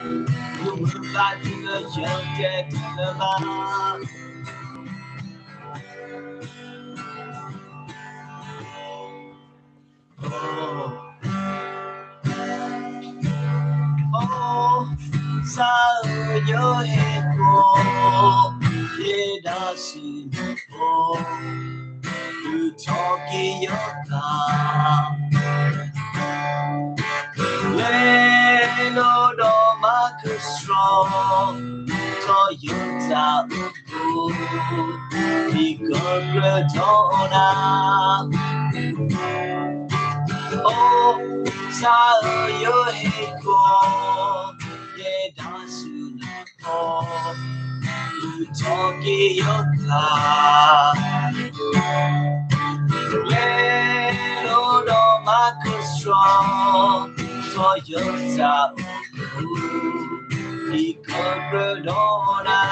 လူမုၢ်ဘၣ်တုၤလၢယတဲတုၤလၢၤဘၣ်. အိ, အိ, စၢ်ဧၢ, ယဟဲကိး, ယဲဒၣ်ဆူနအိၣ်, ဒုးထီၣ်က့ၤယသး, လဲၤလိာ်ဒီးမၤကဆှီ, ထီၣ်ယသး အိ, ဒ်ကကြၢးဒီးနၤ, အိ, စၢ်ဧၢ, ယဟဲကိး, ယဲဒၣ်ဆူနအိၣ်, ဒုးထီၣ်က့ၤယသး, လဲၤလိာ်ဒီးမၤကဆှီ, ထီၣ်ယသး ဒ်ကကြၢးဒီးနၤ,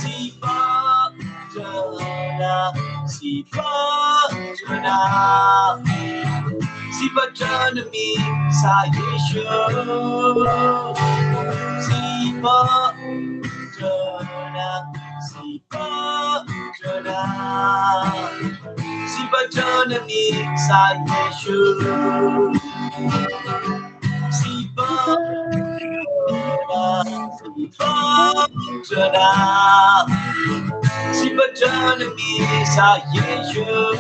စံးဘၣ်တၢ်နၤ, စံးဘၣ်တၢ်နၤ, စံးဘၣ်တၢ်နမံၤကစၢ်ယ့ၣ်ၡူး, စံးဘၣ်တၢ်နၤ, စံးဘၣ်တၢ်နၤ, စံးဘၣ်တၢ်နမံၤကစၢ်ယ့ၣ်ၡူး, စံးဘၣ်တၢ်နၤ, စံးဘၣ်တၢ်နၤ, စံးဘၣ်တၢ်နမံၤကစၢ်ယ့ၣ်ၡူး,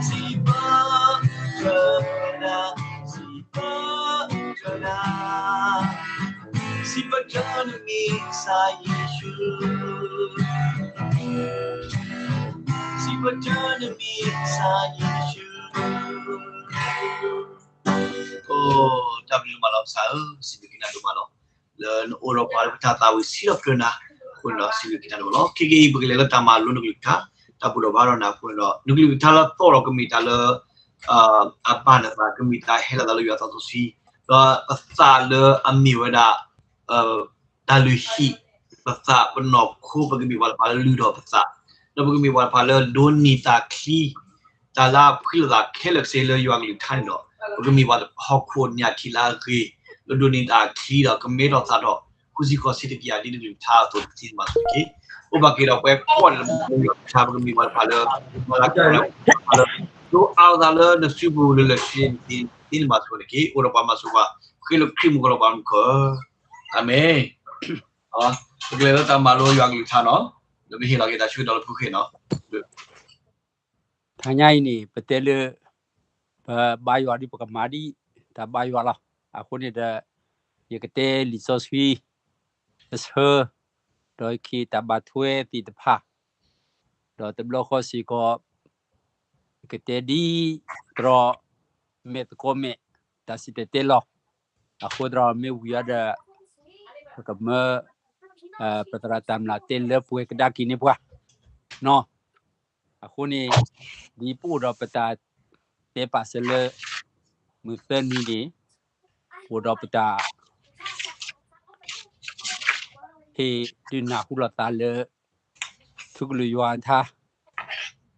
စံးဘၣ်တၢ်နၤ, စံးဘၣ်တၢ်နၤ, စံးဘၣ်တၢ်နမံၤကစၢ်ယ့ၣ်ၡူး, စံးဘၣ်တၢ်နမံၤကစၢ်ယ့ၣ်ၡူး. အိ, တၢ်ဘျုးဒိၣ်မးလီၤ ကစၢ်ဧၢ, စံးဘျုးက့ၤနၤဒိၣ်မးလီၤ. လၢနအိၣ်ဒီးပှၤလၢပတၢ်သးဝံၣ်စံးထီၣ်ပတြၢၤနၤ, အဃိန့ၣ်ဒီး စံးဘျုးက့ၤနၤဒိၣ်မးလီၤ. ခဲကနံၣ်အံၤ ပကလဲၤလၢတၢ်မၤလိနကလုၢ်ကထါ, တၢ်ဘူၣ်ထီၣ်ဘါထီၣ်နၤအဃိန့ၣ်ဒီး နကလုၢ်ကထါလၢအသီၣ်ဒီးကမ့ၢ်တၢ်လၢ အဘၣ်နသး, ကမ့ၢ်တၢ်ဟဲလီၤသးလၢယွၤသးစီဆှံ, ဒီးပသးလၢအမ့ၢ်ဝဲဒၣ် တၢ်လုၢ်ဟံၣ်ပသး, ပနီၢ်ခိ, ပကမ့ၢ်ပှၤတဖၣ်လၢလုၢ်ထီၣ်ပသး, ဒီးပကမ့ၢ်ပှၤတဖၣ်လၢဒိးန့ၢ်တၢ်ချံ, တၢ်လၢအဖှံလီၤသးခဲလၢာ်ကစ့လၢယွၤကလုၢ်ကထါန့ၣ်ဒီး ပကမ့ၢ်ပှၤဟီၣ်ခိၣ်ညၣ်ထံးလၢအဂ့ၤ, လၢဒိးန့ၢ်တၢ်ချံဒီး ကမဲထီၣ်သးထီၣ် ဃုဆံဃီဆံတကယၤ ဒ်နကလုၢ်ကထါအသိး ပကသ့ၣ်နီၣ်ဘၣ်ဆိတက့ၢ်. အိၣ်ဘၣ်က့ၤဒီးပှၤကိးဂၤဒဲးလၢယွၤကလုၢ်ကထါ, ပကမ့ၢ်ပှၤတဖၣ်လၢ မၤလၤကပီၤလၢ ပှၤတဖၣ်လၢ ဒိးအါလိာ်သးလၢနစုပူၤလၢလၢာ်ဆ့ဆ့န့ၣ် သ့ၣ်နီၣ်ဘၣ်ဆိတက့ၢ်. အိၣ်ဒီးပှၤမၤစၢၤပှၤ ဃ့လၢခရံာ်မူကီၢ်လီၤပှၤမူခိၣ်, အၤမ့ၣ်. ပကလဲၤလၢတၢ်မၤလိယွၤကလုၢ်ကထါနီၤ, ဒီးပဟ့ၣ်လီၤက့ၤတၢ်ဆၢကတီၢ်လၢဖုဃ့နီၤ. တဟါညါအံၤန့ၣ် ပတဲလၢ ပဘါယွၤဒီးပကမၤဒ်တၢ်ဘါယွၤလီၤ. အဃိန့ၣ်ဒီး ယကတဲလံာ်စီဆှံတဆၢ, ဒီးယကဟ့ၣ်တၢ်ဘၣ်ထွဲသ့ၣ်တဖၣ်, ဒီးတဘျီဃီစ့ၢ်ကီး ယကတဲဒ် တြီမဲာ်သကိးမဲာ် တၢ်စံၣ်တဲၤတဲလီၤ. အဃိသတးဒီးမ့ၢ်ဝံၤအီၤဒီး ပကမၢ ပသရၣ်တၢ်မျၢ်တဲလၢပှဲၤကဒါက့ၤန့ၢ်ပှၤနီၤ. အဃိန့ၣ် ဒ်ပအိၣ်ဒီးပတၢ်တဲပာ်စၢၤလၢ မုၢ်သၢနွံန့ၣ် အိၣ်ဒီးပတၢ် ဟ့ၣ်ဒုးနၢ်ဟူလိာ်သးလၢ ထူကလုာ်ယွၤထါ,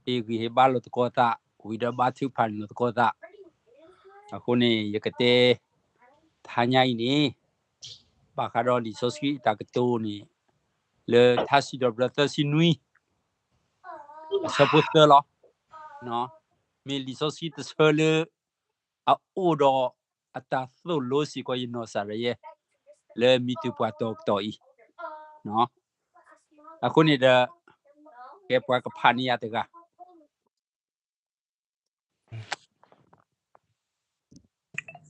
ဟ့ၣ်ဂံၢ်ဟ့ၣ်ဘါလိာ်သကိးသး, ဝံၤဒီးဘါထုကဖၣ်န့ၢ်လိာ်သကိးသး. အဃိန့ၣ် ယကတဲ တဟါညါအံၤန့ၣ် ဘၣ်ဃးဒီးလံာ်စီဆှံအတၢ်ကတိၤန့ၣ် လၢထါစံးထီၣ်ပတြၢၤသၢဆံနွံ အဆၢဖိသၢလီၤ. မ့ၢ်လံာ်စီဆှံတဆၢလၢ အအိၣ်ဒီးအတၢ်သိၣ်လိစ့ၢ်ကီးယနီၢ်ကစၢ်ဒၣ်ယဲ လၢမံၤတုၤပှၤတီၤကတီၢ်အံၤ, အဃိန့ၣ်ဒီး ကဲပှၤကဖးန့ၢ်ယၤတဂၤ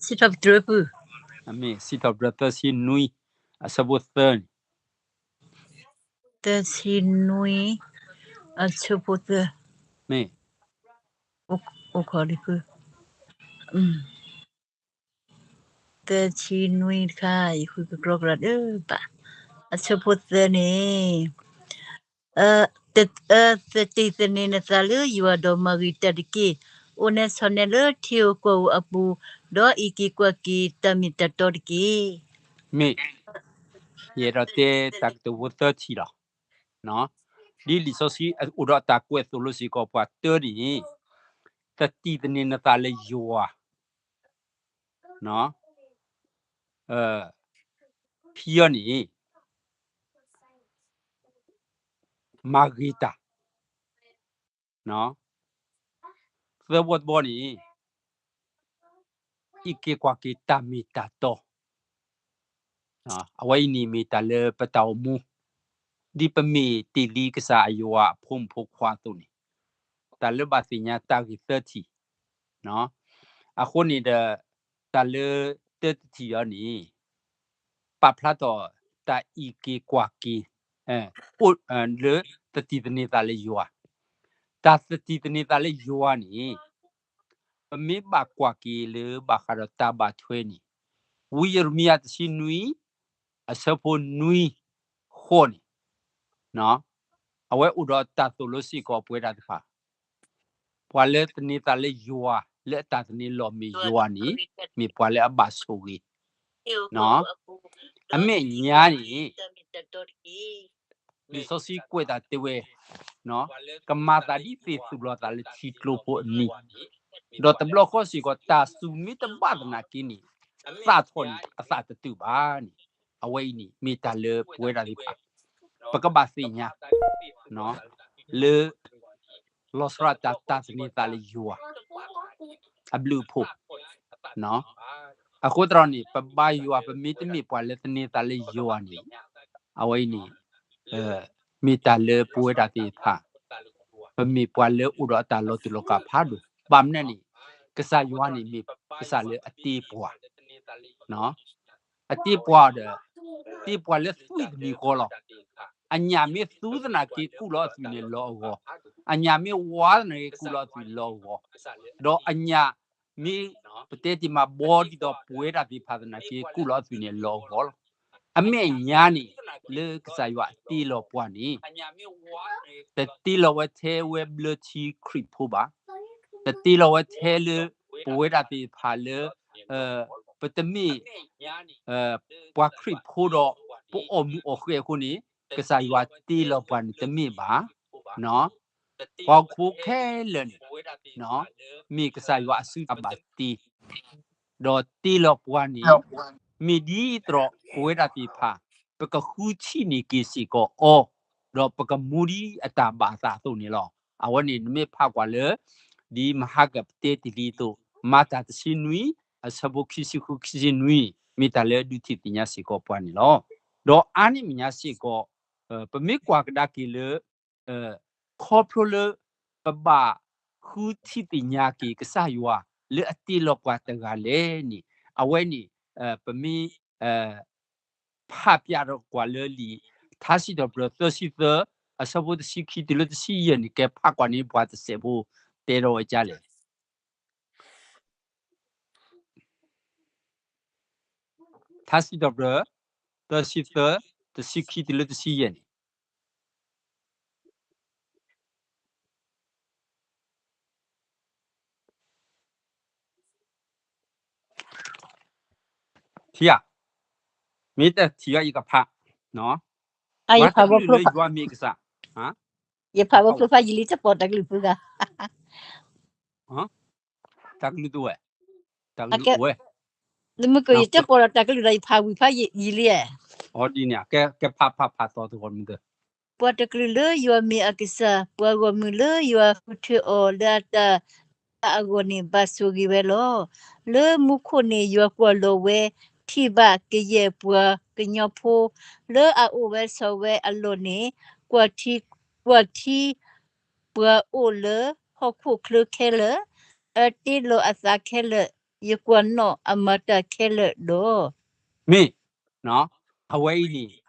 စံးထီၣ်ပတြၢၤဖု, မ့ၢ်စံးထီၣ်ပတြၢၤသၢဆံနွံ အဆၢဖိသၢန့ၣ်, သၢဆံနွံ အဆၢဖိသၢ, မ့ၢ် အိၣ်ခိးလံဖု သၢဆံနွံတခါ ယဃုကကြီကလီဒၢဘၣ်, အဆၢဖိသၢန့ၣ်, သတ့ၢ်သန့ၤနသးလၢယွၤဒီးမၤဂ့ၤတၢ်တက့ၢ်. အိၣ်နဲဆီၣ်နဲလၢထံဧိၤကီၢ်ဧိၤအပူၤ, ဒီးအံးက့ၤကွၢ်က့ၤတၢ်မ့ၢ်တၢ်တီတက့ၢ်. မ့ၢ် ယအဲၣ်ဒိးတဲတၢ်ကတိၤဖိသၢထံၣ်လီၤ. ဒ်လံာ်စီဆှံအိၣ်ဒီးတၢ်ကွဲးသိၣ်လိစ့ၢ်ကီးပှၤတၢန့ၣ်, သတ့ၢ်သန့ၤနသးလၢယွၤ ခံအီၤန့ၣ် မၤဂ့ၤတၢ်, သၢဘီတဘီန့ၣ် အံးက့ၤကွၢ်က့ၤတၢ်မ့ၢ်တၢ်တီ, အဝဲအံၤန့ၣ်မ့ၢ်တၢ်လၢပတၢ်အိၣ်မူ ဒ်ပမ့ၢ်တ့ၢ်လံကစၢ်ယွၤအဖိမုၣ်ဖိခွါအသိးန့ၣ်, တၢ်လၢဘၣ်သ့ၣ်ညါတၢ်ဂ့ၢ်သၢထံၣ်, အဃိန့ၣ်ဒီး တၢ်လၢတၢတထံၣ်အံၤန့ၣ် ပာ်ဖျါထီၣ်တၢ်အံးက့ၤကွၢ်က့ၤ အိၣ်လၢသတံၢ်သန့ၤသးလၢယွၤ, တၢ်သတံၢ်သန့ၤသးလၢယွၤန့ၣ် ပမ့ၢ်ဘၣ်ကွၢ်က့ၤလၢဘၣ်ဃးဒီးတၢ်ဘၣ်ထွဲန့ၣ် ဝံယံးရမံယၤတဆံနွံ အဆၢဖိနွံဃိးန့ၣ် အဝဲအိၣ်ဒီးတၢ်သိၣ်လိစ့ၢ်ကီးပဝဲဒၣ်တဖၣ်, ပှၤလၢသန့ၤသးလၢယွၤ လၢအတၢ်သန့ၤလီၢ်မ့ၢ်ယွၤန့ၣ် မ့ၢ်ပှၤလၢအဘၣ်ဆိၣ်ဂ့ၤ, အမဲာ်ညါန့ၣ် လံာ်စီဆှံကွဲးတၢ်တဲဝဲ, ကမၤသးဒ်သ့ၣ်သူၣ်လီၤသးလၢထံကျိဖိအနံၤ, ဒီးတဘျီဃီစ့ၢ်ကီး တၢ်စူၢ်မ့ၢ်တဘၣ်သနာ်က့န့ၣ် သၣ်ထီၣ်န့ၣ် အသၣ်တတုာ်ဘၣ်န့ၣ်, အဝဲအံၤန့ၣ်မ့ၢ်တၢ်လၢပဝဲဒၣ်သ့ၣ်တဖၣ် ပကဘၣ်သ့ၣ်ညါ လၢ လီၤဆီဒၣ်တၢ်သန့ၤသးလၢယွၤ အဘျုးအဖှိၣ်, အဃိသတးန့ၣ် ပဘါယွၤ ပမ့တမ့ၢ်ပှၤလၢသန့ၤသးလၢယွၤန့ၣ် အဝဲအံၤန့ၣ် မ့ၢ်တၢ်လၢပဝဲဒၣ်သ့ၣ်တဖၣ် ပမ့ၢ်ပှၤလၢအိၣ်ဒီးအတၢ်လီၤတူာ်လီၤကာ်ဖးဒိၣ်, ဘၣ်မနုၤန့ၣ် ကစၢ်ယွၤန့ၣ်မ့ၢ်ကစၢ်လၢအတ့ပှၤ အတ့ပှၤဒီး တ့ပှၤလၢသွံၣ်တမံၤဃီလီၤ. အညၣ်မ့ၢ်သူသနာ်က့ ကူၣ်လီၤအသွံၣ်န့ၣ်လီၤအဂီၢ်, အညၣ်မ့ၢ်ဝါသနာ်က့ ကူၣ်လီၤအသွံၣ်န့ၣ်လီၤအဂီၢ်, ဒီးအညၣ်မ့ၢ် ပတဲတ့ၢ်မးဘီဒ်သိးပဝဲဒၣ်သ့ၣ်တဖၣ်သနာ်က့ ကူၣ်လီၤအသွံၣ်န့ၣ်လီၤအဂီၢ်လီၤ. အမဲာ်ညါန့ၣ် လၢကစၢ်ယွၤအတ့လီၤပှၤန့ၣ် တတ့လီၤဝဲထဲဝဲဘျၢထံခရံာ်ဖိဘၣ်, တတ့လီၤဝဲထဲလၢ ပဝဲဒၣ်သ့ၣ်တဖၣ်လၢ ပတမ့ၢ် ပှၤခရံာ်ဖိဒီး ပအီၣ်မူအီၣ်ဃဲအဃိန့ၣ် ကစၢ်ယွၤတ့လီၤပှၤန့ၣ်တမ့ၢ်ဘၣ်. ပှၤဟီၣ်ခိၣ်ဖိခဲလၢာ်န့ၣ် မ့ၢ်ကစၢ်ယွၤအစုအဘၣ်တ့ ဒီးတ့လီၤပှၤန့ၣ် မ့ၢ်ဒ်သိးပဝဲဒၣ်သ့ၣ်တဖၣ် ပကဃုထံၣ်န့ၢ်က့ၤစ့ၢ်ကီးအီၤ, ဒီးပကမူဒ်အတၢ်ဘၣ်အသးအသိးန့ၣ်လီၤ. အဝဲန့ၣ် နမ့ၢ်ဖးကွၢ်လၢ ဒ်မဟါကပတဲတ့ၢ်လံအသိး မၤတၢ်တဆံနွံ အဆၢဖိခံဆံဃု ခံဆံနွံ မ့ၢ်တၢ်လၢဒုးထံၣ်သ့ၣ်ညါစ့ၢ်ကီးပှၤန့ၣ်လီၤ. ဒီးအါန့ၢ်မဲာ်ညါစ့ၢ်ကီး ပမ့ၢ်ကွၢ်ကဒါက့ၤလၢ ခီဖျိလၢ ပဘၣ်ဃုထံၣ်သ့ၣ်ညါက့ၤကစၢ်ယွၤ လၢအတ့လီၤပှၤတဂၤလဲၣ်န့ၣ် အဝဲန့ၣ် ပမ့ၢ် ဖးပျးထီၣ်ကွၢ်လၢလံာ် ထါစံးထီၣ်ပတြၢၤသၢဆံသၢ အဆၢဖိတဆံခံတုၤလၢတဆံယဲၢ်န့ၣ် ကဲဖးကွၢ်န့ၢ်ပှၤတစဲးဖိ တဲထီၣ်ဝဲဒ်လဲၣ်. ထါစံးထီၣ်ပတြၢၤ သၢဆံသၢ တဆံခံတုၤလၢတဆံယဲၢ်န့ၣ် ထံဧါ, မ့ၢ်တထံၣ်အီၤယကဖး, ပှၤတကလုာ်လၢယွၤမ့ၢ်ကစၢ်, ယဖးဘီဖျိဖးယံာ်လံ တပိာ်တၢ်ကလုၢ်ဖုဂၤ, တၢ်ကလုၢ်တဝဲ, တၢ်ကလုၢ်အိၣ်ဝဲ, မုၢ်ကယတပိာ်ဒီးတၢ်ကလုၢ်ဒီးယဖးဝံၤဖးယံာ်လံ, အဒ်န့ၣ် ကဲဖးဖးဖးသီတဂီၢ်မုၢ်က ပှၤတကလုာ်လၢယွၤမ့ၢ်အကစၢ်, ပှၤဂီၢ်မုၢ်လၢယွၤဃုထၢအီၤလၢအတၢ်အဂီၢ်န့ၣ် ဘၣ်ဆိၣ်ဂ့ၤဝဲလီၤ. လၢမူခိၣ်န့ၣ် ယွၤကွၢ်လီၤဝဲ ထံၣ်ဘၣ်ကယဲၢ်ပှၤကညီဖိ လၢအအိၣ်ဝဲဆိးဝဲအလီၢ်န့ၣ်, ကွၢ်ထံ, ကွၢ်ထံ, ပှၤအိၣ်လၢဟီၣ်ခိၣ်ချၢခဲလၢာ်, အတ့လီၤအသးခဲလၢာ်, ယကွၢ်နီၣ်အမၤတၢ်ခဲလၢာ်ဒီး, မ့ၢ်, အဝဲအံၤန့ၣ်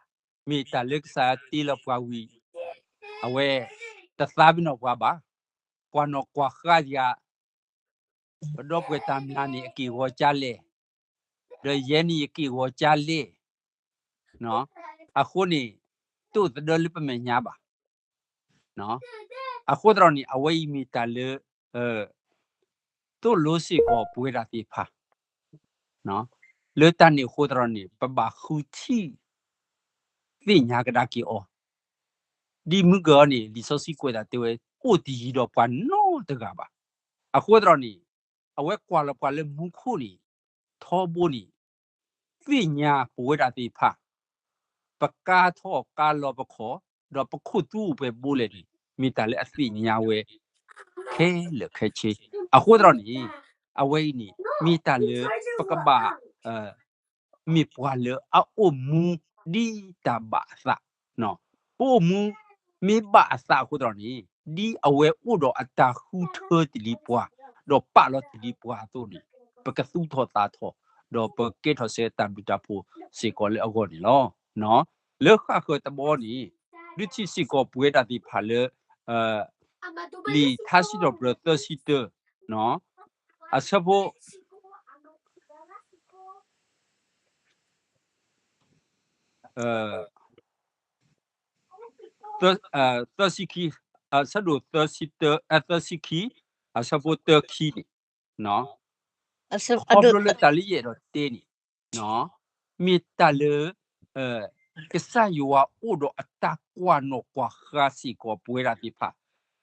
မ့ၢ်တၢ်လၢကစၢ်ယွၤတ့လီၤပှၤဝံၤ, အဝဲတသးပ့ၤနီၣ်ပှၤဘၣ်, ကွၢ်နီၣ်ကွၢ်ဃါယၤ, ပဒီပုၢ်ဝဲၢ်တၢ်မျၢ်န့ၣ် အက့ၢ်အဂီၤကါလဲၣ်, ဒီးယဲန့ၣ်ယက့ၢ်အဂီၤကါလဲၣ်, အဃိန့ၣ် တအိၣ်သဒၢလၢပမဲာ်ညါဘၣ်. အဃိသတးန့ၣ် အဝဲအံၤမ့ၢ်တၢ်လၢ သိၣ်လိစ့ၢ်ကီးပဝဲဒၣ်သ့ၣ်တဖၣ် လၢတၢ်န့ၣ်အဃိသတးန့ၣ် ပဘၣ်ဃုထံၣ်သ့ၣ်ညါကဒါက့ၤအီၤ, ဒ်မုၢ်ကၢၤအီၤန့ၣ် လံာ်စီဆှံကွဲးတၢ်တဲဝဲ အိၣ်တယံၤဒီးပှၤနီတဂၤဘၣ်. အဃိသတးန့ၣ် အဝဲကွၢ်လီၤပှၤလၢမူခိၣ်န့ၣ် ထီဘိန့ၣ် သ့ၣ်ညါပဝဲဒၣ်သ့ၣ်တဖၣ် ပကါထီၣ်ကါလီၤပခီၣ် ဒီးပခိၣ်သူအိၣ်ပှဲၤဘိလဲၣ်န့ၣ် မ့ၢ်တၢ်လၢအသ့ၣ်ညါဝဲ ခဲလၢာ်ခဲဆ့. အဃိသတးန့ၣ် အဝဲအံၤန့ၣ် မ့ၢ်တၢ်လၢ ပကဘၣ် မ့ၢ်ပှၤလၢအအိၣ်မူဒ်တၢ်ဘၣ်အသး, ပအိၣ်မူမ့ၢ်ဘၣ်အသးအဃိသတးန့ၣ် ဒ်အဝဲအိၣ်ဒီးအတၢ်ဃုထၢတ့ၢ်လံပှၤ ဒီးပာ်လီၤတ့ၢ်လံပှၤအသိးန့ၣ် ပကသူၣ်ထီၣ်သးထီၣ် ဒီးပကဲထီၣ်စ့ၢ်ကီးတၢ်ဘျုးတၢ်ဖှိၣ်စ့ၢ်ကီးလၢအဂီၢ်န့ၣ်လီၤ. လၢဃၣ်ဃၢၤတဘီန့ၣ် ဒုးထံၣ်စ့ၢ်ကီးပဝဲဒၣ်သ့ၣ်တဖၣ်လၢ လံာ်ထါစံးထီၣ်ပတြၢၤသၢဆံတၢ အဆၢဖိ သၢဆံခံ, အဆၢဒိၣ်သၢဆံတၢ, အသၢဆံခံ, အဆၢဖိတၢခံန့ၣ်, ခီဖျိလၢတၢ်လၢယအဲၣ်ဒိးတဲန့ၣ် မ့ၢ်တၢ်လၢ ကစၢ်ယွၤအိၣ်ဒီးအတၢ်ကွၢ်နီၣ်ကွၢ်ဃါစ့ၢ်ကီးပဝဲဒၣ်သ့ၣ်တဖၣ်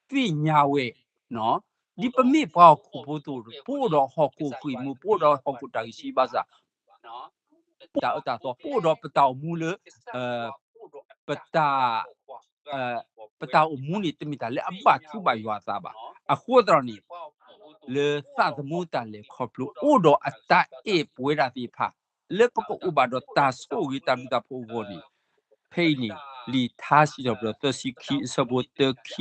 သ့ၣ်ညါဝဲ, ဒ်ပမ့ၢ်ပှၤဟီၣ်ခိၣ်ဖိအသိး ပအိၣ်ဒီးဟီၣ်ခိၣ်ဃံးမူ ပအိၣ်ဒီးဟီၣ်ခိၣ်တၢ်ဂံၢ်ဆံးဘၣ်ဆၣ် တၢ်အၢတၢ်သီ ပအိၣ်ဒီးပတၢ်အိၣ်မူလၢ ပတၢ် ပတၢ်အိၣ်မူန့ၣ် တမ့ၢ်တၢ်လၢအဘၣ်ထူဘၣ်ယွၤအသးဘၣ်. အဃိသတးန့ၣ် လၢသးသမူတၢ်လဲၤခီဖျိ အိၣ်ဒီးအတၢ်အဲၣ်ပဝဲဒၣ်သ့ၣ်တဖၣ် လၢပကအိၣ်ဘၣ်ဒီးတၢ်ဆိၣ်ဂ့ၤတၢ်ဘျုးတၢ်ဖှိၣ်အဂီၢ်န့ၣ် ဖဲအံၤန့ၣ် လံာ်ထါစံးထီၣ်ပတြၢၤသၢဆံခံ အဆၢဖိတၢခံ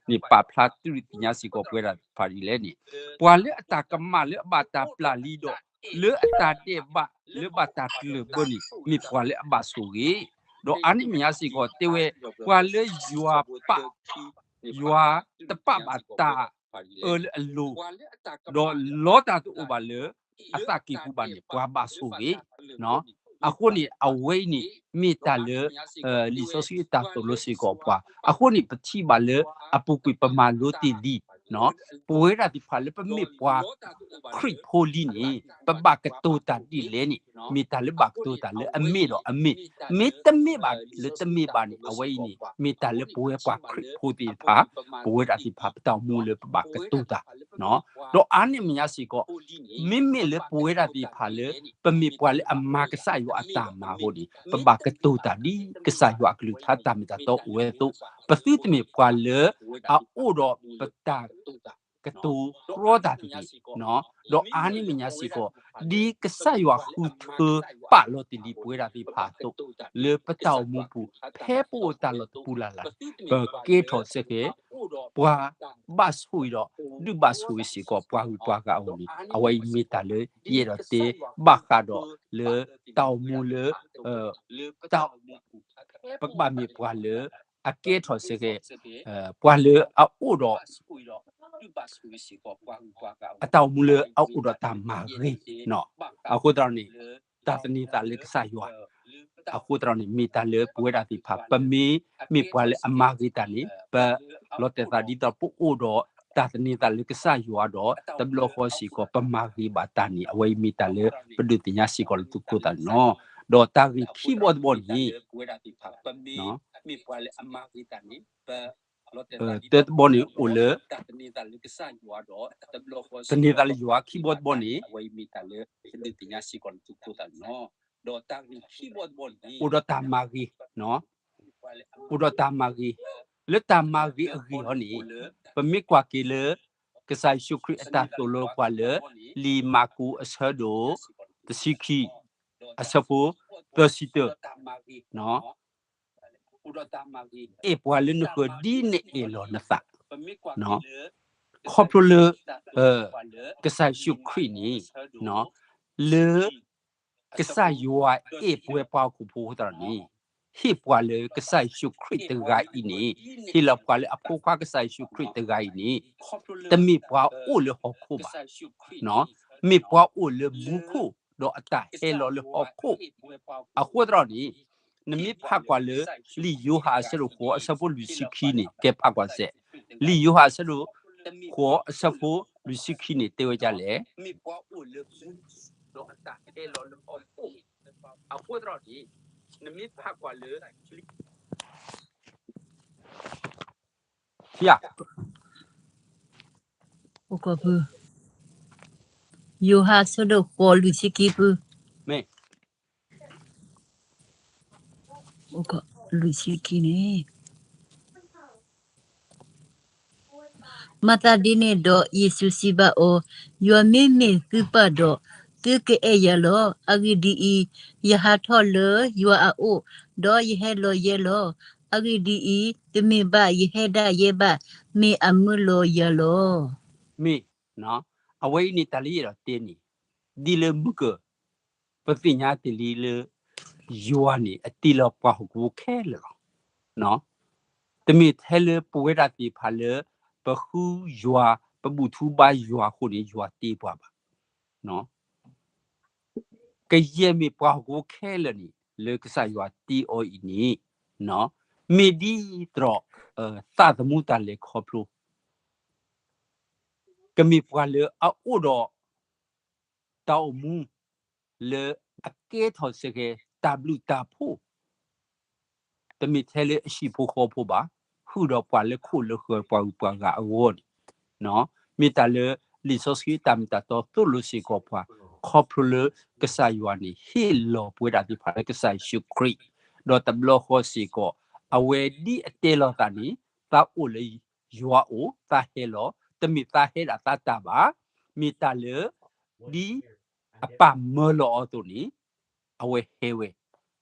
န့ၣ် ပာ်ဖျါတ့ၢ်သ့ၣ်ညါစ့ၢ်ကီးပဝဲဒၣ်သ့ၣ်တဖၣ်ဒ်လဲၣ်န့ၣ် ပှၤလၢအတၢ်ကမၣ်လၢအဘၣ်တၢ်ပျၢ်လံဒီး လၢအတၢ်ဒဲးဘးလၢဘၣ်တၢ်ကျၢၢ်ဘၢန့ၣ် မ့ၢ်ပှၤလၢအဘၣ်ဆိၣ်ဂ့ၤ, ဒီးအါန့ၢ်မဲာ်ညါစ့ၢ်ကီးတဲဝဲ ပှၤလၢယွၤပာ် ယွၤတပာ်ဘၣ်တၢ်အၢလၢအလိၤ ဒီးလီတၢ်တအိၣ်ဘၣ်လၢ အသးကံၢ်ပူၤဘၣ်န့ၣ် ပှၤဘၣ်ဆိၣ်ဂ့ၤ. အဃိန့ၣ် အဝဲအံၤန့ၣ် မ့ၢ်တၢ်လၢ လံာ်စီဆှံအတၢ်သိၣ်လိစ့ၢ်ကီးပှၤ အဃိန့ၣ် ပထံၣ်ဘၣ်လၢအပူၤကွံာ်ပမၤလိတ့ၢ်လံ ပဝဲဒၣ်သ့ၣ်တဖၣ်လၢပမ့ၢ်ပှၤခရံာ်ဖိလံန့ၣ် ပဘၣ်ကတိၤတၢ်ဒ်လဲၣ်န့ၣ် မ့ၢ်တၢ်လၢဘၣ်ကတိၤတၢ်လၢအမ့ၢ်ဒီးအမ့ၢ်, မ့တမ့ၢ်ဘၣ်လၢတမ့ၢ်ဘၣ်န့ၣ် အဝဲအံၤန့ၣ် မ့ၢ်တၢ်လၢပဝဲပှၤခရံာ်ဖိသ့ၣ်တဖၣ် ပဝဲဒၣ်သ့ၣ်တဖၣ် ပတၢ်အိၣ်မူလၢပဘၣ်ကတိၤတၢ် ဒီးအါန့ၢ်မဲာ်ညါစ့ၢ်ကီး မ့မ့ၢ်လၢပဝဲဒၣ်သ့ၣ်တဖၣ်လၢ ပမ့ၢ်ပှၤလၢအမၤကစၢ်ယွၤအတၢ်မၤအဃိန့ၣ် ပဘၣ်ကတိၤတၢ်ဒ်ကစၢ်ယွၤအကလုၢ်ကထါတၢ်မ့ၢ်တၢ်တီအိၣ်ဝဲအသိး ပသုတမ့ၢ်ပှၤလၢအအိၣ်ဒီးပတၢ်ကတိၤရီတၢ်တဂ့ၤ, ဒီးအါန့ၢ်မဲာ်ညါစ့ၢ်ကီး ဒ်ကစၢ်ယွၤဃုထၢပာ်လီၤတ့ၢ်လံပဝဲဒၣ်သ့ၣ်တဖၣ်အသိး လၢပတၢ်အိၣ်မူပူၤ ဖဲပအိၣ်တၢ်လီၢ်တပူၤလၢ်လၢ် ပကဲထီၣ်စ့ၢ်ကီး ပှၤဘၣ်ဆိၣ်ဂ့ၤဒီး ဒုးဘၣ်ဆိၣ်ဂ့ၤစ့ၢ်ကီး ပှၤဂုၤပှၤဂၤအဂီၢ်န့ၣ် အဝဲအံၤမ့ၢ်တၢ်လၢယအဲၣ်ဒိးတဲဘၣ်ဃးဒီးလၢတၢ်အိၣ်မူလၢ တၢ် ပကဘၣ်မ့ၢ်ပှၤလၢ အကဲထီၣ်စ့ၢ်ကီး ပှၤလၢအအိၣ်ဒီး အတၢ်အိၣ်မူလၢအအိၣ်ဒီးတၢ်မၤဂ့ၤ, အဃိသတးန့ၣ် တၢ်သန့ၤသးလၢကစၢ်ယွၤ, အဃိသတးန့ၣ် မ့ၢ်တၢ်လၢပဝဲဒၣ်သ့ၣ်တဖၣ် ပမ့ၢ်မ့ၢ်ပှၤလၢအမၤဂ့ၤတၢ်န့ၣ် ပလီၤတဲာ်သးဒ်သိးပအိၣ်ဒီးတၢ်သန့ၤသးလၢကစၢ်ယွၤဒီး တဘျီဃီစ့ၢ်ကီး ပမၤဂ့ၤဘၣ်တၢ်န့ၣ် အဝဲအံၤမ့ၢ်တၢ်လၢပဒုးသ့ၣ်ညါစ့ၢ်ကီးလၢသုးခိၣ်သးန့ၣ်လီၤ. ဒီးတၢ်ဂ့ၢ်ခံဘီတဘီန့ၣ် တၢ်တဘီန့ၣ်အိၣ်လၢ သန့ၤသးလၢယွၤ ခံဘီတဘီန့ၣ် အိၣ်ဒီးတၢ်မၤဂ့ၤ, အိၣ်ဒီးတၢ်မၤဂ့ၤ, လၢတၢ်မၤဂ့ၤအဂ့ၢ်အံၤန့ၣ် ပမ့ၢ်ကွၢ်က့ၤလၢ ကစၢ်ယ့ၣ်ၡူးခရံာ်အတၢ်သိၣ်လိပှၤလၢ လံာ်မၢ်ကူးအဆၢဒိၣ်တဆံခံ အဆၢဖိသၢဆံတၢ အဲၣ်ပှၤလၢနဃၢၤဒ်နအဲၣ်လီၤနသး, ခီဖျိလၢ ကစၢ်ယ့ၣ်ၡူးခရံာ်န့ၣ် လၢ ကစၢ်ယွၤအဲၣ်ပဝဲပှၤဟီၣ်ခိၣ်ဖိအဃိသတးန့ၣ် ဟ့ၣ်ပှၤလၢကစၢ်ယ့ၣ်ၡူးခရံာ်တဂၤအံၤန့ၣ်, ဟ့ၣ်လီၤပှၤလၢအဖိခွါကစၢ်ယ့ၣ်ၡူးခရံာ်တဂၤအံၤန့ၣ် တမ့ၢ်ပှၤအိၣ်လၢဟီၣ်ခိၣ်ဘၣ်, မ့ၢ်ပှၤအိၣ်လၢမူခိၣ် ဒီးအတၢ်ဟဲလီၤလၢဟီၣ်ခိၣ်, အဃိသတးန့ၣ် နမ့ၢ်ဖးကွၢ်လၢ လံာ်ယိၤဟၣ်အဆၢဒိၣ်ဃိးအဆၢဖိလွံၢ်ဆံခံန့ၣ် ကဲဖးကွၢ်စဲး, လံာ်ယိၤဟၣ်အဆၢဒိၣ်ဃိးအဆၢဖိလွံၢ်ဆံခံန့ၣ် တဲဝဲဒ်လဲၣ်, အဃိသတးန့ၣ် နမ့ၢ်ဖးကွၢ်လၢ ယ ယိၤဟၣ်အဆၢဒိၣ်ဃိး လွံၢ်ဆံခံပူၤ, လွံၢ်ဆံခံန့ၣ် မၤသးဒ်န့ၣ်ဒီး ယ့ၣ်ၡူးစံးဘၣ်အီၤ, ယွၤမ့မ့ၢ်သုပၢ်ဒီး, သုကအဲၣ်ယၤလီၤ. အဂ့ၢ်ဒ်အံၤ, ယဟးထီၣ်လၢယွၤအအိၣ်, ဒီးယဟဲလီၤယဲလီၤ. အဂ့ၢ်ဒ်အံၤ, တမ့ၢ်ဘၣ်ယဟဲဒၣ်ယဲဘၣ်, မ့ၢ်အမၢလီၤယၤလီၤ. မ့ၢ်, အဝဲအံၤန့ၣ်တၢ်လၢယအဲၣ်ဒိးတဲန့ၣ်, ဒ်လၢမုၢ်ကၢၢ် ပသ့ၣ်ညါတ့ၢ်လံလၢ ယွၤန့ၣ် အတ့လီၤပှၤဟီၣ်ခိၣ်ဖိခဲလၢာ်လီၤ. တမ့ၢ်ထဲလၢပဝဲဒၣ်သ့ၣ်တဖၣ်လၢ ပဃုယွၤ, ပဘူၣ်ထူဘါယွၤအဃိန့ၣ် ယွၤတ့ပှၤဘၣ်. ကယဲၢ်မ့ၢ်ပှၤဟီၣ်ခိၣ်ဖိခဲလၢာ်န့ၣ် လၢကစၢ်ယွၤတ့အီၤအံၤန့ၣ်, မ့ၢ်ဒ်သိးဒီး သးသမူတၢ်လဲၤခီဖျိ ကမ့ၢ်ပှၤလၢအအိၣ်ဒီး တၢ်အိၣ်မူ လၢအကဲထီၣ်စ့ၢ်ကီးတၢ်ဘျုးတၢ်ဖှိၣ်, တမ့ၢ်ထဲလၢအဟံၣ်ဖိဃီဖိဘၣ်, ဃုာ်ဒီးပှၤလၢခိၣ်လၢဃၢၤ ပှၤဂုၤပှၤဂၤအဂီၢ်န့ၣ်, မ့ၢ်တၢ်လၢလံာ်စီဆှံအတၢ်မ့ၢ်တၢ်တီသိၣ်လိစ့ၢ်ကီးပှၤ, ခီဖျိလၢကစၢ်ယွၤန့ၣ် ဟ့ၣ်လီၤပဝဲဒၣ်သ့ၣ်တဖၣ်လၢကစၢ်ယ့ၣ်ၡူးခရံာ်, ဒီးတဘျီဃီစ့ၢ်ကီး အဝဲဒ်အတဲလီၤသးန့ၣ်, သးအိၣ်လၢယွၤအအိၣ်, သးဟဲလီၤ, တမ့ၢ်သးဟဲဒၣ်သးတၢ်ဘၣ်, မ့ၢ်တၢ်လၢ ဒ်အပၢ်မၢလီၤအီၤအသိးန့ၣ် အဝဲဟဲဝဲ,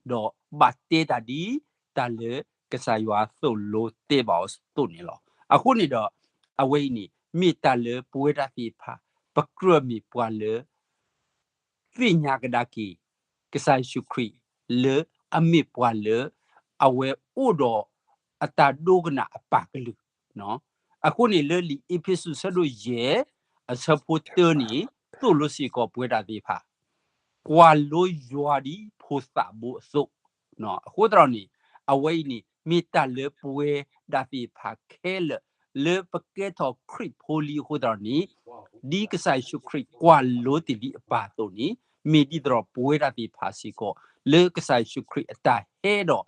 ဒီးဘၣ်တဲတၢ်ဒ်တၢ်လၢကစၢ်ယွၤသိၣ်လိတဲဘၣ်အီၤအသိးန့ၣ်လီၤ. အဃိန့ၣ်ဒီး အဝဲအံၤန့ၣ် မ့ၢ်တၢ်လၢပဝဲဒၣ်သ့ၣ်တဖၣ် ပကြၢးမ့ၢ်ပှၤလၢ သ့ၣ်ညါကဒါက့ၤ ကစၢ်ယ့ၣ်ၡူးခရံာ် လၢအမ့ၢ်ပှၤလၢ အဝဲအိၣ်ဒီးအတၢ်ဒိကနၣ်အပၢ်ကလုၢ်, အဃိန့ၣ်လၢလံာ်အ့းဖ့းစူးအဆၢဒိၣ်ယဲၢ် အဆၢဖိတၢန့ၣ် သိၣ်လိစ့ၢ်ကီးပဝဲဒၣ်သ့ၣ်တဖၣ် ကွၢ်လိယွၤဒ်ဖိသၣ်ဘိအသိး, အဃိသတးဒီးန့ၣ် အဝဲအံၤန့ၣ် မ့ၢ်တၢ်လၢပဝဲဒၣ်သ့ၣ်တဖၣ်ခဲလၢာ် လၢပကဲထီၣ်ခရံာ်ဖိလံအဃိသတးဒီးန့ၣ် ဒ်ကစၢ်ယ့ၣ်ၡူးခရံာ်ကွၢ်လိတ့ၢ်လံအပၢ်အသိးန့ၣ် မ့ၢ်ဒ်သိးဒီးပဝဲဒၣ်သ့ၣ်တဖၣ်စ့ၢ်ကီး လၢကစၢ်ယ့ၣ်ၡူးခရံာ်အတၢ်ဟဲဒီး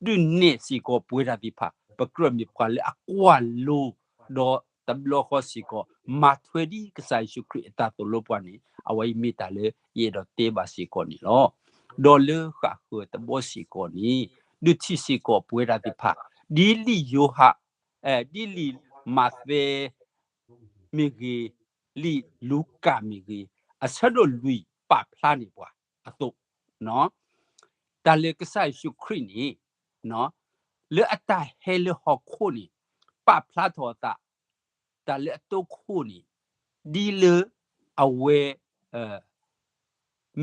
ဒုးနဲၣ်စ့ၢ်ကီးပဝဲဒၣ်သ့ၣ်တဖၣ် ပကြၢးမ့ၢ်ပှၤလၢအကွၢ်လိ ဒီးတဘျီဃီစ့ၢ်ကီး မၤထွဲဒ်ကစၢ်ယ့ၣ်ၡူးခရံာ်အတၢ်သိၣ်လိပှၤန့ၣ် အဝဲအံၤမ့ၢ်တၢ်လၢယအဲၣ်ဒိးတဲဘၣ်စ့ၢ်ကီးန့ၣ်လီၤ. ဒီးလၢဃၣ်ဃၢၤတဘီစ့ၢ်ကီးန့ၣ် ဒုးထံၣ်စ့ၢ်ကီးပဝဲဒၣ်သ့ၣ်တဖၣ် ဒ်လံာ်ယိၤဟၣ်, ဒ်လံာ်မးသဲမ့ၢ်ဂ့ၤ, လံာ်လူၤကၣ်မ့ၢ်ဂ့ၤ, အဆၢဒိၣ်လွံၢ်ပာ်ဖျါန့ၢ်ပှၤအသိး, တၢ်လၢကစၢ်ယ့ၣ်ၡူးခရံာ်န့ၣ် လၢအတၢ်ဟဲလၢဟီၣ်ခိၣ်န့ၣ် ပာ်ဖျါထီၣ်အသး တၢ်လၢအတိခိၣ်န့ၣ် ဒ်လၢအဝဲ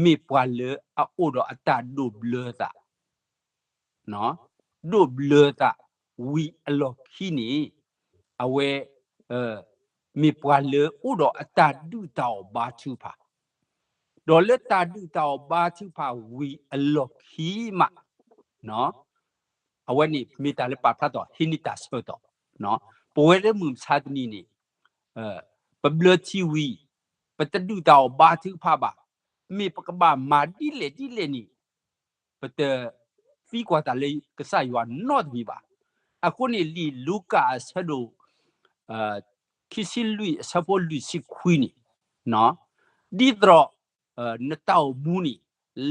မ့ၢ်ပှၤလၢအအိၣ်ဒီးအတၢ်ဒိးဘျၢသး ဒိးဘျၢသးဝံၤအလီၢ်ခံန့ၣ် အဝဲ မ့ၢ်ပှၤလၢအိၣ်ဒီးအတၢ်ဒုၣ်တၢ်အီၣ်ဘါထုကဖၣ်, ဒီးလၢတၢ်ဒုၣ်တၢ်အီၣ်ဘါထုကဖၣ်ဝံၤအလီၢ်ခံမး အဝဲန့ၣ်မ့ၢ်တၢ်လၢပာ်ဖျါထီၣ် ဟံးန့ၢ်တၢ်ဆၢကတီၢ်, ပဝဲလၢမုၢ်မဆါတနံၤန့ၣ် ပဘျၢထံဝံၤ ပတဒုၣ်တၢ်အီၣ်ဘါထုကဖၣ်ဘၣ်, မ့ၢ်ပကဘၣ်မၤဒ်လဲၣ်ဒ်လဲၣ်န့ၣ် ပတသံကွၢ်တၢ်လၢကစၢ်ယွၤနီတမံၤဘၣ်. အဃိန့ၣ် လံာ်လူၤကၣ်အဆၢဒိၣ် ခံဆံလွံၢ်အဆၢဖိလွံၢ်ဆံခွံန့ၣ် ဒ်သိး နတၢ်အိၣ်မူန့ၣ်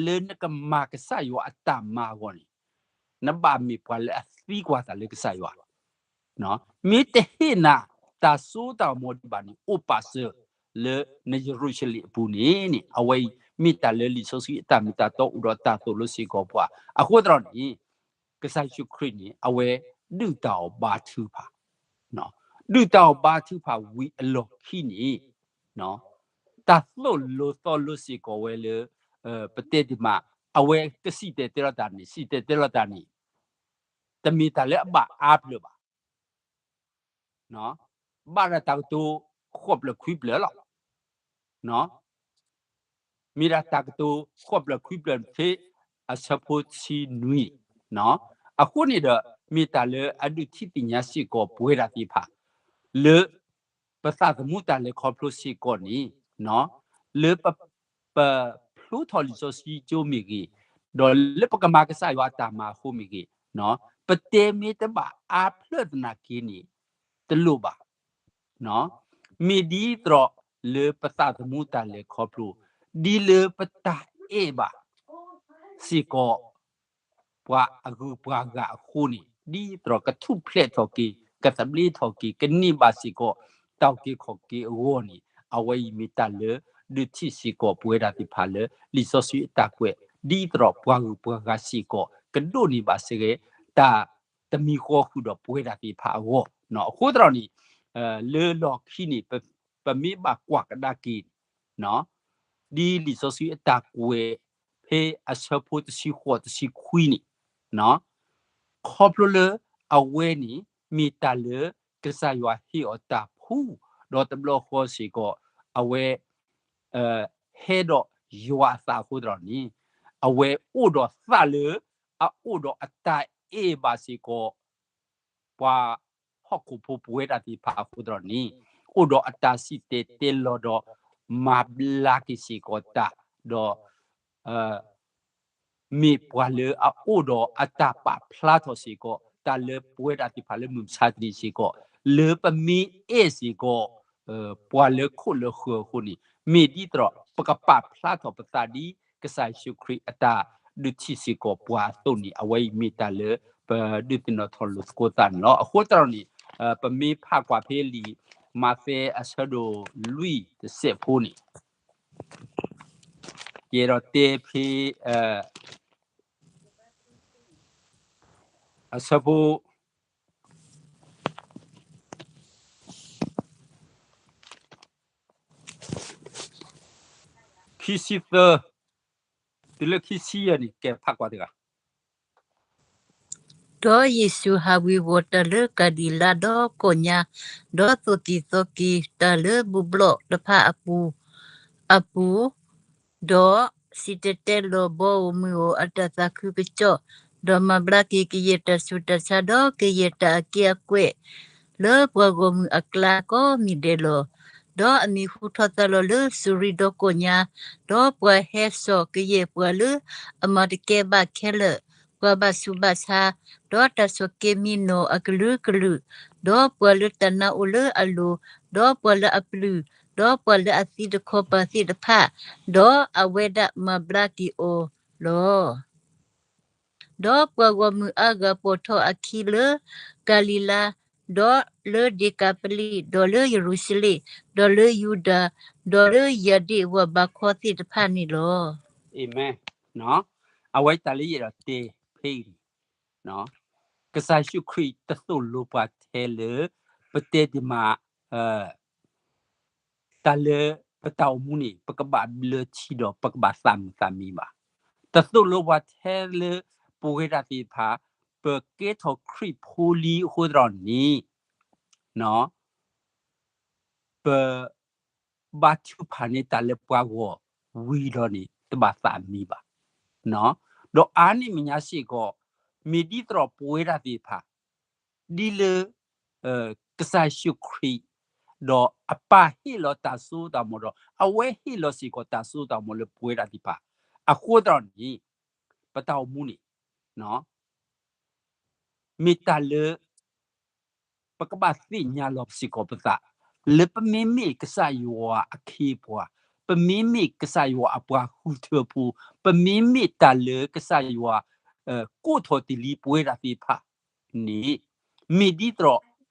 လၢနကမၤကစၢ်ယွၤအတၢ်မၤအဂီၢ်န့ၣ် နဘၣ်မ့ၢ်ပှၤလၢအသံကွၢ်တၢ်လၢကစၢ်ယွၤ မ့ၢ်တဟ့ၣ်နၤ တၢ်စိတၢ်ကမီၤဒံးဘၣ်န့ၣ် အိၣ်ပာ်စၢၤလၢနယရူၤၡလ့ၣ်အပူၤန့ၣ်န့ၣ် အဝဲအံၤမ့ၢ်တၢ်လၢလံာ်စီဆှံအတၢ်မ့ၢ်တၢ်တီအိၣ်ဒီးတၢ်သိၣ်လိစ့ၢ်ကီးပှၤ. အဃိသတးန့ၣ် ကစၢ်ယ့ၣ်ၡူးခရံာ်န့ၣ် အဝဲဒုၣ်တၢ်အီၣ်ဘါထုကဖၣ် ဒုၣ်တၢ်အီၣ်ဘါထုကဖၣ်ဝံၤအလီၢ်ခံန့ၣ် တၢ်သိၣ်လိသီလိစ့ၢ်ကီးဝဲလၢ ပတဲတ့ၢ်မး အဝဲကစံၣ်တဲၤတဲလီၤတၢ်န့ၣ် စံၣ်တဲၤတဲလီၤတၢ်န့ၣ် တမ့ၢ်တၢ်လၢအဘၣ်အါဖျၢၣ်ဘၣ်. ဘၣ်ဒၣ်တၢ်ကတိၤဃိးဖျၢၣ်ခွံဖျၢၣ်လီၤ. မ့ၢ်ဒၣ်တၢ်ကတိၤဃိးဖျၢၣ်ခွံဖျၢၣ်ဖဲအဆၢဖိဆံနွံ, အဃိန့ၣ်ဒီး မ့ၢ်တၢ်လၢအဒုးထံၣ်သ့ၣ်ညါစ့ၢ်ကီးပဝဲဒၣ်သ့ၣ်တဖၣ် လၢ ပသးသမူတၢ်လဲၤခီဖျိစ့ၢ်ကီးန့ၣ် လၢပ ပဖျိထီၣ်လံာ်စီဆှံကၠိမ့ၢ်ဂ့ၤ, ဒီးလၢပကမၤကစၢ်ယွၤအတၢ်မၤအဃိမ့ၢ်ဂ့ၤ, ပတဲမ့ၢ်တဘၣ်အါဖျၢၣ်သနာ်က့န့ၣ် တလိၣ်ဘၣ်. မ့ၢ်ဒ်သိး လၢပသးသမူတၢ်လဲၤခီဖျိ ဒ်လၢပတၢ်အဲၣ်ဘၣ်စ့ၢ်ကီး ပှၤအဂုၤပှၤဂၤအဃိန့ၣ် ဒ်သိးဒီးကထူၣ်ဖျဲးထီၣ်က့ၤ ကသဘျ့ထီၣ်က့ၤ ကန့ၢ်ဘၣ်စ့ၢ်ကီး တၢ်အုၣ်က့ၤခီၣ်က့ၤအဂီၢ်န့ၣ် အဝဲအံၤမ့ၢ်တၢ်လၢ ဒုးထံၣ်စ့ၢ်ကီးပဝဲဒၣ်သ့ၣ်တဖၣ်လၢ လံာ်စီဆှံအတၢ်ကွဲး ဒ်သိးဒီးပှၤဂုၤပှၤဂၤစ့ၢ်ကီး ကဒိးန့ၢ်ဘၣ်စ့ၢ်ကီး တၢ်တမံၤဃီဃုာ်ဒီးပဝဲဒၣ်သ့ၣ်တဖၣ်အဂီၢ်. အဃိသတးန့ၣ် လၢလီၢ်ခံန့ၣ် ပမ့ၢ်ဘၣ်ကွၢ်ကဒါက့ၤ ဒ်လံာ်စီဆှံအတၢ်ကွဲး ဖဲအဆၢဖိတဆံဃိးတဆံခွံန့ၣ် ခီဖျိလၢအဝဲန့ၣ် မ့ၢ်တၢ်လၢကစၢ်ယွၤဟ့ၣ်အီၤတၢ်ဖှူ ဒီးတဘျီဃီစ့ၢ်ကီး အဝဲ ဟဲဒီးယွၤအသးအဃိသတးန့ၣ် အဝဲအိၣ်ဒီးသးလၢ အအိၣ်ဒီးအတၢ်အဲၣ်ဘၣ်စ့ၢ်ကီး ပှၤဟီၣ်ခိၣ်ဖိပဝဲဒၣ်သ့ၣ်တဖၣ်အဃိသတးန့ၣ် အိၣ်ဒီးအတၢ်စံၣ်တဲၤတဲလီၤဒီး မၤဘျါက့ၤစ့ၢ်ကီးတၢ် ဒီး မ့ၢ်ပှၤလၢအအိၣ်ဒီးအတၢ်ပာ်ဖျါထီၣ်စ့ၢ်ကီး တၢ်လၢပဝဲဒၣ်သ့ၣ်တဖၣ်လၢမုၢ်မဆါတနံၤစ့ၢ်ကီး လၢပမ့ၢ်အဲၣ်စ့ၢ်ကီး ပှၤလၢခိၣ်လၢဃၢၤအဃိန့ၣ် မ့ၢ်ဒ်သိးဒီး ပကပာ်ဖျါထီၣ်ပသးဒ် ကစၢ်ယ့ၣ်ၡူးခရံာ်အတၢ်ဒုးထံၣ်စ့ၢ်ကီးပှၤအသိးန့ၣ် အဝဲအံၤမ့ၢ်တၢ်လၢ ပဒုးသ့ၣ်နီၣ်ထီၣ်လိာ်သကိးသးန့ၣ်လီၤ. အဃိသတးန့ၣ် ပမ့ၢ်ဖးကွၢ်ဖဲလံာ် မးသဲအဆၢဒိၣ်လွံၢ်တစဲးဖိန့ၣ် ယအဲၣ်ဒိးတဲဖဲ အဆၢဖိ ခံဆံသၢ တုၤလၢခံဆံယဲၢ်န့ၣ် ကဲဖးကွၢ်တဂၤ ဒီးယ့ၣ်ၡူးဟးဝ့ၤဝီၤတၢ်လၢကၤလံၤလါဒီးကိးညါ, ဒီးသိၣ်တံၢ်သီက့ၤတၢ်လၢဘူၣ်ဘျီၣ်တဖၣ်အပူၤ, အပူၤ, ဒီးစံၣ်တဲၤတဲလီၤဘီဧိၤမုၢ်ဧိၤအတၢ်သးခုကစီၣ်, ဒီးမၤဘျါက့ၤကယဲၢ်တၢ်ဆူးတၢ်ဆါ ဒီးကယဲၢ်တၢ်အက့ၢ်အကွဲၢ် လၢပှၤဂီၢ်မုၢ်အကျါကိးမံၤဒဲးလီၤ. ဒီးအမံၤဟူထီၣ်သါလီၤလၢစူၤရံဒီးကိးညါ, ဒီးပှၤဟဲစိာ်ကယဲၢ်ပှၤလၢအမၤတကဲဘၣ်ခဲလၢာ်, ပှၤဘၣ်ဆူးဘၣ်ဆါ, ဒီးတၢ်ဆိၣ်က့ၤမံနီၣ်အကလုာ်ကလုာ်, ဒီးပှၤလၢတၢ်နါအိၣ်လၢအလိၤ, ဒီးပှၤလၢအပျုၢ်, ဒီးပှၤလၢအသံတခီပၤသ့ၣ်တဖၣ်, ဒီးအဝဲဒၣ်မၤဘျါက့ၤအီၤလီၤ. ဒီးပှၤဂီၢ်မုၢ်အါဂၤပိာ်ထီၣ်အခံလၢကၤလံၤလါ, ဒီးလၢဒ့ကၤပလံး, ဒီးလၢယရူၤၡလ့ၣ်, ဒီးလၢယူဒၤ, ဒီးလၢယၤဒ့ၣ်ဝၢ်ဘးခီသ့ၣ်တဖၣ်န့ၣ်လီၤ. အၤမ့ၣ်. အဝဲတၢ်လၢယအဲၣ်ဒိးတဲဖဲအံၤန့ၣ် ကစၢ်ယ့ၣ်ၡူးခရံာ်တသိၣ်လိပှၤထဲလၢ ပတဲဒ်မး တၢ်လၢပတၢ်အိၣ်မူန့ၣ် ပကဘၣ်ဘျၢထံဒီးပကဘၣ်သးမုာ်သးမံဘၣ်. တသိၣ်လိပှၤထဲလၢပဝဲဒၣ်သ့ၣ်တဖၣ် ပကဲထီၣ်ခရံာ်ဖိလံအဃိသတးန့ၣ် ပ ဘၣ်ထုကဖၣ်န့ၢ်တၢ်လၢပှၤဂီၢ်ဝံၤဒီးန့ၣ် တဘၣ်သးမံဘၣ်. ဒီးအါန့ၢ်မဲာ်ညါစ့ၢ်ကီး မ့ၢ်ဒ်သိးပဝဲဒၣ်သ့ၣ်တဖၣ် ဒ်လၢ ကစၢ်ယ့ၣ်ၡူးခရံာ် ဒီးအပၢ်ဟ့ၣ်လီၤတၢ်စိတၢ်ကမီၤဒီး အဝဲဟ့ၣ်လီၤစ့ၢ်ကီးတၢ်စိတၢ်ကမီၤလၢပဝဲဒၣ်သ့ၣ်တဖၣ် အဃိသတးန့ၣ် ပတၢ်အိၣ်မူန့ၣ် မ့ၢ်တၢ်လၢ ပကဘၣ်သ့ၣ်ညါလီၤစ့ၢ်ကီးပသး လၢပမ့မ့ၢ်ကစၢ်ယွၤအခ့အပှၤ, ပမ့မ့ၢ်ကစၢ်ယွၤအပှၤဃုထၢဖိ, ပမ့မ့ၢ်တၢ်လၢကစၢ်ယွၤ ကိးထီၣ်တ့ၢ်လံပဝဲဒၣ်သ့ၣ်တဖၣ်န့ၣ် မ့ၢ်ဒ်သိး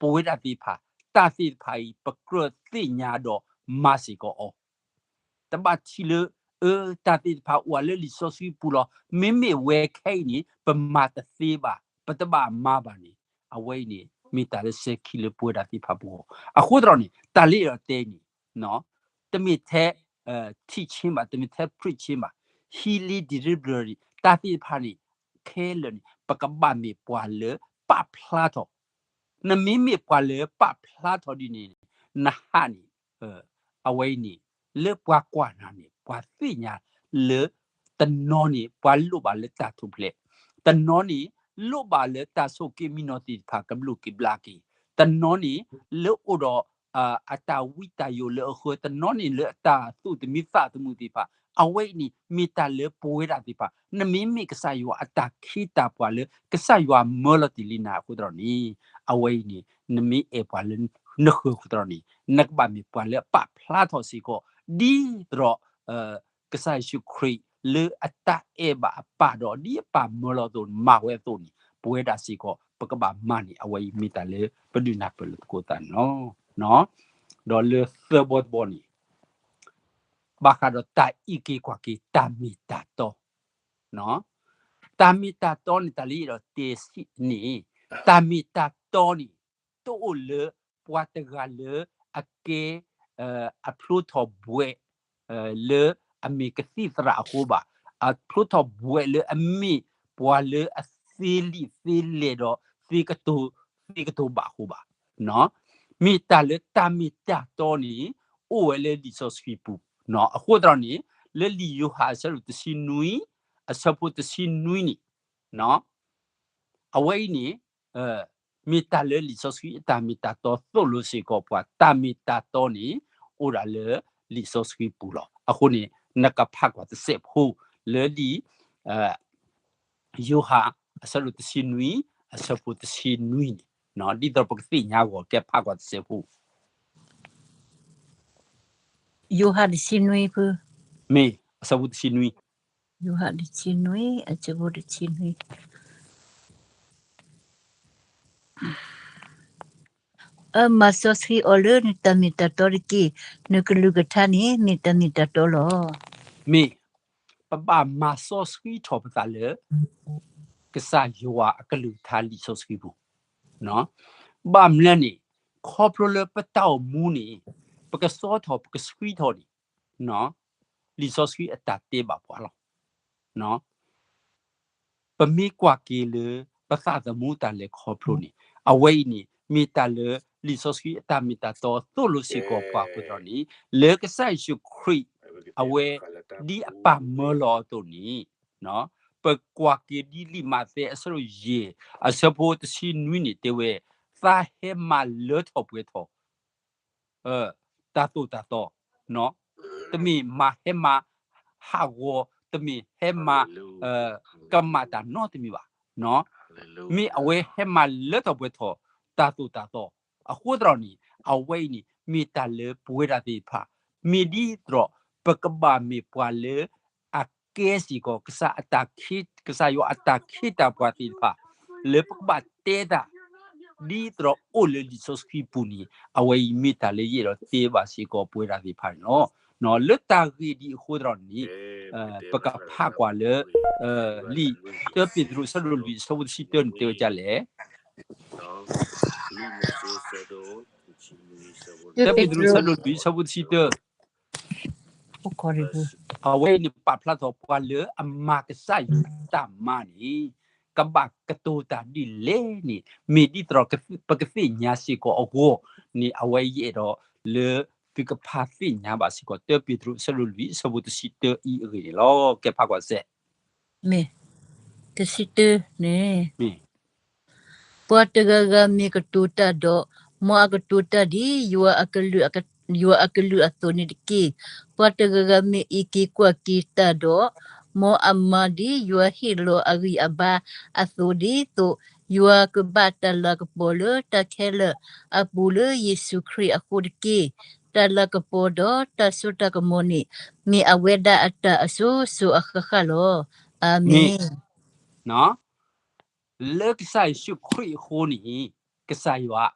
ပဝဲဒၣ်သ့ၣ်တဖၣ် တၢ်သ့ၣ်တဖၣ်အံၤပကြၢးသ့ၣ်ညါဒီးမၤစ့ၢ်ကီးအီၤ တဘၣ်ထံၣ်လၢ အၢ တၢ်သ့ၣ်တဖၣ်အိၣ်လၢလံာ်စီဆှံပူၤလီၤ. မ့မ့ၢ်ဝဲခဲအံၤန့ၣ် ပမၤတသ့ဘၣ်, ပတဘၣ်မၤဘၣ်န့ၣ် အဝဲအံၤန့ၣ် မ့ၢ်တၢ်လၢစဲၤခံလၢပဝဲဒၣ်သ့ၣ်တဖၣ်ပဂီၢ်. အဃိသတးန့ၣ် တၢ်လၢယအဲၣ်ဒိးတဲန့ၣ် တမ့ၢ်ထဲ teaching ဘၣ်, တမ့ၢ်ထဲ preaching ဘၣ်, healing deliverance တၢ်သ့ၣ်တဖၣ်န့ၣ် ခဲလၢာ်န့ၣ် ပကဘၣ်မ့ၢ်ပှၤလၢပာ်ဖျါထီၣ် နမ့မ့ၢ်ပှၤလၢပာ်ဖျါထီၣ်ဒ်န့ၣ် နဟးန့ၣ် အဝဲအံၤန့ၣ် လၢပှၤကွၢ်နၤန့ၣ် ပှၤသ့ၣ်ညါလၢ တနီၤန့ၣ် ပှၤလိၣ်ဘၣ်လၢတၢ်ထူၣ်ဖျဲး, တနီၤန့ၣ် လိၣ်ဘၣ်လၢတၢ်ဆိၣ်က့ၤမံနီၤသ့ၣ်တဖၣ်ကဘျုးက့ၤဘျါက့ၤ, တနီၤန့ၣ် လၢအိၣ်ဒီး အတၢ်ဝံတၢ်ယိးလၢအဃၢၤ, တနီၤန့ၣ်လၢအတၢ်သူၣ်တမံသးတမုာ်သ့ၣ်တဖၣ်, အဝဲအံၤန့ၣ် မ့ၢ်တၢ်လၢပဝဲဒၣ်သ့ၣ်တဖၣ် နမ့မ့ၢ်ကစၢ်ယွၤအတၢ်ခ့တၢ်ပှၤလၢ ကစၢ်ယွၤမၢလီၤတ့ၢ်လံနၤအဃိသတးန့ၣ် အဝဲအံၤန့ၣ် နမ့ၢ်အဲၣ်ပှၤလၢ နဃၢၤအဃိသတးန့ၣ် နကဘၣ်မ့ၢ်ပှၤလၢအပာ်ဖျါထီၣ်စ့ၢ်ကီး ဒ်သိးဒီး ကစၢ်ယ့ၣ်ၡူးခရံာ်လၢအတၢ်အဲၣ်ဘၣ်အပၢ်ဒီး ဒ်အပၢ်မၢလီၤအသိးန့ၣ် မၤဝဲအသိးန့ၣ် ပဝဲဒၣ်စ့ၢ်ကီး ပကဘၣ်မၤန့ၣ် အဝဲအံၤမ့ၢ်တၢ်လၢပဒုးနၢ်ပၢၢ်လိာ်သကိးသးန့ၣ်လီၤ. ဒီးလၢသၢဘီတဘီန့ၣ် ဘၣ်ဃးဒီးတၢ်အံးက့ၤကွၢ်က့ၤတၢ်မ့ၢ်တၢ်တီ တၢ်မ့ၢ်တၢ်တီန့ၣ် တၢ်လၢယအဲၣ်ဒိးတဲစံးန့ၣ် တၢ်မ့ၢ်တၢ်တီန့ၣ် တအိၣ်လၢပှၤတဂၤလၢအကဲ အဖျိထီၣ်ဘှဲး လၢအမ့ၢ်ကသံၣ်သရၣ်အဃိဘၣ်, အဖျိထီၣ်ဘှဲးလၢအမ့ၢ်ပှၤလၢအသ့လံာ်သ့လဲၢ်ဒီးသ့ကတိၤ သ့ကတိၤဘၣ်အဃိဘၣ်. မ့ၢ်တၢ်လၢတၢ်မ့ၢ်တၢ်တီန့ၣ် အိၣ်ဝဲလၢလံာ်စီဆှံပူၤ, အဃိသတးန့ၣ် လၢလံာ်ယိၤဟၣ်အဆၢဒိၣ်တဆံနွံ အဆၢဖိတဆံနွံန့ၣ် အဝဲအံၤန့ၣ် မ့ၢ်တၢ်လၢလံာ်စီဆှံအတၢ်မ့ၢ်တၢ်တီသိၣ်လိစ့ၢ်ကီးပှၤ တၢ်မ့ၢ်တၢ်တီန့ၣ် အိၣ်ဒၣ်လၢလံာ်စီဆှံပူၤလီၤ. အဃိန့ၣ် နကဖးကွၢ်တစဲးဖိ လၢလံာ် ယိၤဟၣ်အဆၢဒိၣ်တဆံနွံ အဆၢဖိတဆံနွံန့ၣ် ဒ်သိးပကသ့ၣ်ညါအဂီၢ် ကဲဖးကွၢ်တစဲးဖိ ယိၤဟၣ်တဆံနွံဖု မ့ၢ်အဆၢဖိတဆံနွံ ယိၤဟၣ်တဆံနွံ အဆၢဖိတဆံနွံ အမၤစီဆှံအီၤလၢနတၢ်မ့ၢ်တၢ်တီတက့ၢ်. နကလုၢ်ကထါန့ၣ် မ့ၢ်တၢ်မ့ၢ်တၢ်တီလီၤ. မ့ၢ် ပဘၣ်မၤစီဆှံထီၣ်ပသးလၢ ကစၢ်ယွၤအကလုၢ်ကထါလံာ်စီဆှံပူၤ ဘၣ်မနုၤလဲၣ်န့ၣ် ခီဖျိလၢပတၢ်အိၣ်မူန့ၣ် ပကစီထီၣ် ပကဆှံထီၣ်န့ၣ် လံာ်စီဆှံအတၢ်တဲဘၣ်ပှၤလီၤ. ပမ့ၢ်ကွၢ်က့ၤလၢ ပသးသမူတၢ်လဲၤခီဖျိန့ၣ် အဝဲအံၤန့ၣ် မ့ၢ်တၢ်လၢလံာ်စီဆှံအတၢ်မ့ၢ်တၢ်တီသိၣ်လိစ့ၢ်ကီးပှၤအဃိသတးန့ၣ် လၢကစၢ်ယ့ၣ်ၡူးခရံာ် အဝဲ ဒ်အပၢ်မၢလီၤအသိးန့ၣ် ပကွၢ်က့ၤဒ်လံာ်မးသဲအဆၢဒိၣ်ယဲၢ် အဆၢဖိတဆံနွံန့ၣ်တဲဝဲ သးဟဲမၤလၢထီၣ်ပှဲၤထီၣ် တၢ်သိၣ်တၢ်သီ တမ့ၢ်မၤဟဲမၤဟးဂီၤ တမ့ၢ်ဟဲမၤ ကမၣ်တၢ်နီတမံၤဘၣ်. မ့ၢ်အဝဲဟဲမၤလၢထီၣ်ပှဲၤထီၣ် တၢ်သိၣ်တၢ်သီ အဃိသတးန့ၣ် အဝဲအံၤန့ၣ် မ့ၢ်တၢ်လၢပဝဲဒၣ်သ့ၣ်တဖၣ် မ့ၢ်ဒ်သိး ပကဘၣ်မ့ၢ်ပှၤလၢ အကဲစ့ၢ်ကီး ကစၢ်အတၢ်ခ့ ကစၢ်ယွၤအတၢ်ခ့တၢ်ပှၤသ့ၣ်တဖၣ် လၢပကဘၣ်တဲတၢ် ဒ်သိးအိၣ်လၢလံာ်စီဆှံပူၤန့ၣ် အဝဲအံၤမ့ၢ်တၢ်လၢယအဲၣ်ဒိးတဲဘၣ်စ့ၢ်ကီးပဝဲဒၣ်သ့ၣ်တဖၣ်န့ၣ်လီၤ. လၢတၢ်ဂ့ၢ်ဒ်အဃိသတးန့ၣ် ပကဖးကွၢ်လၢ လံာ်တၢပ့းတရူးအဆၢဒိၣ်လွံၢ်အဆၢဖိတဆံတၢန့ၣ်တဲဝဲဒ်လဲၣ် တၢပ့းတရူးအဆၢဒိၣ်လွံၢ်အဆၢဖိတဆံတၢ အဝဲအံၤန့ၣ်ပာ်ဖျါထီၣ်ပှၤလၢအမၤကစၢ်ယွၤအတၢ်မၤန့ၣ် ကဘၣ်ကတိၤတၢ်ဒ်လဲၣ်န့ၣ် မ့ၢ်ဒ်သိးပကသ့ၣ်ညါစ့ၢ်ကီးအဂီၢ်န့ၣ် အဝဲယအဲၣ်ဒိးလၢသုကဖးသ့ၣ်ညါဘၣ်စ့ၢ်ကီး တၢပ့းတရူးအဆၢဒိၣ်လွံၢ် အဆၢဖိတဆံတၢအံၤအဂ့ၢ်န့ၣ်လီၤ. ကဲဖးကွၢ်စဲး မ့ၢ် တဆံတၢန့ၣ် မ့ၢ် ပှၤတဂၤဂၤမ့ၢ်ကတိၤတၢ်ဒီး မ်အကတိၤတၢ်ဒ် ယွၤအကလုၢ်အသိးန့ၣ်တက့ၢ်. ပှၤတဂၤဂၤမ့ၢ်အံးက့ၤကွၢ်က့ၤတၢ်ဒီး မ်အမၤဒ်ယွၤဟ့ၣ်လီၤအဂံၢ်အဘါအသိးဒ်သိး ယွၤကဘၣ်တၢ်လၤကပီၤလၢတၢ်ခဲလၢာ်အပူၤလၢယ့ၣ်ၡူးခရံာ်အဃိတက့ၢ်. တၢ်လၤကပီၤဒီးတၢ်စိတၢ်ကမီၤန့ၣ် မ့ၢ်အဝဲဒၣ်အတၢ်အစိၤစိၤအဃၣ်ဃၣ်လီၤ. အၤမ့ၣ်. လၢကစၢ်ယ့ၣ်ၡူးခရံာ်အဃိန့ၣ် ကစၢ်ယွၤ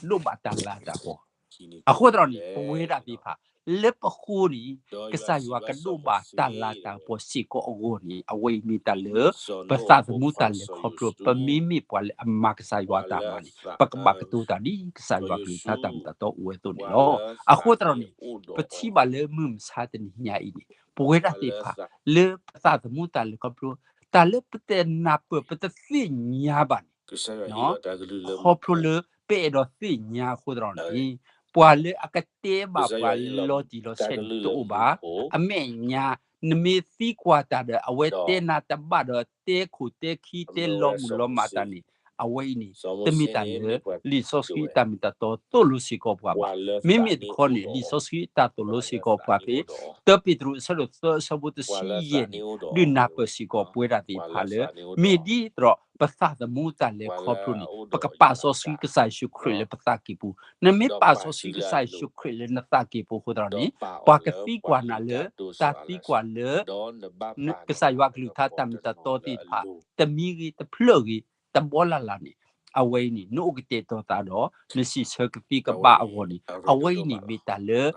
ဒိးဘၣ်တၢ်လၤတၢ်ကပီၤ. အဃိသတးန့ၣ် ပဝဲဒၣ်သ့ၣ်တဖၣ် လၢပဃိန့ၣ် ကစၢ်ယွၤကဒိးဘၣ်တၢ်လၤတၢ်ကပီၤစ့ၢ်ကီးအဂီၢ်န့ၣ် အဝဲအံၤမ့ၢ်တၢ်လၢ ပသးသမူတၢ်လဲၤခီဖျိ ပမ့မ့ၢ်ပှၤလၢအမၤကစၢ်ယွၤတၢ်မၤန့ၣ် ပကဘၣ်ကတိၤတၢ်ဒ်ကစၢ်ယွၤကလုၢ်ကထါတၢ်မ့ၢ်တၢ်တီအိၣ်ဝဲအသိးန့ၣ်လီၤ. အဃိသတးန့ၣ် ပထံၣ်ဘၣ်လၢမုၢ်မဆါတနံၤညါအံၤန့ၣ် ပဝဲဒၣ်သ့ၣ်တဖၣ် လၢပသးသမူတၢ်လဲၤခီဖျိ တၢ်လၢပတနၢ်ပၢၢ်ပတသ့ၣ်ညါဘၣ်န့ၣ် ခီဖျိလၢပအဲၣ်ဒိးသ့ၣ်ညါအဃိသတးန့ၣ် ပှၤလၢအကတဲဘၣ်ပှၤလီၤတံၢ်လီၤဆဲးန့ၣ်တအိၣ်ဘၣ်. အမဲာ်ညါ နမ့ၢ်သံကွၢ်တၢ်ဒီး အဝဲတဲနၤတဘၣ်ဒီး တဲခိၣ်တဲခံတဲလီၤမုၢ်လီၤမၢ်တၢ်န့ၣ် အဝဲအံၤန့ၣ် တမ့ၢ်တၢ်လၢ လံာ်စီဆှံအတၢ်မ့ၢ်တၢ်တီသိၣ်လိစ့ၢ်ကီးပှၤဘၣ်. မ့မ့ၢ်တခီန့ၣ် လံာ်စီဆှံအတၢ်သိၣ်လိစ့ၢ်ကီးပှၤဖဲ တၢပ့းတရူးအဆၢဒိၣ်သၢ အဆၢဖိတဆံယဲၢ်န့ၣ် ဒုးနၢ်ပၢၢ်စ့ၢ်ကီးပဝဲဒၣ်သ့ၣ်တဖၣ်လၢ မ့ၢ်ဒ်သိးဒီးပသးသမူတၢ်လဲၤခီဖျိန့ၣ် ပကပာ်စီဆှံကစၢ်ယ့ၣ်ၡူးခရံာ်လၢပသးကံၢ်ပူၤ, နမ့ၢ်ပာ်စီဆှံကစၢ်ယ့ၣ်ၡူးခရံာ်လၢနသးကံၢ်ပူၤအဃိသတးန့ၣ် ပှၤကသံကွၢ်နၤလၢ တၢ်သံကွၢ်လၢ ကစၢ်ယွၤအကလုၢ်ကထါတၢ်မ့ၢ်တၢ်တီသ့ၣ်တဖၣ် တမံၤဂ့ၤ တဖျၢၣ်ဂ့ၤ တဘီလၢ်လၢ်န့ၣ် အဝဲအံၤန့ၣ် နအိၣ်ကတဲာ်ကတီၤသးဒီး နစံးဆၢကသံၣ်ကဘၣ်အဂီၢ်န့ၣ် အဝဲအံၤန့ၣ်မ့ၢ်တၢ်လၢ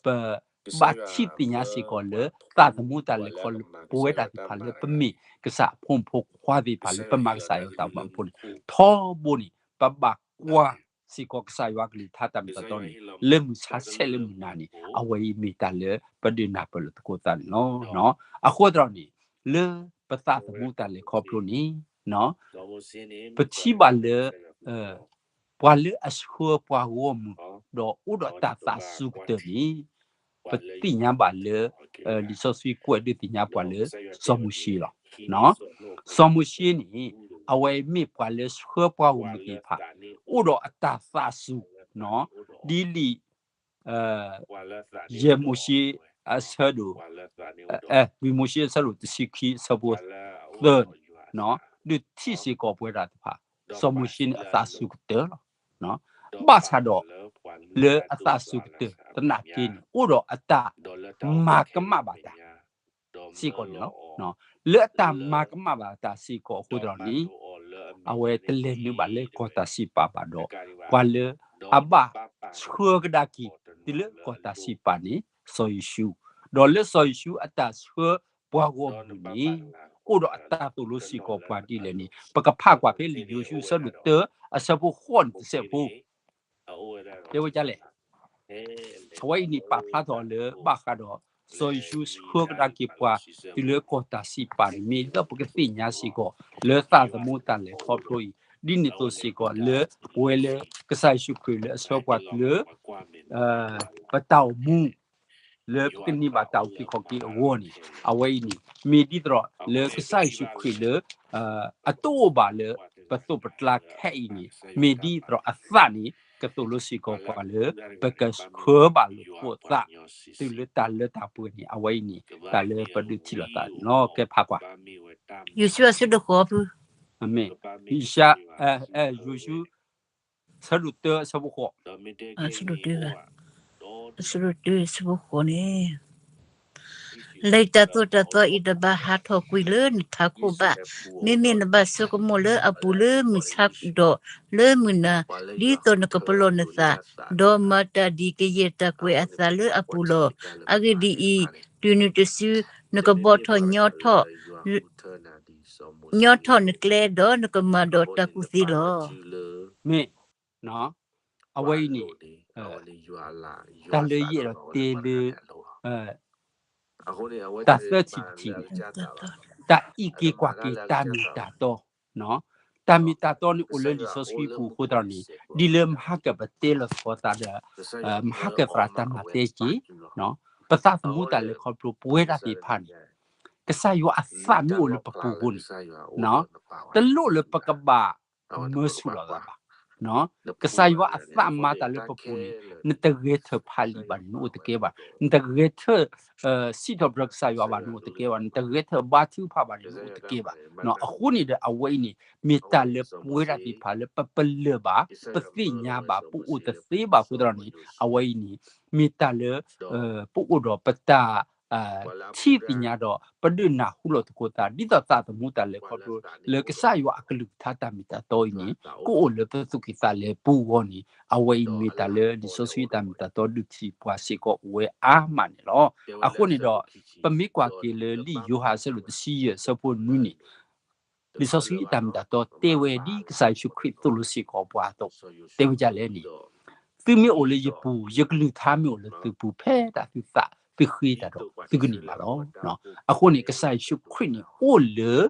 ပ ဘၣ်ထံၣ်သ့ၣ်ညါစ့ၢ်ကီးလၢ သးသမူတၢ်လဲၤခီဖျိ ပဝဲဒၣ်သ့ၣ်တဖၣ်လၢပမ့ၢ်ကစၢ်အဖိမုၣ်ဖိခွါသ့ၣ်တဖၣ်လၢပမၤကစၢ်ယွၤတၢ်မၤဖိန့ၣ် ထီဘိန့ၣ် ပဘၣ်ကွၢ်စ့ၢ်ကီးကစၢ်ယွၤအကလုၢ်ကထါတၢ်မ့ၢ်တၢ်တီန့ၣ် လၢမုၢ်ဆါဆဲးလၢမုၢ်နၤန့ၣ် အဝဲအံၤမ့ၢ်တၢ်လၢပဒုးနၢ်ပၢၢ်လိာ်သကိးသးန့ၣ်လီၤ. အဃိသတးန့ၣ် လၢပသးသမူတၢ်လဲၤခီဖျိန့ၣ် ပထံၣ်ဘၣ်လၢ ပှၤလၢအဆှၢပှၤဂီၢ်မုၢ် ဒီးအိၣ်ဒီးတၢ်သးစူၤကတၢၢ်န့ၣ် ပသ့ၣ်ညါဘၣ်လၢ လံာ်စီဆှံကွဲးဒုးသ့ၣ်ညါပှၤလၢ စီၤမိၤၡ့လီၤ. စီၤမိၤၡ့န့ၣ် အဝဲမ့ၢ်ပှၤလၢဆှၢပှၤဂီၢ်မုၢ်သ့ၣ်တဖၣ် အိၣ်ဒီးအတၢ်သးစူၤ ဒ်လံာ် ယဲၢ်မိၤၡ့အဆၢဒိၣ် ဝံမိၤၡ့အဆၢဒိၣ်တဆံခံအဆၢဖိသၢန့ၣ် ဒုးထံၣ်စ့ၢ်ကီးပဝဲဒၣ်တဖၣ် စီၤမိၤၡ့န့ၣ်အသးစူၤကတၢၢ်လီၤ. ဘၣ်ဆၣ်ဒီး လၢအသးစူၤကတၢၢ်သနာ်က့န့ၣ် အိၣ်ဒီးအတၢ်မၤကမၣ်ဘၣ်တၢ် စ့ၢ်ကီးန့ၣ်လီၤ. လၢအတၢ်မၤကမၣ်ဘၣ်တၢ်စ့ၢ်ကီးအဃိသတးန့ၣ် အဝဲတလဲၤနုာ်ဘၣ်လၢကီၢ်တၢ်စံးပာ်ဘၣ်ဒီး ပှၤလၢအဘၣ်ဆှၢကဒါက့ၤတုၤလၢကီၢ်တၢ်စံးပာ်န့ၣ် စီၤယိၤၡူ, ဒီးလၢစီၤယိၤၡူအတၢ်ဆှၢပှၤဂီၢ်မုၢ်န့ၣ် အိၣ်ဒီးအတၢ်သိၣ်လိစ့ၢ်ကီးပှၤဒ်လဲၣ်န့ၣ် ပကဖးကွၢ်ဖဲလံာ်ယိၤၡူအဆၢဒိၣ်တၢ အဆၢဖိဃိးန့ၣ်တစဲးဖိ တဲဝဲဒ်လဲၣ် အဝဲအံၤန့ၣ်ပာ်ဖျါထီၣ်လၢဘၣ်ဃးဒီး စီၤယိၤၡူဆှၢကဒါက့ၤပှၤ တုၤလၢကီၢ်တၢ်စံးပာ်န့ၣ် မ့ၢ်လၢပကသ့ၣ်ညါစ့ၢ်ကီး လၢသးသမူတၢ်လဲၤခီဖျိအံၤ ဒ်န့ၣ်အသိးစ့ၢ်ကီးလၢ ပဝဲလၢကစၢ်ယ့ၣ်ၡူးခရံာ်လၢအဆှၢပှၤတုၤလၢ ပတၢ်အိၣ်မူ လၢပကန့ၢ်ဘၣ်တၢ်အုၣ်က့ၤခီၣ်က့ၤအဂီၢ်န့ၣ် အဝဲအံၤန့ၣ် မ့ၢ်ဒ်သိးဒီးလၢကစၢ်ယ့ၣ်ၡူးခရံာ်လၢ အတအိၣ်ဘၣ်လၢ ပသိးပကျါခဲအံၤန့ၣ် မ့ၢ်ဒ်သိးဒီးအသးန့ၣ် ကသိၣ်လိစ့ၢ်ကီးပှၤလၢ ပကဆှၢဘၣ်လိာ်သကိးသး တုၤလၢတၢ်လၢတၢ်ပှဲၤန့ၣ် အဝဲအံၤန့ၣ် တၢ်လၢပဒုးထံၣ်လိာ်သးန့ၣ်လီၤ. ကဲဖးကွၢ် ယိၤၡူအဆၢဒိၣ်ဃိးဖု ယိၤၡူ ဆၢဒိၣ်တၢအဆၢဖိဃိး အဆၢဒိၣ်တၢ အဆၢဖိဃိးန့ၣ် လၢတၢ်သိၣ်တၢ်သီအံၤတဘၣ်ဟးထီၣ်ကွံာ်လၢနထးခိၣ်ဘၣ်. မ့မ့ၢ်နဘၣ်ဆိကမိၣ်လၢအပူၤလၢမုၢ်ဆါဒီးလၢမုၢ်နၤ ဒ်သိးနကပလီၢ်နသး, ဒီးမၤတၢ်ဒ်ကယဲၢ်တၢ်ကွဲးအသးလၢအပူၤလီၤ. အဂ့ၢ်ဒ်အံၤ, တုၤနုၤတစု နကဘီၣ်ထီၣ်ညီထီၣ် ညီထီၣ်နကျဲ ဒီးနကမၤဒီးတၢ်ကူၣ်သ့လီၤ. မ့ၢ် အဝဲအံၤန့ၣ် တၢ်လၢယအဲၣ်ဒိးတဲလၢ တၢ်သၢထံၣ်တထံၣ်န့ၣ် တၢ်အံးက့ၤကွၢ်က့ၤတၢ်မ့ၢ်တၢ်တီ တၢ်မ့ၢ်တၢ်တီန့ၣ်အိၣ်လၢလံာ်စီဆှံပူၤအဃိသတးန့ၣ် ဒ်လၢမဟါကပတဲလီၤသကိးသးဒီး မဟါကသရၣ်တၢ်မၤတဲက့ၤ ပသးသမူတၢ်လဲၤခီဖျိပဝဲဒၣ်သ့ၣ်တဖၣ်န့ၣ် ကစၢ်ယွၤအသးမ့ၢ်အိၣ်လၢပပူၤအဃိန့ၣ် တလိၣ်လၢပကဘၣ် မၢဆူၣ်လီၤသးဘၣ်. ကစၢ်ယွၤအသးမၤတၢ်လၢပပူၤန့ၣ် နတဂဲၤထၢၣ်ဖးလံာ်ဘၣ်န့ၣ် နအိၣ်တကဲဘၣ်. နတဂဲၤထၢၣ် စံးထီၣ်ပတြၢၤကစၢ်ယွၤဘၣ်န့ၣ် နအိၣ်တကဲဘၣ်. နတဂဲၤထၢၣ်ဘါထုကဖၣ်ဘၣ်န့ၣ် နအိၣ်တကဲဘၣ်. အဃိန့ၣ်ဒီးအဝဲအံၤန့ၣ် မ့ၢ်တၢ်လၢပဝဲဒၣ်သ့ၣ်တဖၣ်လၢပပလၢၢ်ဘၣ်, ပသ့ၣ်ညါဘၣ်, ပအိၣ်တသ့ဘၣ်အဃိသတးန့ၣ် အဝဲအံၤန့ၣ် မ့ၢ်တၢ်လၢ ပအိၣ်ဒီးပတၢ် ထံၣ်သ့ၣ်ညါဒီး ပဒုးနၢ်ဟူလိာ်သကိးသး ဒ်သိးသးသမူတၢ်လဲၤခီဖျိ လၢကစၢ်ယွၤအကလုၢ်ကထါတၢ်မ့ၢ်တၢ်တီအံၤန့ၣ် ကအိၣ်လၢပသူၣ်ကံၢ်သးလဲပူၤအဂီၢ်န့ၣ် အဝဲအံၤမ့ၢ်တၢ်လၢလံာ်စီဆှံတၢ်မ့ၢ်တၢ်တီဒုးထံၣ်ပှၤစ့ၢ်ကီးအိၣ်ဝဲအါမးန့ၣ်လီၤ. အဃိန့ၣ်ဒီး ပမ့ၢ်ကွၢ်က့ၤလၢလံာ်ယိၤဟၣ်အဆၢဒိၣ်တဆံယဲၢ်အဆၢဖိနွံန့ၣ် လံာ်စီဆှံအတၢ်မ့ၢ်တၢ်တီတဲဝဲဒ်ကစၢ်ယ့ၣ်ၡူးခရံာ်သိၣ်လိစ့ၢ်ကီးပှၤအသိး တဲဝဲဒ်လဲၣ်န့ၣ် သုမ့ၢ်အိၣ်လၢယပူၤ ယကလုၢ်ကထါမ့ၢ်အိၣ်လၢသုပူၤ ဖဲဒၣ်သုသးသုဃ့တၢ်ဒီး သုကန့ၢ်ဘၣ်လီၤ. အဃိန့ၣ် ကစၢ်ယ့ၣ်ၡူးခရံာ်န့ၣ်အိၣ်လၢ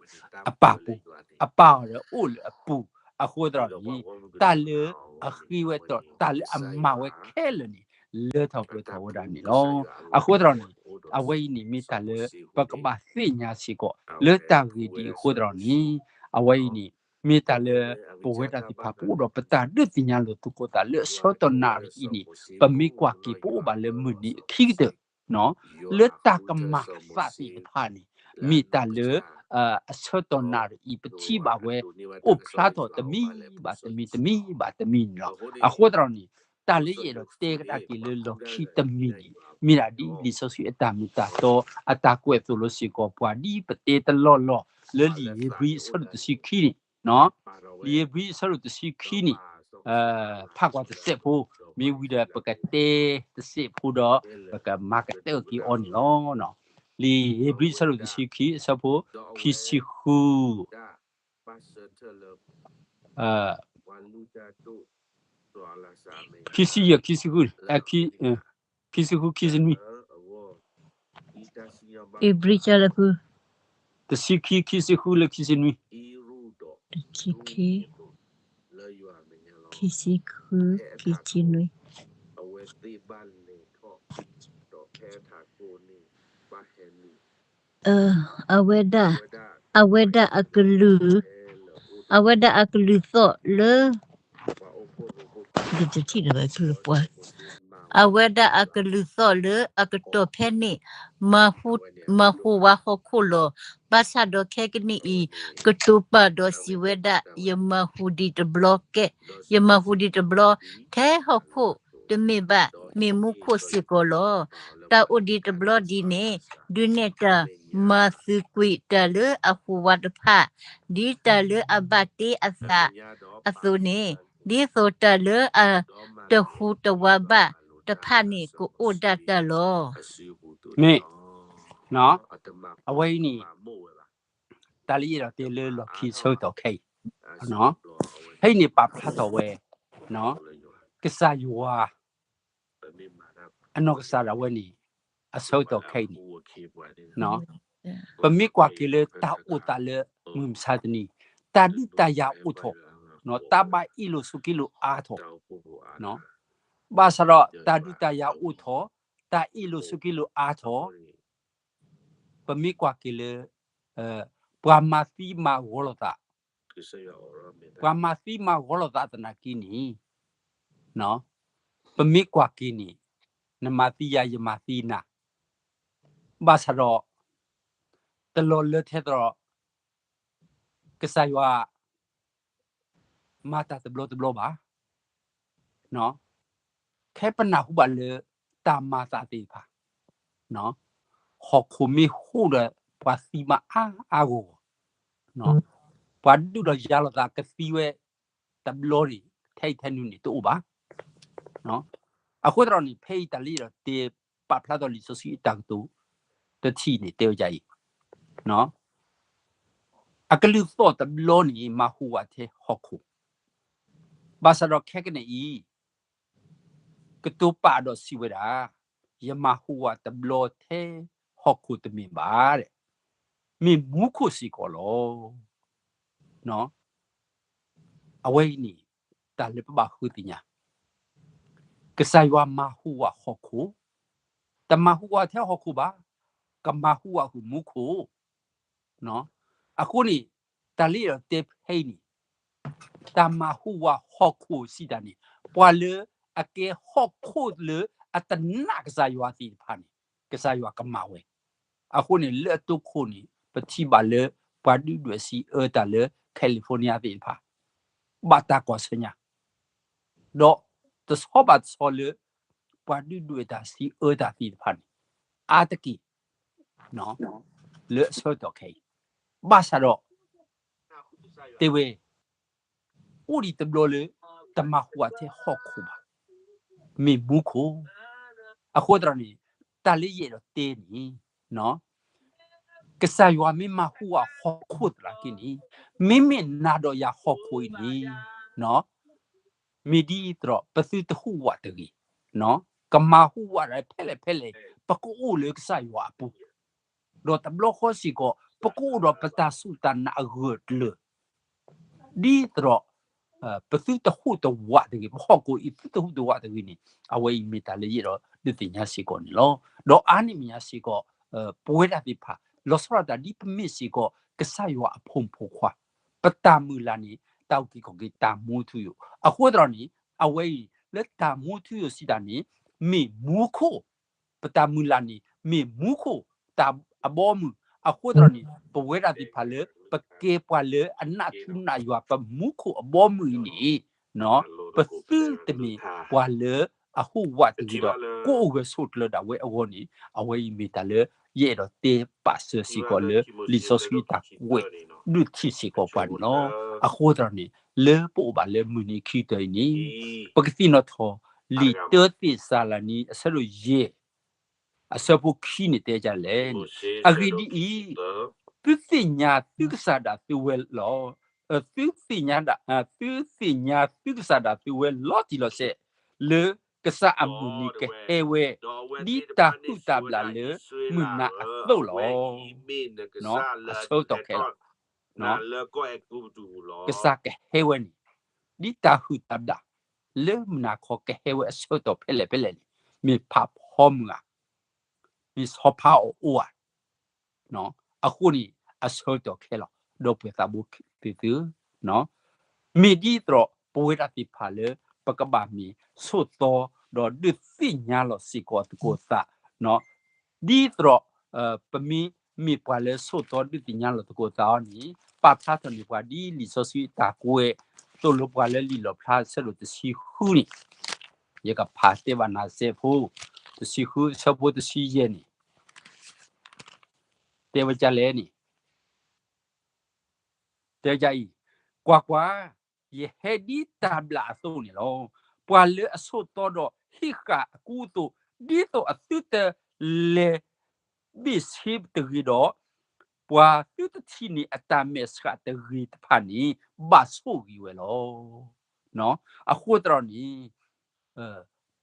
အပၢ်ပူၤ, အပၢ်အီၤဒီးအိၣ်လၢအပူၤ, အဃိသတးန့ၣ် တၢ်လၢအဃ့ဝဲဒီး တၢ်လၢအမၤဝဲခဲလၢာ်န့ၣ် လၢထီၣ်ပှဲၤထီၣ်ဝဲဒၣ်န့ၣ်လီၤ. အဃိသတးန့ၣ် အဝဲအံၤန့ၣ်မ့ၢ်တၢ်လၢ ပကဘၣ်သ့ၣ်ညါစ့ၢ်ကီး လၢတၢ်ဂ့ၢ်ဒ်အဃိသတးန့ၣ် အဝဲအံၤန့ၣ် မ့ၢ်တၢ်လၢ ပဝဲဒၣ်သ့ၣ်တဖၣ် ပအိၣ်ဒီးပတၢ်ဒုးသ့ၣ်ညါလိာ်သကိးသးလၢအဆၢကတီၢ်နၣ်ရံၣ်အံၤန့ၣ်, ပမ့ၢ်ကွၢ်က့ၤ ပအိၣ်ဘၣ်လၢမုၢ်နံၤအခံကတၢၢ် လၢတၢ်ကမၤကသးသ့ၣ်တဖၣ်န့ၣ် မ့ၢ်တၢ်လၢ အဆၢကတီၢ်နၣ်ရံၣ်အံၤ ပထံၣ်ဘၣ်ဝဲ အိၣ်ဖျါထီၣ်တမံၤဘၣ်တမံၤ တမံၤဘၣ်တမံၤန့ၣ်လီၤ. အဃိသတးဒီးန့ၣ် တၢ်လၢယအဲၣ်ဒိးတဲကဒါက့ၤလၢလီၢ်ခံတမံၤန့ၣ် မ့ၢ်ဒၣ်ဒ်လံာ်စီဆှံအတၢ်မ့ၢ်တၢ်တီ အတၢ်ကွဲးသိၣ်လိစ့ၢ်ကီးပှၤ ဒ်ပတဲတလီၢ်လီၢ်လၢလံာ်ဧ့ၤဘြံၤအဆၢဒိၣ်တဆံခံန့ၣ် လံာ်ဧ့ၤဘြံၤအဆၢဒိၣ်တဆံခံန့ၣ် ဖးကွၢ်တစဲးဖိ, မ့ၢ်ဝံၤဒီးပကတဲတစဲးဖိဒီး ပကမၤကတၢၢ်က့ၤအီၤန့ၣ်လီၤ. လံာ်ဧ့ၤဘြံၤအဆၢဒိၣ်တဆံခံ အဆၢဖိ ခံဆံဃု ခံဆံယဲၢ် ခံဆံဃု, ခံဆံဃု ခံဆံနွံ, ဧ့ၤဘြံၤ တဆံခံ ခံဆံဃုလၢခံဆံနွံ, တဆံခံ ခံဆံဃု ခံဆံနွံ အဝဲဒၣ် အဝဲဒၣ်အကလုၢ် အဝဲဒၣ်အကလုၢ်သီၣ်လၢ ဒ်တထံၣ်ဒီးပှၤ အဝဲဒၣ်အကလုၢ်သီၣ်လၢအကတီၢ်ဖဲန့ၣ် မၤဟူးဝးဟီၣ်ခိၣ်လီၤ. ဘၣ်ဆၣ်ဒီးခဲကနံၣ်အံၤ ကတိၤပာ်ဒီးစံးဝဲဒၣ်, ယမၤဟူးဒံးတဘျီကဲ, ယမၤဟူးဒံးတဘျီ ထဲဟီၣ်ခိၣ်တမ့ၢ်ဘၣ် မ့ၢ်မူခိၣ်စ့ၢ်ကီးလီၤ. တၢ်အိၣ်ဒံးတဘျီဒ်န့ၣ် ဒုးနဲၣ်တၢ်မၤသုးကွံာ်တၢ်လၢအဟူးဝးတဖၣ် ဒ်တၢ်လၢအဘၣ်တ့အသးအသိးန့ၣ်, ဒ်သိးတၢ်လၢအတဟူးတဝးဘၣ်တဖၣ်န့ၣ် ကအိၣ်ဒၣ်တၢ်လီၤ. မ့ၢ်, အဝဲအံၤန့ၣ် တၢ်လၢယအဲၣ်ဒိးတဲလၢလီၢ်ခံအဆၢကတီၢ်ခဲအံၤ, ဖဲအံၤန့ၣ်ပာ်ဖျါထီၣ်ဝဲ ကစၢ်ယွၤ အနီၢ်ကစၢ်ဒၣ်ဝဲန့ၣ် အဆၢကတီၢ်ခဲအံၤန့ၣ် ပမ့ၢ်ကွၢ်က့ၤလၢတၢ်အိၣ်သးလၢမုၢ်မဆါတနံၤ, တၢ်ဒုးတၢ်ယၤအိၣ်ထီၣ်, တၢ်ဘၣ်အ့ၣ်လိာ်ဆိးက့လိာ်အါထီၣ်, ဘၣ်ဆၣ်ဒီးတၢ်ဒုးတၢ်ယၤအိၣ်ထီၣ်, တၢ်အ့ၣ်လိာ်ဆိးက့လိာ်အါထီၣ်, ပမ့ၢ်ကွၢ်က့ၤလၢ ပှၤမၤသံမၤဂီၤလိာ်သး, ပှၤမၤသံမၤဂီၤလိာ်သးသနာ်က့န့ၣ်, ပမ့ၢ်ကွၢ်က့ၤန့ၣ် နမၤသံယၤ ယမၤသံနၤ, ဘၣ်ဆၣ်ဒီး တလီၤလၢထဲသိး ကစၢ်ယွၤ မၤတၢ်တဘျီတဘျီဘၣ်. ခဲပနၢ်ဟူဘၣ်လၢတၢ်မၤသးသ့ၣ်တဖၣ်, ဟီၣ်ခိၣ်မ့ၢ်ဟူးဒီး ပှၤသံမၤအါအါဂီၢ်ဂီၢ်, ပှၤဒုးဒီးယၤလိာ်သးကသံဝဲတဘျီန့ၣ် ထဲအံၤထဲနုၤန့ၣ်တအိၣ်ဘၣ်. အဃိသတးန့ၣ် ဖဲအံၤတၢ်လၢယအဲၣ်ဒိးတဲပာ်ဖျါထီၣ်လံာ်စီဆှံအတၢ်ကတိၤ တထံၣ်န့ၣ်တဲဝဲဒ်အံၤ, အကလုၢ်သီၣ်တဘျီန့ၣ် မၤဟူးဝးထဲဟီၣ်ခိၣ်, ဘၣ်ဆၣ်ဒီးခဲကနံၣ်အံၤ ကတိၤပာ်ဒီးစံးဝဲဒၣ်, ယမၤဟူးဝးတဘျီထဲဟီၣ်ခိၣ်တမ့ၢ်ဘၣ်, မ့ၢ်မူခိၣ်စ့ၢ်ကီးလီၤ. အဝဲအံၤန့ၣ် တၢ်လၢပဘၣ်ဃုသ့ၣ်ညါ, ကစၢ်ယွၤမၤဟူးဝးဟီၣ်ခိၣ်, တမၤဟူးဝးထဲဟီၣ်ခိၣ်ဘၣ်, ကမၤဟူးဝးဃုာ်မူခိၣ်. အဃိန့ၣ် တၢ်လၢယအဲၣ်ဒိးတဲဖဲအံၤန့ၣ် တၢ်မၤဟူးဝးဟီၣ်ခိၣ်စံးတၢ်န့ၣ် ပှၤလၢအကဲဟီၣ်ခိၣ်လၢအတနာ်ကစၢ်ယွၤသ့ၣ်တဖၣ်န့ၣ် ကစၢ်ယွၤကမၤဝဲ. အဃိန့ၣ် လၢအတိခိၣ်န့ၣ် ပထံၣ်ဘၣ်လၢ ပှၤဒုၣ်ဒွဲၣ်စံးအၢတၢ်လၢ California သ့ၣ်တဖၣ် ဘၣ်တၢ်ကွၢ်ဆၢညါ, ဒီးတဆီဘၣ်တဆီလၢ ပှၤဒုၣ်ဒွဲၣ်တၢ်စံးအၢတၢ်သ့ၣ်တဖၣ်န့ၣ် အါတက့ၢ် လၢအဆၢကတီၢ်ခဲအံၤ, ဘၣ်ဆၣ်ဒီး တဲဝဲ အိၣ်ဒံးတဘျီလၢ တမၤဟူးဝးထဲဟီၣ်ခိၣ်ဘၣ်, မ့ၢ်မူခိၣ်. အဃိသတးန့ၣ် တၢ်လၢယအဲၣ်ဒိးတဲန့ၣ် ကစၢ်ယွၤမ့ၢ်မၤဟူးဝးဟီၣ်ခိၣ်သနာ်က့န့ၣ် မ့မ့ၢ်နၤဒီးယၤဟီၣ်ခိၣ်အံၤန့ၣ် မ့ၢ်ဒ်သိးဒီး ပသုတဟူးဝးတဂ့ၤ, ကမၤဟူးဝးဒၣ်ဖဲလဲၣ်ဖဲလဲၣ် ပကအိၣ်လၢကစၢ်ယွၤအပူၤ, ဒီးတဘျီဃီစ့ၢ်ကီး ပကအိၣ်ဒီးပတၢ်စူၢ်တၢ်နာ်အဂၢၢ်အကျၢၤ ဒ်သိးဒီး ပသုတဟူးတဝးတဂ့ၤ, ပဟီၣ်ခိၣ်အံၤသုတဟူးတဝးတဂ့ၤန့ၣ် အဝဲအံၤမ့ၢ်တၢ်လၢယအဲၣ်ဒိးဒုးသ့ၣ်ညါစ့ၢ်ကီးန့ၣ်လီၤ. ဒီးအါန့ၢ်မဲာ်ညါစ့ၢ်ကီး ပဝဲဒၣ်သ့ၣ်တဖၣ် လီၤဆီဒၣ်တၢ်ဒ်ပမ့ၢ်စ့ၢ်ကီး ကစၢ်ယွၤအဖိမုၣ်ဖိခွါ ပတၢ်မုၢ်လၢ်န့ၣ် တၢ်အုၣ်က့ၤခီၣ်က့ၤတၢ်မူထူယိာ်. အဃိသတးန့ၣ် အဝဲအံၤလၢတၢ်မူထူယိာ်စံးတၢ်န့ၣ် မ့ၢ်မူခိၣ်, ပတၢ်မုၢ်လၢ်န့ၣ် မ့ၢ်မူခိၣ်တၢ်အဘီအမုၢ်. အဃိသတးန့ၣ် ပဝဲဒၣ်သ့ၣ်တဖၣ်လၢ ပကဲပှၤလၢအနးထူနးယွၤ ပမူခိၣ်အဘီအမုၢ်အံၤန့ၣ် ပသုတမ့ၢ်ပှၤလၢအဟိဝးတဂ့ၤဒီး ကိးဂဲၤဆိးကျၢၤဒၣ်ဝဲအဂီၢ်န့ၣ် အဝဲအံၤမ့ၢ်တၢ်လၢ ယအဲၣ်ဒိးတဲပာ်စၢၤစ့ၢ်ကီးလၢ လံာ်စီဆှံတၢ်ကွဲး ဒုးထံၣ်စ့ၢ်ကီးပှၤန့ၣ်လီၤ. အဃိသတးန့ၣ် လၢပအိၣ်ဘၣ်လၢမုၢ်နံၤခံကတၢၢ်အံၤန့ၣ် ပကသ့ၣ်နီၣ်ထီၣ် လံာ်တၢသ့းစၤလနံ အဆၢဒိၣ်ယဲၢ် အဆၢဖိခံန့ၣ်တဲဒ်လဲၣ်န့ၣ်, အဂ့ၢ်ဒ်အံၤ, သုသ့ၣ်ညါသုကစၢ်ဒၣ်သုဝဲလီၤ. သုသ့ၣ်ညါဒၣ်, သုသ့ၣ်ညါသုကစၢ်ဒၣ်သုဝဲလီၤတံၢ်လီၤဆဲး, လၢကစၢ်အမုၢ်နံၤကဟဲဝဲ ဒ်တၢ်ဟုၣ်တၢ်ဘျၣ်လၢမုၢ်နၤအသိးလီၤ. အဆၢကတီၢ်ခဲလၢာ်, ကစၢ်ကဟဲဝဲန့ၣ် ဒ်တၢ်ဟုၣ်တၢ်ဘျၣ် လၢမုၢ်နၤခီကဟဲဝဲအဆၢကတီၢ်ဖဲလဲၣ်ဖဲလဲၣ်န့ၣ် မ့ၢ်ဖးဖီမုၢ်ဧါ, မ့ၢ်ဆီဖါအီၤအိၣ်ဧါ. အဃိန့ၣ် အဆၢကတီၢ်ခဲလၢာ် ဒီပုၢ်ဝဲၢ်သးဘိသ့ၣ်သု, မ့ၢ်ဒ်သိးပဝဲဒၣ်သ့ၣ်တဖၣ်လၢ ပကဘၣ်မ့ၢ်ဆိးသီ ဒီးဒုးသ့ၣ်ညါလီၤစ့ၢ်ကီးသကိးသး, ဒ်သိး ပမ့ၢ်မ့ၢ်ပှၤလၢဆိးသီဒုးသ့ၣ်ညါလီၤသကိးသးအီၤန့ၣ် ပာ်ဖျါထီၣ်န့ၢ်ပှၤဒ်လံာ်စီဆှံအတၢ်ကွဲး သိၣ်လိပှၤလၢလံာ်လီၣ်ဖျါအဆၢဒိၣ်တဆံဃုန့ၣ်, ယကဖးတဲဘၣ်နၤစဲးဖိ တဆံဃု အဆၢဖိတဆံယဲၢ်န့ၣ် တဲဝဲဒ်လဲၣ်န့ၣ်, တဲဝဲဒ်အံၤ, ကွၢ်ကွၢ်, ယဟဲဒ်တၢ်ဘျၣ်အသိးန့ၣ်လီၤ. ပှၤလၢအဆိးသီဒီးဟံးဃာ်အကူအသိး, ဒ်သိးအသုတလဲၤဘ့ၣ်ဆ့တဂ့ၤဒီး ပှၤသုတထံၣ်န့ၢ်အတၢ်မဲာ်ဆှးတဂ့ၤတဖၣ်န့ၣ် ဘၣ်ဆိၣ်ဂ့ၤဝဲလီၤ. အဃိသတးန့ၣ်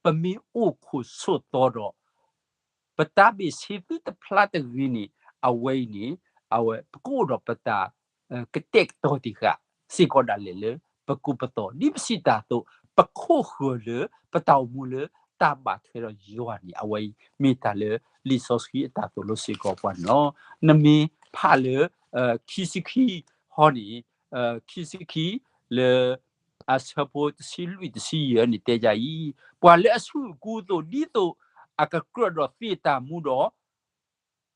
ပမ့ၢ်အိၣ်ခိးဆိးသီဒီး ပတၢ်ဘ့ၣ်ဆ့သုတဖျါတဂ့ၤန့ၣ် အဝဲအံၤန့ၣ် အဝဲပကအိၣ်ဒီးပတၢ် ကတဲာ်ကတီၤတံၢ်ဃာ်စ့ၢ်ကီးဒၣ်လဲာ်လၢ ပကူပသိး ဒ်ပစံးတၢ်အသိး ပခိၣ်ဃၢၤလၢပတၢ်အိၣ်မူလၢတၢ်ဘၣ်ထွဲဒီးယွၤန့ၣ် အဝဲအံၤမ့ၢ်တၢ်လၢလံာ်စီဆှံအတၢ်သိၣ်လိစ့ၢ်ကီးပှၤန့ၣ်လီၤ. နမ့ၢ်ဖးလၢ ခံဆံခံဟီန့ၣ် ခံဆံခံ လၢ အဆၢဖိတဆံလွံၢ်တဆံယဲၢ်န့ၣ်တဲဒ်အံၤ, ပှၤလၢအဆူၣ်အကူအသိး ဒ်သိးအကကြၢးဒီးသ့ၣ်တၢ်မူဒီး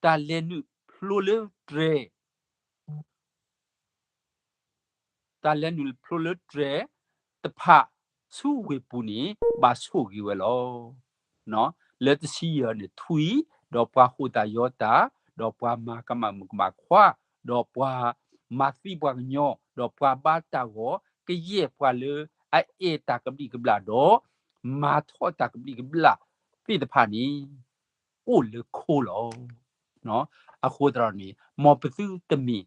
တၢ်လဲၤနုာ်ဖျိလၢတြဲၤ တၢ်လဲၤနုာ်ဖျိလၢတြဲၤတဖၣ် ဆူဝ့ၢ်ပူၤန့ၣ် ဘၣ်ဆိၣ်ဂ့ၤဝဲလီၤ. လၢတဆံယဲၢ်န့ၣ် ထွံၣ်, ဒီးပှၤဟူးတၢ်ယီၤတၢ်, ဒီးပှၤမၤကမၣ်မုၣ်ကမၣ်ခွါ, ဒီးပှၤမၤသံပှၤကညီ, ဒီးပှၤဘါတၢ်ဂီၤ, ကယဲၢ်ပှၤလၢအအဲၣ်တၢ်ကဘျံးကဘျၣ်ဒီး မၤထီၣ်တၢ်ကဘျံးကဘျၣ်သ့ၣ်တဖၣ်န့ၣ် အိၣ်လၢခိလီၤ. အဃိသတးန့ၣ် မ်ပသုတမ့ၢ်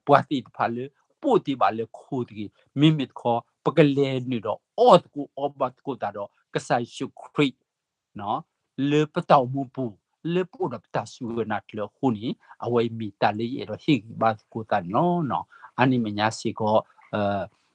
ပှၤသ့ၣ်တဖၣ်လၢ ပိာ်တ့ၢ်ဘၣ်လၢခိတဂ့ၤ, မ့မ့ၢ်တခီ ပကလဲၤနုာ်ဒီးအီၣ်သကိးအီဘၣ်သကိးတၢ်ဒီး ကစၢ်ယ့ၣ်ၡူးခရံာ် လၢပတၢ်အိၣ်မူပူၤ လၢပအိၣ်ဒီးပတၢ်စူၢ်က့ၤနာ်က့ၤအဃိန့ၣ် အဝဲအံၤမ့ၢ်တၢ်လၢယအဲၣ်ဒိးဟ့ၣ်ဂံၢ်ဘါသကိးသးန့ၣ်လီၤ. အါန့ၢ်မဲာ်ညါစ့ၢ်ကီး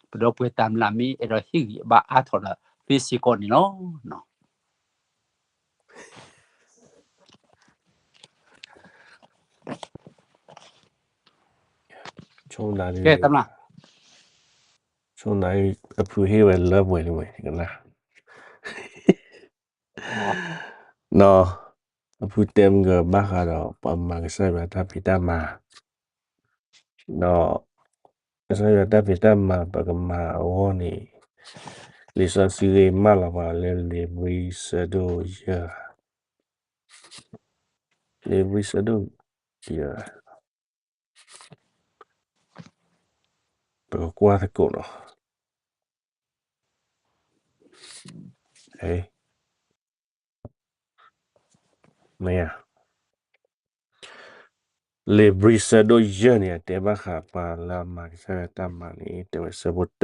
ပဒီပုၢ်ဝဲၢ်တၢ်မျၢ်မ့ၢ်အဲၣ်ဒိးဟ့ၣ်ဂံၢ်ဘါအါထီၣ်ဒီးသ့စ့ၢ်ကီးန့ၣ်လီၤ. ကဲ တၢ်မျၢ် ဆိနၤအံၤ အဖုဟ့ၣ်ဝဲလၢပှဲၤလံဝဲ ကနၣ် ဒီး အဖုတဲမုၢ်ဂၢၤဘၣ်ဃးဒီး ပှၤမၤကစၢ်ယွၤတၢ်ဖံးတၢ်မၤ ဒီး ကစၢ်ယွၤတၢ်ဖံးတၢ်မၤပကမၤအဂီၢ်န့ၣ် လံာ်စီဆှံဂ့ၤမးလီၤပှၤလၢ လံာ်ဘြံၤဆၢဒိၣ်ယဲၢ်, လံာ်ဘြံၤဆၢဒိၣ်ယဲၢ် ပကကွၢ်သကိးနီၤ, မ့ၢ်ဧါ, လံာ်ဘြံၤဆၢဒိၣ်ယဲၢ်န့ၣ် အတဲဘၣ်ဃးပှၤလၢအမၤကစၢ်ယွၤတၢ်မၤန့ၣ် တဲဝဲဆၢဖိတၢ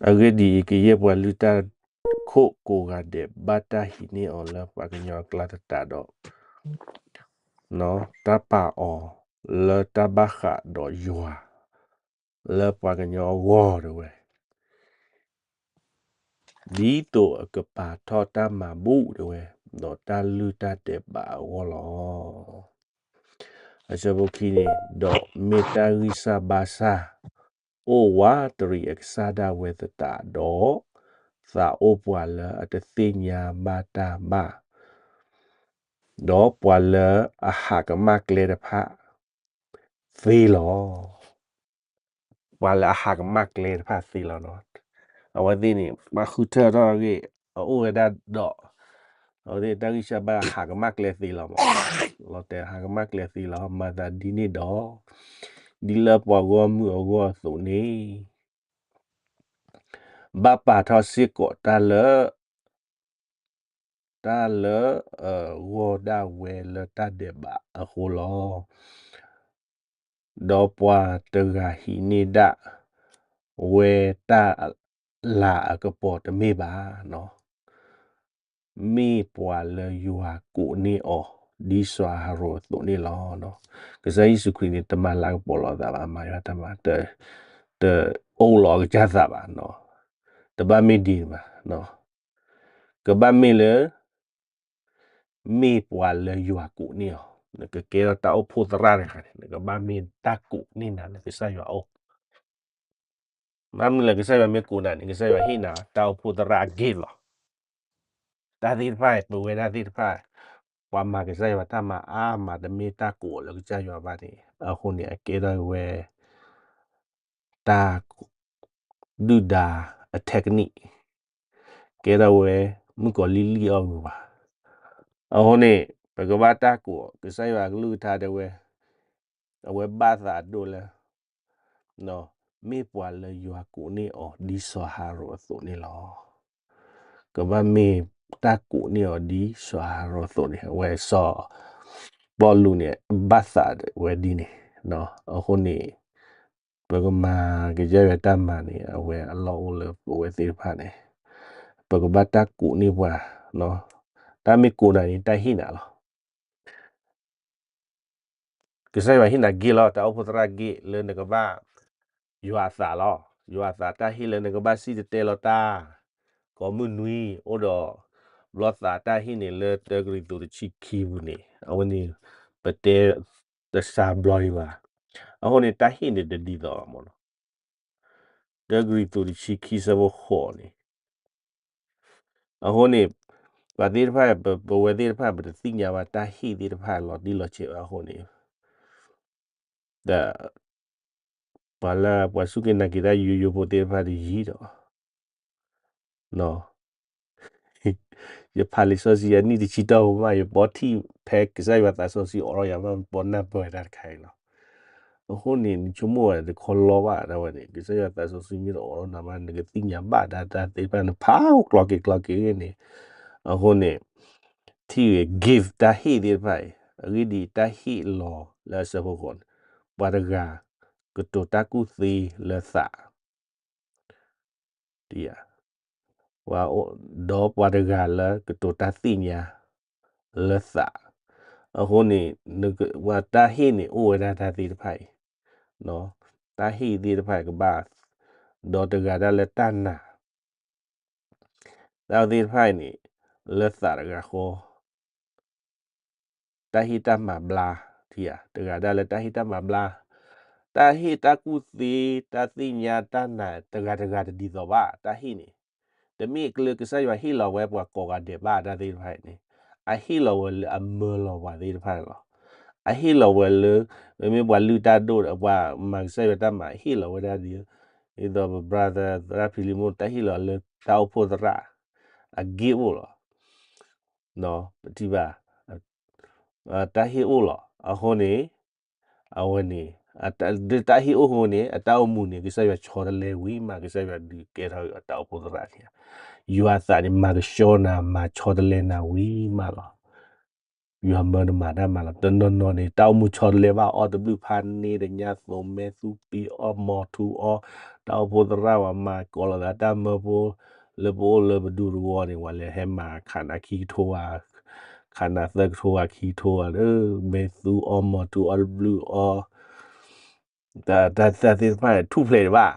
အဂ့ၢ်ဒ်အံၤ, ကယဲၢ်ပှၤလုၢ်တၢ်ခိၣ်ကိးဂၤဒဲး ဘၣ်တၢ်ဟံးန့ၢ်အီၤလၢပှၤကညီအကျါသတးဒီး တၢ်ပာ်အီၤလၢတၢ်ဘၣ်ဃးဒီးယွၤ လၢပှၤကညီအဂီၢ် တဲဝဲ, ဒ်သိးအကပာ်ထီၣ်တၢ်မၤဘူၣ် တဲဝဲ, ဒီးတၢ်လုၢ်တၢ်ဒဲးဘးအဂီၢ်လီၤ. အဆၢဖိခံန့ၣ်, ဒီးမ့ၢ်တၢ်ဂံၢ်စၢ်ဘါစၢ် အိၣ်ဝးတရံးအကစၢ်ဒၣ်ဝဲသတးဒီး, သးအိၣ်ပှၤလၢအတသ့ၣ်ညါဘၣ်တၢ်ဘၣ်, ဒီးပှၤလၢအဟးကမၣ်ကျဲတဖၣ်သ့လီၤ. ပှၤလၢအဟးကမၣ်ကျဲတဖၣ်သ့လီၤနီၤ. အဝဲသ့ၣ်န့ၣ် ပှၤဃုထၢထီၣ်အဂ့ၢ် အအိၣ်ဝဲဒၣ်ဒီး အဝဲသ့ၣ်တၢ်ဂံၢ်စၢ်ဘါစၢ်ဟးကမၣ်ကျဲသ့လီၤမး, လီၤတဲာ်ဟးကမၣ်ကျဲသ့လီၤ. မၤသးဒ်န့ၣ်ဒီး, ဒ်လၢပှၤဂီၢ်မုၢ်အဂီၢ်အသိးန့ၣ် ဘၣ်ပာ်ထီၣ်စ့ၢ်ကီးတၢ်လၢ တၢ်လၢအဂီၢ်ဒၣ်ဝဲလၢတၢ်ဒဲးဘးအဃိလီၤ. ဒီးပှၤတဂၤဟံးန့ၢ်ဒၣ်ဝဲတၢ်လၤအကပီၤတမ့ၢ်ဘၣ်, မ့ၢ်ပှၤလၢယွၤကိးန့ၢ်အီၤ ဒ်စီၤအၤဟရိၣ်အသိးန့ၣ်လီၤ. ကစၢ်ယ့ၣ်ၡူးခရံာ်န့ၣ် တမၤလၤကပီၤလီၤအသးဘၣ်, မၤယွၤတၢ်မၤ, တအိၣ်လီၤအကစၢ်သးဘၣ်, တဘၣ်မ့ၢ်ဒ်န့ၣ်ဘၣ်. ကဘၣ်မ့ၢ်လၢ မ့ၢ်ပှၤလၢယွၤကိးန့ၢ်အီၤ, နကကဲထီၣ်တၢ်အိၣ်ဖှိၣ်သရၣ်တဂၤန့ၣ် နကဘၣ်မ့ၢ်တၢ်ကိးန့ၢ်နၤလၢကစၢ်ယွၤအအိၣ်, ဘၣ်မနုၤလဲၣ် ကစၢ်ယွၤမ့ၢ်ကိးနၤန့ၣ် ကစၢ်ယွၤဟ့ၣ်နၤတၢ်အိၣ်ဖှိၣ်သရၣ်အဂ့ၢ်လီၤ. တၢ်သ့ၣ်တဖၣ် ပဝဲဒၣ်သ့ၣ်တဖၣ် ပှၤမၤကစၢ်ယွၤတၢ်မၤအါမး တမ့ၢ်တၢ်ကိးအီၤလၢကစၢ်ယွၤဘၣ်န့ၣ် အဃိန့ၣ် အကဲထီၣ်ဝဲ တၢ် ဒုၣ်ဒါအ technique ကဲထီၣ်ဝဲ မုၣ်ကီၤလံၢ်လံၢ်အီၣ်ဂ့ၤဘၣ်. အဃိန့ၣ် ပကဘၣ်တၢ်ကိး ကစၢ်ယွၤအကလုၢ်ကထါတဲဝဲ အဝဲဘၣ်သးဒိၣ်လၢ မ့ၢ်ပှၤလၢယွၤကိးန့ၢ်အီၤဒ်စီၤအၤဟရိၣ်အသိးန့ၣ်လီၤ. ကဘၣ်မ့ၢ်တၢ်ကိးန့ၢ်အီၤဒ်စီၤအၤဟရိၣ်အသိးန့ၣ် အဝဲစီၤပီလူးန့ၣ် ဘၣ်သးဝဲဒ်န့ၣ်. အဃိန့ၣ် ပကမၤကစၢ်ယွၤတၢ်မၤန့ၣ် အဝဲအလီၢ်အိၣ်လၢပဝဲသ့ၣ်တဖၣ်န့ၣ် ပကဘၣ်တၢ်ကိးန့ၢ်ပှၤ တၢ်မ့ၢ်ကိးနၤန့ၣ် တၢ်ဟ့ၣ်နၤလီၤ. ကစၢ်ယွၤဟ့ၣ်နၤဂ့ၢ်လီၤ, တၢ်အိၣ်ဖှိၣ်သရၣ်ဂ့ၢ်လၢနကဘၣ် ယွၤအသးလီၤ. ယွၤအသးတၢ်ဟ့ၣ်လၢနကဘၣ်စံၣ်တဲၤတဲလီၤတၢ် ကိးမုၢ်နွံအိၣ်ဒီး ဘျီသးတၢ်ဟ့ၣ်န့ၣ်လၢတၢကရံၣ်သူးတဆံခံပူၤန့ၣ် အဝဲန့ၣ် ပတဲတစှၤဘျီဒံးဘၣ်. အဃိန့ၣ် တၢ်ဟ့ၣ်န့ၣ်တဒ်သိးဘၣ်မးနီၤ. တၢကရံၣ်သူးတဆံခံဆၢဖိဃိးန့ၣ် အဃိန့ၣ် ပှၤသ့ၣ်တဖၣ် ပဝဲသ့ၣ်တဖၣ် ပတသ့ၣ်ညါဘၣ်တၢ်ဟ့ၣ်သ့ၣ်တဖၣ်လီၤတံၢ်လီၤဆဲးဘၣ်အဃိန့ၣ် ဒီး ပှၤလၢပှၤစူၢ်က့ၤနာ်က့ၤတၢ်ယိယိဖိသ့ၣ်တဖၣ်တယံၤဒီး ယဖးလံာ်စီဆှံအနံၣ်တဆံတီၢ်ပူၤမး ယပီထံၣ်ဖဲကစၢ်ယွၤသးစီဆှံအိးထီၣ်ယၤမး ပီနၢ်ပၢၢ်ဝဲဒၣ်တခါအံၤလီၤ. အဃိန့ၣ် နဆိကမိၣ်ဝဲတခီလီၤဘၣ်ဒၣ်ဝဲန့ၣ် ကစၢ်ယွၤသးစီဆှံမ့ၢ်တအိးထီၣ်နၤမး နကသ့ၣ်ညါဘၣ်ဒၣ်တၢ်သ့ၣ်တဖၣ် နဖးကျီက့ၤကျီက့ၤဂ့ၢ်န့ၣ် အဃိန့ၣ် ထံၣ်ဂ့ၤ gift တၢ်ဟ့ၣ်သ့ၣ်တဖၣ်အံၤ အဂ့ၢ်ဒ်အံၤ တၢ်ဟ့ၣ်လီၤလၢအဆၢဖိဃိးန့ၣ် ပှၤတဂၤ ကတိၤတၢ်ကူၣ်သ့လၢသး ဒီးပှၤတဂၤလၢကတိၤတၢ်သ့ၣ်ညါလၢသး, အဃိန့ၣ် တၢ်ဟ့ၣ်န့ၣ်အိၣ်ဝဲဒၣ်တၢ်သ့ၣ်တဖၣ်အံၤ, တၢ်ဟ့ၣ်သ့ၣ်တဖၣ်အံၤကဘၣ်, ဒီးတဂၤဒၣ်လၢတၢ်နာ် တၢ်သ့ၣ်တဖၣ်အံၤန့ၣ် လၢသးတဂၤဃီ တၢ်ဟ့ၣ်တၢ်မၤဘျါ, ထံၣ်ဧါ, တဂၤဒၣ်လၢတၢ်ဟ့ၣ်တၢ်မၤဘျါ, တၢ်ဟ့ၣ်တၢ်ကူၣ်သ့, တၢ်သ့ၣ်ညါတၢ်နာ် တဂၤတဂၤတဒ်သိးဘၣ်, တၢ်ဟ့ၣ်န့ၣ်, တမ့ၢ်လၢကစၢ်ယွၤဟ့ၣ်လီၤဝဲပှၤကိးဂၤဒဲးဘၣ် တၢ်သ့ၣ်တဖၣ်အံၤန့ၣ်, အဟ့ၣ်လီၤဝဲလၢအမၢလီၤပှၤသ့ၣ်တဖၣ်န့ၣ်လီၤ. အဟ့ၣ်လီၤဝဲလၢ မ့မ့ၢ်ပှၤလုၢ်တၢ်ဒိၣ် ပှၤမၤကစၢ်ယွၤတၢ်မၤ ဟ့ၣ်လီၤဝဲဒၣ်ဒ် ဒ်သိးပ brother သရၣ်ဖံလံမုၣ် တၢ်ဟ့ၣ်လီၤလၢတၢ်အိၣ်ဖှိၣ်သရၣ် အ gift အိၣ်လီၤ. ပထံၣ်ဘၣ် တၢ်ဟ့ၣ်အိၣ်လီၤ. အဃိန့ၣ် အဝဲန့ၣ် တၢ်ဟ့ၣ်အိၣ်အဃိန့ၣ် အတၢ်အိၣ်မူန့ၣ် ကစၢ်ယွၤဆီတလဲဝံၤမး ကစၢ်ယွၤဒုးကဲထီၣ်အတၢ်အိၣ်ဖှိၣ်သရၣ်န့ၣ်, ယွၤအသးန့ၣ် မၤကဆှီနၤ မၤဆီတလဲနၤဝံၤမးလီၤ. ယွၤမၢနမၤတၢ်မၤလီၤ. တနီၤနီၤန့ၣ် တၢ်အိၣ်မူဆီတလဲဘၣ် အီၣ်တဘျုးဖးန့ၢ်တညါ သိးမဲသူပ့ၤအီၣ်မီၤထူအီၣ်, တၢ်အိၣ်ဖှိၣ်သရၣ်ဝဲမၤကိးလိာ်သးတၢ်မၢဖိ လၢပအိၣ်လၢပဒူတဝီန့ၣ် ပှၤလဲၤဟဲမၤခးနၤခံကထိဧါ, ခးနၤသၢကထိဧါခံကထိဧါ, မဲသူအီၣ်မီၤထူအီၣ်တဘျုးအီၣ် တၢ်သ့ၣ်တဖၣ်န့ၣ် ထူၣ်ဖျဲးဒံးဘၣ်.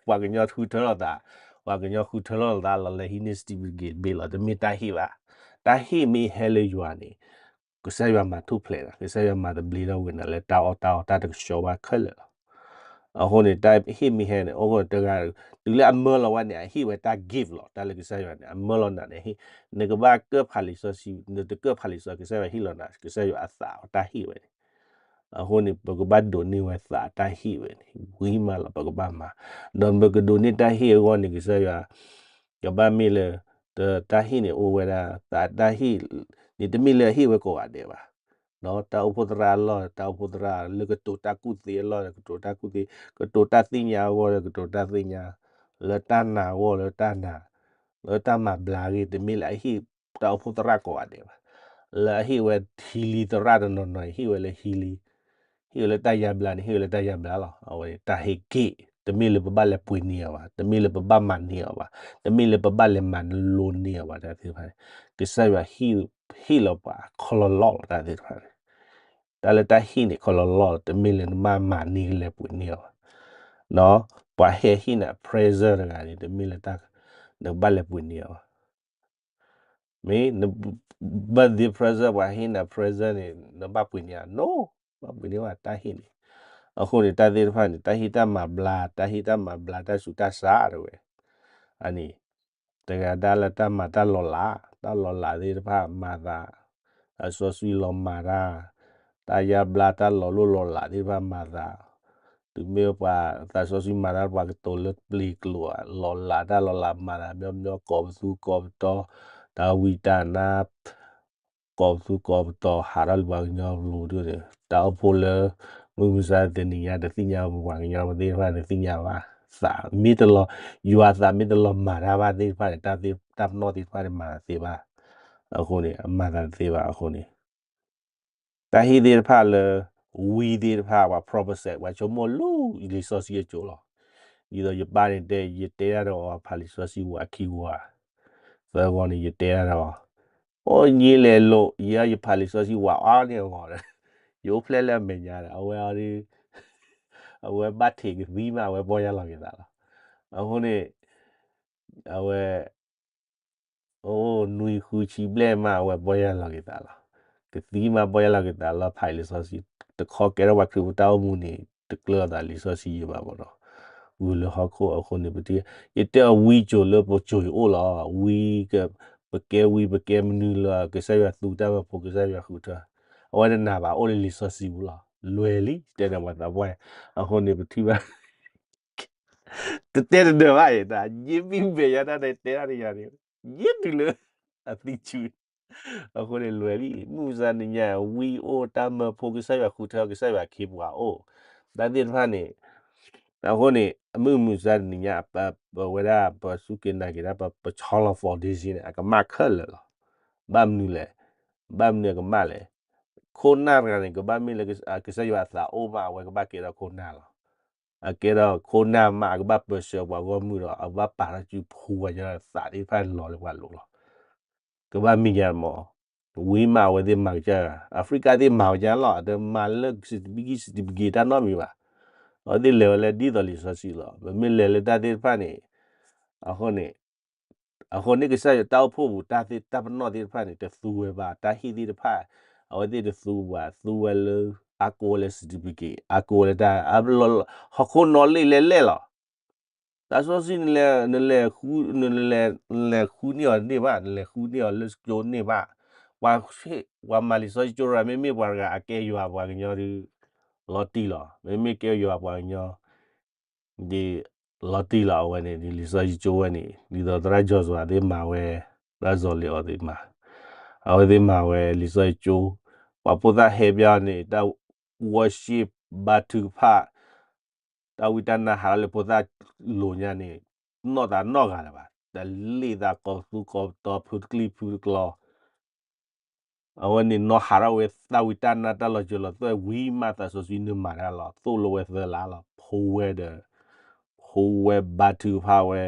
ပှၤကညီဃုထၢလီၤသး, ပှၤကညီဃုထၢလီၤသးလီၤလၢဟံးန့ၢ် certificate ဘ့ၣ်လီၤ တမ့ၢ်တၢ်ဟ့ၣ်ဘၣ်. တၢ်ဟ့ၣ်မ့ၢ်ဟဲလၢယွၤန့ၣ် ကစၢ်ယွၤမၤထူၣ်ဖျဲးနၤ, ကစၢ်ယွၤမၤသဘျ့ထီၣ်ဝဲနၤလၢတၢ်အီၣ်တၢ်အီတၢ်တကဆှီဘၣ်ခဲလၢာ်လီၤ. အဃိန့ၣ် တၢ်ဟ့ၣ်မ့ၢ်ဟဲန့ၣ် အိၣ်တဂၤ တုၤလၢအမၢလီၤဝဲန့ၣ် အဟ့ၣ်ဝဲတၢ် gift လီၤ. တၢ်လၢကစၢ်ယွၤန့ၣ် အမၢလီၤနၤန့ၣ် နကဘၣ်ကၢၣ်ဖးလံာ်စီဆှံ, နတကၢၣ်ဖးလံာ်စီဆှံ ကစၢ်ယွၤဟ့ၣ်လီၤနၤ, ကစၢ်ယွၤအသးအီၤတၢ်ဟ့ၣ်ဝဲန့ၣ် အဃိန့ၣ် ပကဘၣ်ဒိးန့ၢ်ဝဲသးတၢ်ဟ့ၣ်ဝဲန့ၣ် ဝံၤမးလီၤ ပကဘၣ်မၤ, ဒီးပကဒိးန့ၢ်တၢ်ဟ့ၣ်အဂီၢ်န့ၣ် ကစၢ်ယွၤ ကဘၣ်မ့ၢ်လၢ တၢ်ဟ့ၣ်န့ၣ်အိၣ်ဝဲဒၣ် သးတၢ်ဟ့ၣ်န့ၣ် တမ့ၢ်လၢအဟ့ၣ်ဝဲကိးဂၤဒဲးဘၣ်, တၢ်အိၣ်ဖှိၣ်သရၣ်အလီၢ် တၢ်အိၣ်ဖှိၣ်သရၣ်လၢကတိၤတၢ်ကူၣ်သ့အလီၢ် ကတိၤတၢ်ကူၣ်သ့, ကတိၤတၢ်သ့ၣ်ညါအဂီၢ်လၢကတိၤတၢ်သ့ၣ်ညါ, လၢတၢ်နာ်အဂီၢ်လၢတၢ်နာ်, လၢတၢ်မၤဘျါအဂ့ၢ် တမ့ၢ်လၢအဟ့ၣ်တၢ်အိၣ်ဖှိၣ်သရၣ်ကိးဂၤဒဲးဘၣ်, လၢအဟ့ၣ်ဝဲ healing သရၣ်တနီၤနီၤ ဟ့ၣ်ဝဲလၢ healing ဟ့ၣ်ဝဲလၢတၢ်ယါဘျါန့ၣ် ဟ့ၣ်ဝဲလၢတၢ်ယါဘျါလီၤ. အဝဲန့ၣ် တၢ်ဟ့ၣ်က့ၣ် တမ့ၢ်လၢပဘၣ်လဲၤပှ့ၤန့ၢ်အီၤဘၣ်, တမ့ၢ်လၢပဘၣ်မၤန့ၢ်အီၤဘၣ်, တမ့ၢ်လၢပဘၣ်လဲၤမၤလိန့ၢ်အီၤဘၣ် တၢ်သ့ၣ်တဖၣ်န့ၣ် ကစၢ်ယွၤဟ့ၣ်လီၤပှၤခီလီၤလီၢ်လီၤ တၢ်သ့ၣ်တဖၣ်န့ၣ်, တၢ်လၢတၢ်ဟ့ၣ်န့ၣ် ခီလီၤလီၢ်လီၤ တမ့ၢ်လၢနဘၣ်မၤန့ၢ်ကလဲၤပှ့ၤန့ၢ်အီၤဘၣ်, ပှၤဟဲဟ့ၣ်နၤ present တဂၤန့ၣ် တမ့ၢ်လၢတၢ် နကဘၣ်လဲၤပှ့ၤန့ၢ်အီၤဘၣ် မ့ၢ် birthday present ပှၤဟ့ၣ်နၤ present န့ၣ် နဘၣ်ပှ့ၤန့ၢ်ဧါ no, ဘၣ်ပှ့ၤန့ၢ်ဘၣ်တၢ်ဟ့ၣ်န့ၣ်, အဃိန့ၣ် တၢ်သ့ၣ်တဖၣ်န့ၣ် တၢ်ဟ့ၣ်တၢ်မၤဘျါ တၢ်ဟ့ၣ်တၢ်မၤဘျါ တၢ်ဆူးတၢ်ဆါတဝဲ, အန့ၣ် တဂၤဒၣ်လၢတၢ်မၤတၢ်လီၤလး တၢ်လီၤလးသ့ၣ်တဖၣ်မၤသး, အစီဆှံလီၤမၤတၢ်, တၢ်ယါဘျါတၢ်လီၤလိၢ်လီၤလးသ့ၣ်တဖၣ်မၤသး, တုၤမ့ၢ်ပှၤသးစီဆှံမၤတၢ်ပှၤကတိၤလၢပျ့ၤကျိၤဧါ လီၤလးတၢ်လီၤလးမၤသး မညီမညီကိးပသူကိးပတီၤ, တၢ်ဝံတၢ်နါ ကိးပသူကိးပတီၤ ဟးထီၣ်လၢပှၤကညီပူၤဒ်န့ၣ် တၢ်အိၣ်ဖှိၣ်လၢ မုၢ်မဆါတနံၤညါ တသ့ၣ်ညါပှၤကညီပူၤသ့ၣ်တဖၣ်န့ၣ် သ့ၣ်ညါဘၣ်, သးမ့ၢ်တလီၤ, ယွၤသးမ့ၢ်တလီၤမၤတၢ်ဘၣ်သ့ၣ်တဖၣ်န့ၣ် တၢ်သ့ၣ်တၢ်ပနီၣ်သ့ၣ်တဖၣ်န့ၣ် မၤသးသ့ဘၣ်, အဃိန့ၣ် အမၤသးတသ့ဘၣ်အဃိန့ၣ် တၢ်ဟ့ၣ်သ့ၣ်တဖၣ်လၢ ဝံသ့ၣ်တဖၣ် ပှၤ prophecy ပှၤဆိကမိၣ်လၢလံာ်စီဆှံအကၠိလီၤ. ဒ်သိးယပၢ်န့ၣ်တဲ ယတဲတၢ်ဒီးအီၤဖးလံာ်စီဆှံဝးခံဝး, သၢဂီၤန့ၣ် ယတဲတၢ်ဒီးအီၤ, အိၣ်ညံလဲၤလိာ် ယဲယဖးလံာ်စီဆှံဝးအါန့ၢ်အဂီၢ်ဒီး ယအိၣ်ဖျဲၣ်လၢအမဲာ်ညါဒီး အဝဲအီၤဒ် အဝဲဘၣ်ထံးကသံမး အဝဲပီၢ်ယၢ်လီၤက့ၤသးလီၤ. အဃိန့ၣ် အဝဲ အိၣ်နွံဃုဆံဘျဲၣ်မး အဝဲပီၢ်ယၢ်လီၤက့ၤသးလီၤ. ကသံမးပီၢ်ယၢ်လီၤက့ၤသးလီၤ ဖးလံာ်စီဆှံ, တခီကဲထီၣ်ပှၤခရံာ်ဖိတၢ်အိၣ်မူန့ၣ် တကျၢၤအသးလံာ်စီဆှံယံၤဘၣ်မးနီၤ. ဂုာ်လၢဟီၣ်ခိၣ်အဃိန့ၣ် ပတ ယတဲအီၤဝံကၠိၤလၢပစိၤယအိၣ်လီၤ. ဝံက ပကဲဝံပကဲမနုၤလၢ ကစၢ်ယွၤသူတၢ်မၢဖိ ကစၢ်ယွၤဃုထၢ, အဝဲတနာ်ဘၣ် အိၣ်လၢလံာ်စီဆှံပူၤလီၤ. လွဲၤလံ တဲန့ၣ်ပှၤသးပှၢ်, အဃိန့ၣ်ပထံၣ်ဘၣ် တတဲတဒၢးဘၣ်အံၤ တၢ်ယ့ၢ်ဘံၣ်မဲာ်ညါတၢ်တဲတၢ်တယၤန့ၣ် ယ့ၢ်တုၤလၢ အသံဆူ အဃိန့ၣ်လွဲၤလံ မုၢ်မဆါတနံၤညါ ဝံအိၣ်တၢ်မၢဖိ ကစၢ်ယွၤဃုထၢ ကစၢ်ယွၤခ့ပှၤအိၣ် တၢ်သ့ၣ်တဖၣ်န့ၣ် အဃိန့ၣ် မုၢ်မဆါတနံၤညါ ပဝဲဒၣ် ပစူၢ်က့ၤနာ်က့ၤတၢ် ပဆီလီၤ foundation န့ၣ် အကမၣ်ခဲလၢာ်လီၤ. ဘၣ်မနုၤလဲၣ်, ဘၣ်မနုၤအကမၣ်လဲၣ်, ခိၣ်နၢ်တဂၤန့ၣ် ကဘၣ်မ့ၢ်လၢ ကစၢ်ယွၤအသးအိၣ်မး အဝဲကဘၣ်ကဲထီၣ်ခိၣ်နၢ်လီၤ. အကဲထီၣ်ခိၣ်နၢ်မး အကဘၣ်ပၢဆှၢပှၤဂီၢ်မုၢ်ဒီး အကဘၣ်ပာ်ထီၣ်စုဖှူဝဲ သးသ့ၣ်တဖၣ်လီၤလၢပှၤလိၤလီၤ. ကဘၣ်မ့ၢ်ညါမး, ဝံမးအဝဲသ့ၣ်မၤကစၢ်ယွၤ Africa သ့ၣ်မၤဝဲညါလီၤ. အတမၤလၢ certificate certificate တၢ်နီတမံၤဘၣ်. အဝဲသ့ၣ်လဲၤဝဲလၢဒ်သိးလံာ်စီဆှံလီၤ. ပမ့ၢ်လဲၤလၢတၢ်သ့ၣ်တဖၣ်န့ၣ် အဃိန့ၣ် အဃိန့ၣ်ကစၢ်ယွၤတၢ်အိၣ်ဖှိၣ်ပူၤ တၢ်သ့ၣ်တၢ်ပနီၣ်သ့ၣ်တဖၣ်န့ၣ် တသူဝဲဘၣ် တၢ်ဟ့ၣ်သ့ၣ်တဖၣ် အဝဲသ့ၣ်တသူဘၣ် သူဝဲလၢ အါကိးဝဲလၢ certificate အါကိးဝဲလၢတၢ် ဟီၣ်ခိၣ်နီၣ်လ့ၣ်လဲၤလဲၣ်လီၤ. တၢ်စီဆှံ နလဲၤ နလဲၤဃုန့ၢ်အီၤန့ၢ်ဘၣ် နလဲၤဃုန့ၢ်အီၤလၢကၠိန့ၢ်ဘၣ် ပှၤ ပှၤမၤလံာ်စီဆှံကၠိရၤ မ့မ့ၢ်ပှၤတဂၤအကဲယွၤပှၤကညီဒီး လီၤတံၢ်လီၤ. မ့မ့ၢ်ကဲယွၤပှၤကညီ ဒ် လီၤတံၢ်လီၤအဝဲန့ၣ် ဒ်လံာ်စီဆှံကၠိဝဲန့ၣ် ဒ်သိးသရၣ်ကၠီၤစွၤသ့ၣ်မၤဝဲ သရၣ်စီၤလ့အီၤသ့ၣ်မၤ အဝဲသ့ၣ်မၤဝဲလံာ်စီဆှံကၠိ ပှၤဖိသၣ်ဟဲပျီန့ၣ် တၢ် worship ဘါထုကဖၣ် တၢ်ဝံတၢ်နါဟးထီၣ်လၢဖိသၣ်လိၤညါန့ၣ် နီၢ်သးနီတဂၤလၢၤဘၣ် တလ့ၣ်သးကိးပသူကိးပတီၤဖုတကျံၢ်ဖုတကျီ အဝဲန့ၣ်နီၢ်ဟးထီၣ်ဝဲတၢ်ဝံတၢ်နါတၢ်လီၤစၢၤလီၤသွဲၣ်ဝံၤမးသးစီဆှံနုာ်မၤတၢ်လီၤ သိၣ်လိဝဲသၢလါလီၤ ဖိဝဲဒီး ဖိဝဲဘါထုကဖၣ်ဝဲ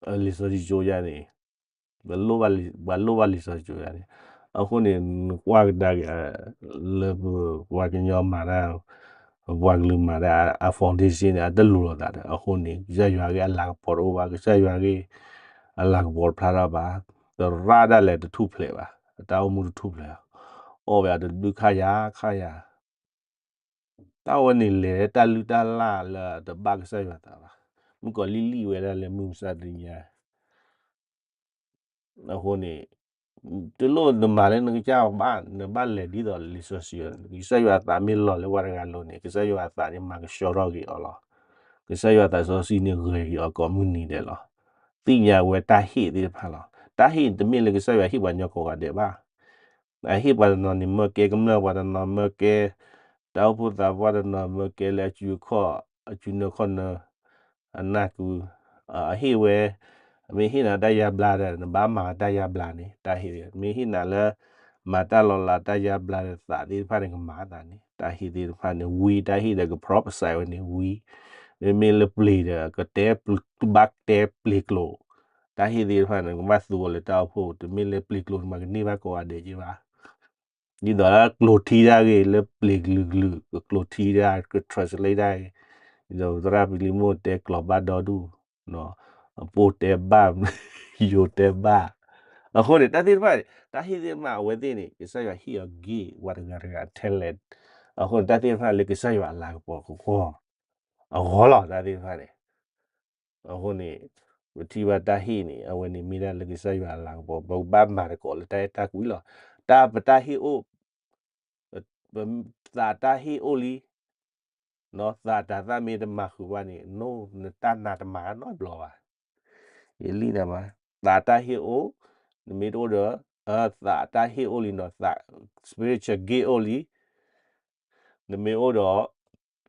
လံာ်စီဆှံကၠိယါန့ၣ် ပှၤလိၣ်ဘၣ်လံာ်စီဆှံကၠိယါန့ၣ် အဃိန့ၣ် နကွၢ်ကဒါက့ၤ လၢပပှၤကညီမၤတၢ် ပပှၤကလုာ်မၤတၢ်အ foundation န့ၣ် အတလိၤလိာ်သးဒီး အဃိန့ၣ် ကစၢ်ယွၤဂ့ၢ်အလၤကပီၤတအိၣ်ဘၣ် ကစၢ်ယွၤဂ့ၢ် အလၤကပီၤတဖျါထီၣ်ဘၣ် သရၣ်ဒၣ်လဲာ်တထူၣ်ဖျဲးဘၣ် အတၢ်အိၣ်မူတထူၣ်ဖျဲးဘၣ် အီၣ်ဝဲအတဘျုးခါယၤခါယၤ, တၢ်ဝဲန့ၣ်လဲၤတၢ်လုၢ်တၢ်လၢ်လၢတဘၣ်ကစၢ်ယွၤသးဘၣ်, မုၣ်ကီၤလံၢ်လံၢ်ဝဲဒၣ်လၢမုၢ်မဆါတနံၤညါ အဃိန့ၣ် တလိၣ်နမၤလၢနကစၢ်ဘၣ်, နဘၣ်လဲၤဒ်သိးလံာ်စီဆှံ, ကစၢ်ယွၤအသးမ့ၢ်လီၤလၢပှၤတဂၤအလိၤန့ၣ် ကစၢ်ယွၤအသးန့ၣ် မၤကဆှီထီၣ်က့ၤအီၤလီၤ. ကစၢ်ယွၤအသးစီဆှံန့ၣ် ဂဲၤက့ၤအီၤကိးမုၢ်နံၤဒဲးလီၤ. သ့ၣ်ညါဝဲတၢ်ဟ့ၣ်သ့ၣ်တဖၣ်လီၤ. တၢ်ဟ့ၣ်တမ့ၢ်လၢကစၢ်ယွၤဟ့ၣ်ပှၤကညီကိးဂၤဒဲးဘၣ်. အဟ့ၣ်ပှၤတနီၤန့ၣ် မၢကဲကမျၢၢ်, ပှၤတနီၤမၢကဲ တၢ်အိၣ်ဖှိၣ်သးပှၢ်, တနီၤမၢကဲလၢအစုအခီၣ်, အစုနၢခီၣ်နၢ အနၢ်ကု, အဟ့ၣ်ဝဲ, မ့ၢ်ဟ့ၣ်နၤတၢ်ယါဘျါဒီး နဘၣ်မၤတၢ်ယါဘျါန့ၣ် တၢ်ဟ့ၣ်, မ့ၢ်ဟ့ၣ်နၤလၢ မၤတၢ်လီၤလးတၢ်ယါဘျါဒီး သးသ့ၣ်တဖၣ်န့ၣ် ကမၤသးန့ၣ် တၢ်ဟ့ၣ်သ့ၣ်တဖၣ်န့ၣ် ဝံတၢ်ဟ့ၣ်ဒီး က prophesy ဝဲန့ၣ်ဝံ, မ့မ့ၢ်လၢပျ့ၤဒီး ကတဲ, ဘၣ်တဲပျ့ၤကျိာ်, တၢ်ဟ့ၣ်သ့ၣ်တဖၣ်န့ၣ် ကဘၣ်သူအီၤလၢတၢ်အိၣ်ဖှိၣ်, တမ့ၢ်လၢပျ့ၤကျိာ်န့ၣ် မၤကန့ၢ်ဘၣ်ကိးဂၤဒဲးက့ဘၣ်. ဒ်သိးလၢကျိာ်ထံတၢ်ဂ့ၤ လၢပျ့ၤကလုာ်ကလုာ် ကကျိာ်ထံတၢ် က translate တၢ်ဂ့ၤ, ဒ်သိးသရၣ်ပလံၤမိၢ်တဲကျိာ်ဘၣ်ဒီဒူၣ်, အပိၢ်တဲဘၣ်, ယိၤတဲဘၣ်. အဃိန့ၣ် တၢ်သ့ၣ်တဖၣ်န့ၣ် တၢ်ဟ့ၣ်သ့ၣ်တဖၣ် အဝဲသ့ၣ်န့ၣ် ကစၢ်ယွၤဟ့ၣ်အီၤ gift ပှၤတဂၤတဂၤ talent. အဃိန့ၣ် တၢ်သ့ၣ်တဖၣ်လၢကစၢ်ယွၤအလၤကပီၤကကွီၢ် အဂီၢ်လီၤ တၢ်သ့ၣ်တဖၣ်န့ၣ်. အဃိန့ၣ် ပထံၣ်ဘၣ်တၢ်ဟ့ၣ်န့ၣ် အဝဲန့ၣ်မ့ၢ်ဒၣ်လၢကစၢ်ယွၤအလၤကပီၤ ပကဘၣ်မၤသကိးလၢတၢ်အဲၣ်တၢ်ကွံလီၤ. တၢ်ပတၢ်ဟ့ၣ်အိၣ်, ပ, သးတၢ်ဟ့ၣ်အိၣ်လံ, သးတၢ်သၣ်မ့ၢ်တမၤဃုာ်ဘၣ်န့ၣ် နတၢ်နာ်တမၤနီတဘျီဘၣ်. ယလံၣ်နၤမး, သးတၢ်ဟ့ၣ်အိၣ်, နမ့ၢ်တအိၣ်ဒီး, သးတၢ်ဟ့ၣ်အိၣ်လံနီၤ, သး spiritual gift အိၣ်လံ, နမ့ၢ်အိၣ်ဒီး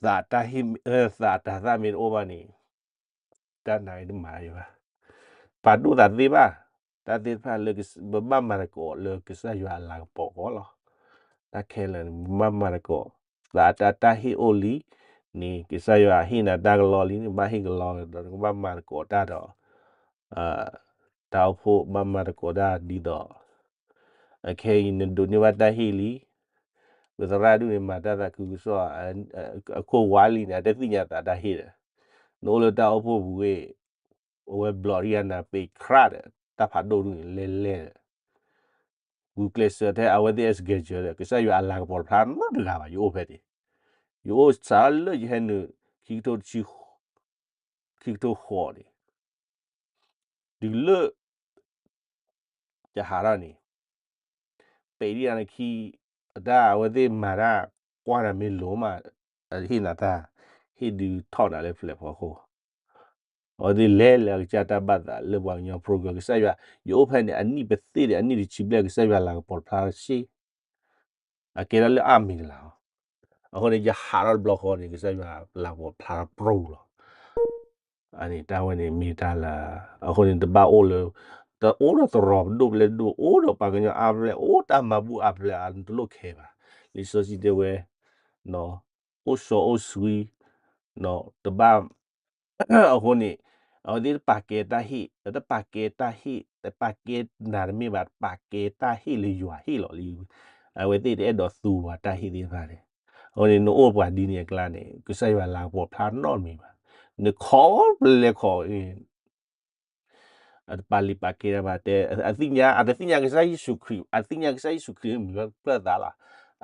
သးတၢ်ဟ့ၣ်, သးတၢ်သၣ်မ့ၢ်တအိၣ်ဘၣ်န့ၣ် တၢ်နာ်အံၤတမၤယဘၣ်. ပာ်ဒိၣ်သးသ့ဘၣ်. တၢ်သ့ၣ်တဖၣ်လၢ ပဘၣ်မၤသကိးလၢကစၢ်ယွၤအလၤကပီၤအဂီၢ်လီၤ. တၢ်ခဲလၢာ်န့ၣ် ပဘၣ်မၤသကိး, သးတၢ်, တၢ်ဟ့ၣ်အိၣ်လံန့ၣ် ကစၢ်ယွၤဟ့ၣ်နၤတၢ်ကလီလံန့ၣ် ဘၣ်ဟ့ၣ်ကလီဒီး နကဘၣ်မၤသကိးတၢ်ဒီး တၢ်အိၣ်ဖှိၣ်ဘၣ်မၤသကိးတၢ်ဒ်သိး အခဲအံၤနဒိးန့ၢ်ဘၣ်တၢ်ဟ့ၣ်လံ, ပသရၣ်ဒူၣ်န့ၣ် မၤတၢ်သးခုကစီၣ်, အခိၣ်ဝါလံန့ၣ် အတသ့ၣ်ညါသးတၢ်ဟ့ၣ်ဒီး, နအိၣ်လၢတၢ်အိၣ်ဖှိၣ်ပူၤဝဲ, အဝဲဘျီးတယၤနၤပ့ၤခြးဒီး တၢ်ဖးဒိၣ်ဒူၣ်န့ၣ် လဲၤလဲၤဒီး ဂုာ်ကျဲးစၢးထဲအဝဲသ့ၣ်အ schedule ဒီး ကစၢ်ယွၤအလၤကပီၤတဖျါနီတဂၤဘၣ် ယအိၣ်ဖဲန့ၣ်, ယအိၣ်စးလၢယဟဲနုာ် ခံကထိတဆံ, ခံကထိဃိးန့ၣ် တုၤလၢ ယဟးထီၣ်န့ၣ် ပဲာ်ဒံးအနခံ အတၢ်အဝဲသ့ၣ်မၤတၢ် ကွၢ်နၤမ့ၢ်လိၤမး ဟ့ၣ်နၤတၢ် ဟ့ၣ်ဒုးထီၣ်နၤလၢ platform အဃိ အဝဲသ့ၣ်လဲၤလၢအကစၢ်တၢ်ဘၣ်သးလၢပှၤကညီ program ကစၢ်ယွၤ ယအိၣ်ဖဲန့ၣ် အနံၣ်ပသ့ၣ်ဒီး အနံၣ်တဆံဘျဲၣ် ကစၢ်ယွၤလၤကပီၤတဖျါရှ့ အကဲထီၣ်လၢအါမံၤတလးလီၤ. အဃိန့ၣ် ယဟးထီၣ်တဘျီဃီန့ၣ် ကစၢ်ယွၤလၤကပီၤဖျါထီၣ်ပြူလီၤ. အန့ၣ်တၢ်ဝဲန့ၣ်မ့ၢ်တၢ်လၢ အဃိန့ၣ် တဘၣ်အိၣ်လၢ တအိၣ်ဒီးသရိာ်ပဒိၣ်ပျဲၢ်ဒိၣ် အိၣ်ဒီးပှၤကညီအါဘျဲၣ် အိၣ်တၢ်မၤဘူၣ်အါဘျဲၣ်အါ နတလိၣ်ခဲဘၣ်. လံာ်စီဆှံတဲဝဲ အိၣ်စီအိၣ်ဆှံ တဘၣ် အဃိန့ၣ် အဝဲသ့ၣ်တပာ်ကဲတၢ်ဟ့ၣ် တပာ်ကဲတၢ်ဟ့ၣ် တပာ်ကဲနၤတမ့ၢ်ဘၣ် တပာ်ကဲတၢ်ဟ့ၣ်လၢယွၤဟ့ၣ်လီၤလံ. အဝဲသ့ၣ်တအဲၣ်ဒိးသူပှၤတၢ်ဟ့ၣ်သ့ၣ်တဖၣ်န့ၣ် အဃိန့ၣ် နအိၣ်ပှၤဒ်န့ၣ်အကျါန့ၣ် ကစၢ်ယွၤလၤကပီၤဖျါနီတမံၤဘၣ်. နခိးပလဲၤခိး အတပာ်လုၢ်ပာ်ကဲတၢ်ဘၣ်တဲ အသ့ၣ်ညါ အတသ့ၣ်ညါကစၢ်ယ့ၣ်ၡူးခရံာ် အသ့ၣ်ညါကစၢ်ယ့ၣ်ၡူးခရံာ်မံၤဖျၢၣ်သးလီၤ.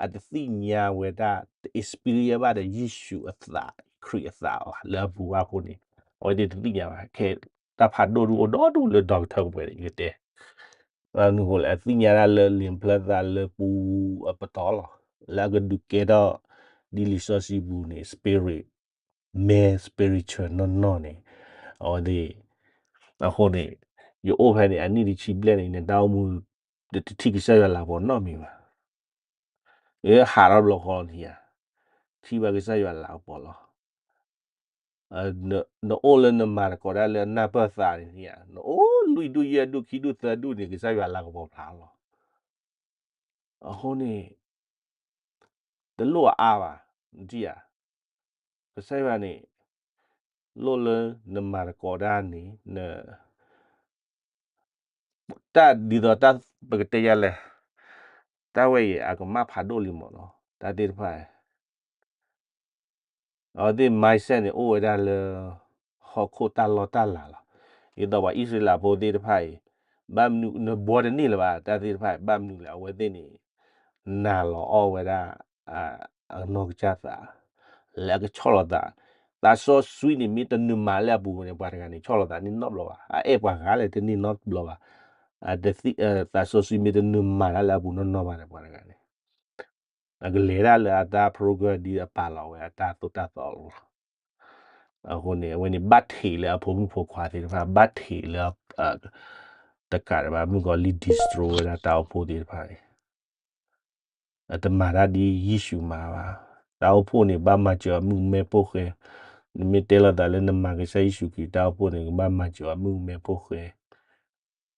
အတသ့ၣ်ညါဝဲဒၣ် တ experience ဘၣ်ဒီးယ့ၣ်ၡူးအသး ခရံာ်အသးလီၤ လၢအပူၤဘၣ်အဃိန့ၣ် အဝဲသ့ၣ်တသ့ၣ်ညါဘၣ် ခဲ တၢ်ဖးဒိၣ်ဒူၣ်အိၣ်ဒီဒူၣ်လၢဒီကထၢၣ်ကပှဲၤန့ၣ် ယကတဲ ဘၣ်မနုၤအဃိလဲၣ် အသ့ၣ်ညါဒၣ်လၢလံာ်ဖျၢၣ်သးလၢပူၤအပတီၢ်လီၤ. လၢအကဒုးကဲထီၣ် ဒ်လံာ်စီဆှံပူၤန့ၣ် spirit, man spiritual နီၢ်နီၢ်န့ၣ် အဝဲသ့ၣ် အဃိန့ၣ် ယအိၣ်ဖဲန့ၣ် အနံၣ်တဆံဘျဲၣ်န့ၣ် နတၢ်အိၣ်မူ တထံၣ်ကစၢ်ယွၤလၤကပီၤနီတမံၤဘၣ်. ယဟးထီၣ်တဘျီဃီန့ၣ်ဧါ ထံၣ်ဘၣ်ကစၢ်ယွၤလၤကပီၤလီၤ. နအိၣ်လၢနမၤသကိးတၢ်လၢအနၢ်ပၢၢ်သးန့ၣ်ဧါ နအိၣ်လွံၢ်ဒူၣ်ယဲၢ်ဒူၣ်ခံဒူၣ်သၢဒူၣ်န့ၣ် ကစၢ်ယွၤလၤကပီၤဖျါလီၤ. အဃိန့ၣ် တလိၣ်အအါဘၣ် နထံၣ်ဧါ. ကစၢ်ယွၤန့ၣ် လိၣ်လၢနမၤသကိးတၢ်န့ၣ် န တၢ်ဒ်သိးတၢ်ပကတဲယၤလဲၣ်, တၢ်ဝဲအံၤ အကမၣ်ဖးဒိၣ်လံမ့ၢ်နီၤ တၢ်သ့ၣ်တဖၣ် အဝဲသ့ၣ် mindset န့ၣ် အိၣ်ဝဲဒၣ်လၢ ဟီၣ်ခိၣ်တၢ်လီၢ်တၢ်လၤလီၤ. ဒ်သိးပှၤအံၣ်စရ့လးဖိသ့ၣ်တဖၣ်အံၤ ဘၣ်မနုၤ နဘှီတန့ၢ်လၢၤဘၣ် တၢ်သ့ၣ်တဖၣ် ဘၣ်မနုၤလဲၣ် အဝဲသ့ၣ်န့ၣ် နာ်လီၤအီၣ်ဝဲဒၣ် အနီၢ်ကစၢ်သး လၢအကဆီၣ်လီၤသး, သးစီဆှံန့ၣ်မ့ၢ်တနုာ်မၤလၢအပူၤန့ၣ် ပှၤတဂၤန့ၣ်ဆီၣ်လီၤသးန့ၣ်နီတဘျီဘၣ်, အအဲၣ်ပှၤဂၤလဲၣ်တန့ၢ်နီတဘျီဘၣ်, သးစီဆှံမ့ၢ်တနုာ်မၤတၢ်လၢအပူၤနီၢ်နီၢ်ဘၣ်န့ၣ် ပှၤတဂၤန့ၣ် အကလဲၤဒၣ်လၢအတၢ် program ဒ်အပာ်လီၤဝဲအတၢ်သိၣ်တၢ်သီလီၤ. အဃိန့ၣ် အဝဲန့ၣ်ဘၣ်ထံးလၢအဖိမုၣ်ဖိခွါသ့ၣ်တဖၣ် ဘၣ်ထံးလၢ တကးဒံးဘၣ် မုၣ်ကီၤလံၢ် destroy ဝဲဒၣ်တၢ်အိၣ်ဖှိၣ်သ့ၣ်တဖၣ်န့ၣ် အတမၤတၢ်ဒ်ယ့ၣ်ၡူးမၤဘၣ်. တၢ်အိၣ်ဖှိၣ်န့ၣ် ဘၣ်မၤစၢၤအမုၣ်ကမဲဖိဃဲ, နမ့ၢ်တဲလိာ်သးလၢနမၤကစၢ်ယ့ၣ်ၡူးခရံာ်တၢ်အိၣ်ဖှိၣ်န့ၣ် ကဘၣ်မၤစၢၤအမုၣ်ကမဲဖိဃဲ,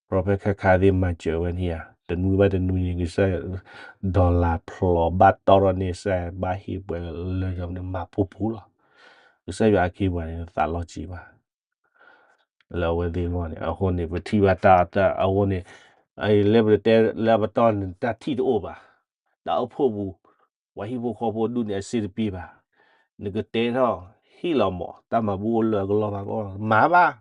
prophet ခါခါသ့ၣ်မၤစၢၤဝဲန့ၣ်ဧါ, တနွံဘၣ်တနွံန့ၣ် ကစၢ် dollar ဖျိးဘၣ်တီၢ်ထီၣ်န့ၢ်စၢ် ဘၣ်ဟ့ၣ်ပှဲၤလၢယမၤပူၤပူၤလီၤ. ကစၢ်ယွၤအခ့အပှၤန့ၣ် သးလီၤစှၤဘၣ် လၢအဝဲသ့ၣ်အဂီၢ်န့ၣ် အဃိန့ၣ် ပထံၣ်ဘၣ်တၢ်အတၢ်အဃိန့ၣ် လၢပတဲလၢပတီၢ်န့ၣ်တၢ်ထံၣ်တအိၣ်ဘၣ်, တၢ်အိၣ်ဖှိၣ်ပူၤ ပှၤဟံၣ်ဖိဃီဖိဒူၣ်န့ၣ်အစ့တပ့ၢ်ဘၣ်, နကတဲထီၣ်ဟ့ၣ်လီၤမး တၢ်မၤဘူၣ်အိၣ်လၢအကလီၢ်ဘၣ်ကလီၢ် မၤဘၣ်,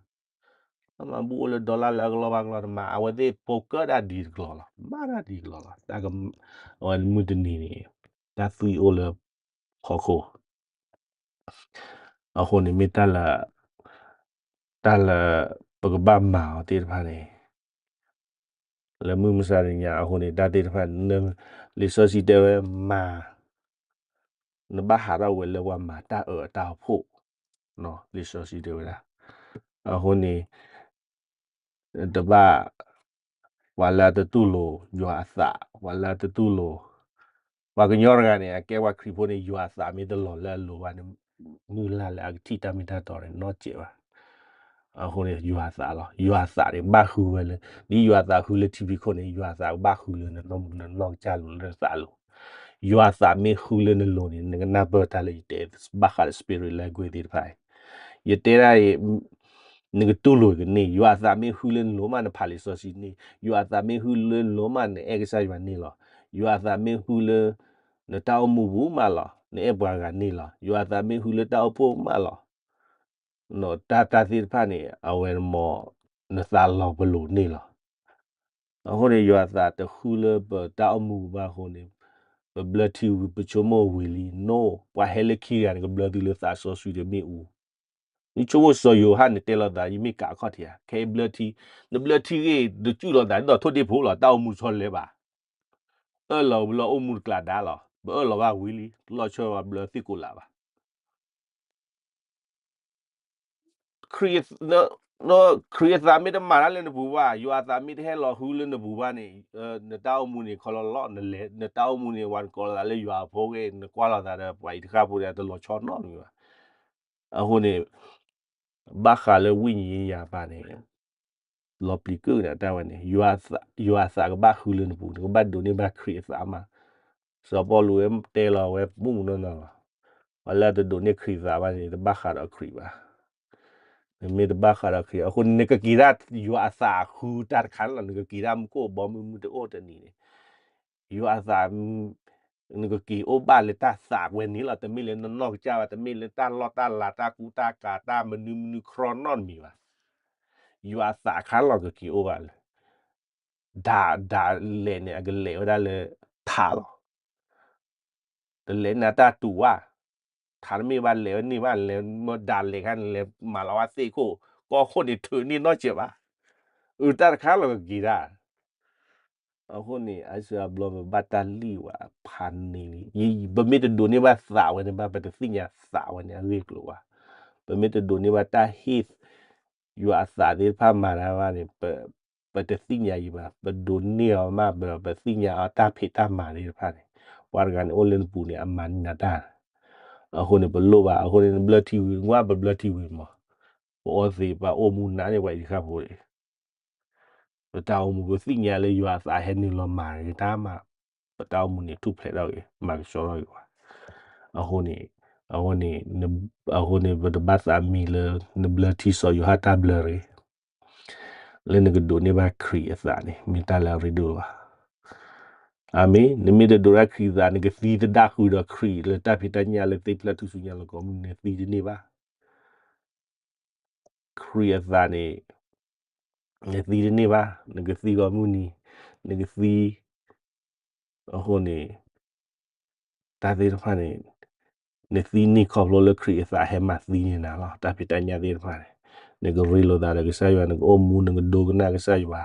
တၢ်မၤဘူၣ်အိၣ်လၢ dollar လၢအကလီၢ်ဘၣ်ကလီၢ်တမၤ, အဝဲသ့ၣ် focus ဒၣ်ဒ်တကျိၤလီၤ, မၤတၢ်ဒ်တကျိၤလီၤ, တၢ်က အဝဲမုၢ်တနံၤန့ၣ် တၢ်သွံၣ်အိၣ်လၢ ဟီၣ်ခိၣ် အဃိန့ၣ်မ့ၢ်တၢ်လၢ တၢ်လၢ ပကဘၣ်မၤအီၤသ့ၣ်တဖၣ်န့ၣ် လၢမုၢ်မဆါတနံၤညါအဃိန့ၣ် တၢ်သ့ၣ်တဖၣ် လံာ်စီဆှံတဲဝဲမၤ နဘၣ်ဟးထီၣ်ဝဲလၢပှၤမၤတၢ်အၢအတၢ်အိၣ်ဖှိၣ်, လံာ်စီဆှံတဲဝဲဒၣ်, အဃိန့ၣ် တဘၣ် ပှၤလၢအတတူၢ်လိာ်ယွၤအသး, ပှၤလၢအတတူၢ်လိာ်, ပှၤကညီတဂၤန့ၣ် အကဲပှၤခရံာ်ဖိန့ၣ် ယွၤအသးမ့ၢ်တလီၤလၢအလိၤဘၣ်န့ၣ် မုၢ်လၢ်လၢအကထံၣ်တၢ်မ့ၢ်တၢ်တီန့ၣ် နီတစဲးဘၣ်. အဃိန့ၣ် ယွၤအသးလီၤ. ယွၤအသးန့ၣ် ဘၣ်ဃုဝဲလၢ ဒ်ယွၤအသးဃုလၢထံဖံးခိၣ်န့ၣ် ယွၤအသးကဘၣ်ဃုလၢနနီၢ်ကစၢ်လိၤလၢနသးလိၤ. ယွၤအသးမ့ၢ်ဃုလၢနလိၤန့ၣ် နကနၢ်ပၢၢ်တၢ်လၢယတဲ ဘၣ်ဃးလၢ spirit language သ့ၣ်တဖၣ်အံၤ ယတဲဒၣ်အံၤ နကတူၢ်လိာ်ကန့ၢ် ယွၤအသးမ့ၢ်ဃုလၢနလိၤမး နဖးလံာ်စီဆှံန့ၣ်, ယွၤအသးမ့ၢ်ဃုလၢနလိၤမး နအဲၣ်ကစၢ်ယွၤန့ၣ်လီၤ. ယွၤအသးမ့ၢ်ဃုလၢ နတၢ်အိၣ်မူပူၤမးလီၤ, နအဲၣ်ပှၤဂၤန့ၣ်လီၤ. ယွၤအသးမ့ၢ်ဃုလၢတၢ်အိၣ်ဖှိၣ်မးလီၤ. တၢ်တၢ်သ့ၣ်တဖၣ်န့ၣ် အဝဲမ့ၢ် နသးလီၤပလိာ်န့ၣ်လီၤ. အဃိန့ၣ် ယွၤအသးတဃုလၢပတၢ်အိၣ်မူဘၣ်အဃိန့ၣ် ပဘျၢထံဝံၤ ပဆိကမိၣ်ဝံၤလံ နိၣ် ပှၤဟဲလၢခံဂၤန့ၣ် ကဘျၢသုလၢသးစီဆှံတမ့ၣ်အူ. နဆိကမိၣ်စီၤယိၤဟၣ်န့ၣ်တဲလီၤသး ယမ့ၢ်ကးအခီၣ်ထံးဧါ, ခဲအံၤဘျၢထံ, နဘျၢထံဂ့ၢ် တစူၢ်လီၤသးဒ်သိးထိၣ်ဒ့ဖိလီၤ, တၢ်အိၣ်မူဆီလဲၤဘၣ်. အၢၣ်လီၤဝံၤလီၤအိၣ်မူတကျးဒါလီၤ, ပအၢၣ်လီၤဘၣ်ဝံၤလံ လီၤဆီဘၣ်ဘျၢသ့ၣ်ကိးလးဘၣ်. ခရံာ် ခရံာ်အသးမ့ၢ်တမၤတၢ်လၢနပူၤဘၣ်, ယွၤအသးမ့ၢ်တဟဲလီၤဃုလၢနပူၤဘၣ်န့ၣ် နတၢ်အိၣ်မူန့ၣ် ခီလီၤလီၤ နလဲၤ နတၢ်အိၣ်မူန့ၣ် ပှၤနကိးလီၤသးလၢယွၤအဖိဂ့ၢ် နကွၢ်လီၤသးဒီးပှၤအံၤတဃၣ်ဖိဒီး တလီၤဆီနီတမံၤဘၣ်. အဃိန့ၣ် ဘၣ်ဃးလၢဝိညာဉ်ရေးရာဘၣ်န့ၣ် လီၤပျံၤကုၣ်န့ၣ် အတၢ်ဝဲန့ၣ် ယွၤအသးကဘၣ်ဃုလၢနပူၤ နကဘၣ်ဒိးန့ၢ်ဘၣ်ခရံာ်အသးမး. စီၤပီလူးဝဲတဲလီၤဝဲမုၢ်မုၢ်နီၢ်နီၢ်လီၤ. ပှၤလၢအတဒိးန့ၢ်ခရံာ်သးဘၣ်န့ၣ် တဘၣ်ဃးဒီးခရံာ်ဘၣ်. နမ့ၢ်တဘၣ်ဃးဒီးခရံာ် အဃိန့ၣ် နကက့ၤဒၣ်ယွၤအသးဃုတၢ်တခါန့ၣ်လီၤ. နကက့ၤဒၣ်မူခိၣ်ဘီမုၢ်မုၢ်တအိၣ်တနံၤန့ၣ် ယွၤအသး နကက့ၤအိၣ်ဘၣ်လၢတၢ်သးဝဲန့ၣ်လီၤ. တမ့ၢ်လၢနနီၢ်ကစၢ်ဘၣ်, တမ့ၢ်လၢတၢ်လီၢ်တၢ်လၤ တၢ်ကူတၢ်ကၤ တၢ်မနုၤမနုၤခရီနီတမံၤဘၣ်. ယွၤအသးအခါလီၤကက့ၤအိၣ်ဘၣ်လၢ ဒၣ်ဒၣ်လဲာ်န့ၣ် အကလဲၤဝဲဒၣ်လၢထးလီၤ. တလဲၤန့ၣ်တၢ်တူၢ်ဝဲ, ထးတမ့ၢ်ဘၣ်လဲၤဝဲန့ၣ်ဘၣ် လဲၤမ့ၢ်ဒၣ်လဲာ်ခါန့ၣ် လဲၤမၤလီၤဝဲသ့ၣ်ခိၣ် ကီၢ်ခိၣ်န့ၣ်ထုးန့ၢ်နီတစဲးဘၣ်. အုၣ်တၢ်တခါလီၤကက့ၤဒၣ် အဃိန့ၣ် အါစုအါဘျီ ပဘၣ်တၢ်လံၣ်ဝဲဖးန့ၣ်လံ. ပမ့ၢ်တဒိးန့ၢ်ဘၣ်သးဝဲန့ၣ်ဘၣ် ပတသ့ၣ်ညါသးဝဲန့ၣ်အဂ့ၢ်အကျိၤဘၣ်. ပမ့ၢ်တဒိးန့ၢ်ဘၣ်တၢ်ဟ့ၣ် ယွၤအသးသ့ၣ်တဖၣ်မၤတၢ်ဘၣ်န့ၣ် ပတသ့ၣ်ညါအံၤဘၣ်. ပဒိးန့ၢ်အီၤမး ပသ့ၣ်ညါအီၤတၢ်ဖံးတၢ်မၤသ့ၣ်တဖၣ်န့ၣ် ပှၤတဂၤန့ၣ်အိၣ်လၢနပူၤန့ၣ် အမၤန့ၢ်နၤတၢ် အဃိန့ၣ် ပလိၣ်ဘၣ်. အဃိန့ၣ် နဘျၢထံဝံၤ နကွၢ်ပဘျၢထံဝံၤမး ပအီသံး ပအိၣ်မူနးန့ၢ်ပှၤအံၤတဃၣ်ဖိန့ၣ် ပတၢ်အိၣ်မူ ပသ့ၣ်ညါလၢယွၤအသးဟဲနုာ်လီၤမၤဂ့ၤတၢ်မး ပတၢ်အိၣ်မူန့ၣ်ထူၣ်ဖျဲးထီၣ်ဂ့ၤ မၤကဆှီထီၣ်ဂ့ၤဘၣ်. အဃိန့ၣ် အဃိန့ၣ် အဃိန့ၣ် ပတဘၣ်သးမံလၢ နဘျၢထံစီၤယိၤဟၣ်တၢ်ဘျၢတဂ့ၤ လၢနကဒိးန့ၢ်ဘၣ်ခရံာ်အသးန့ၣ် မ့ၢ်တၢ်လၢအရ့ဒိၣ်လီၤ. အၤမ့ၣ်. နမ့ၢ်တဒိးတၢ်ခရံာ်အသး နကသံသဒၣ်ဃုာ်ဒီးခရံာ်လၢတၢ်ဖံးတၢ်ညၣ်လၢသ့ၣ်ဖျၢၣ်ထူၣ်စုညါလီၤ ကိးမုၢ်နံၤနသံတန့ၢ်ဘၣ်. ခရံာ်အသးန့ၣ် နသံတန့ၢ်ဘၣ်. နကသံကိးမုၢ်နံၤ နကသံ အဃိန့ၣ် တၢ်သ့ၣ်တဖၣ်န့ၣ် နသံန့ၢ်ခီဖျိလၢခရံာ်အသးဟဲမၤသံန့ၢ်နၤလီၤ. တၢ်ဖံးတၢ်ညၣ်သ့ၣ်တဖၣ်န့ၣ် နကရ့လိာ်သးဒီးကစၢ်ယွၤ, နကအိၣ်မူ နကဒိကနၣ်ကစၢ်ယွၤ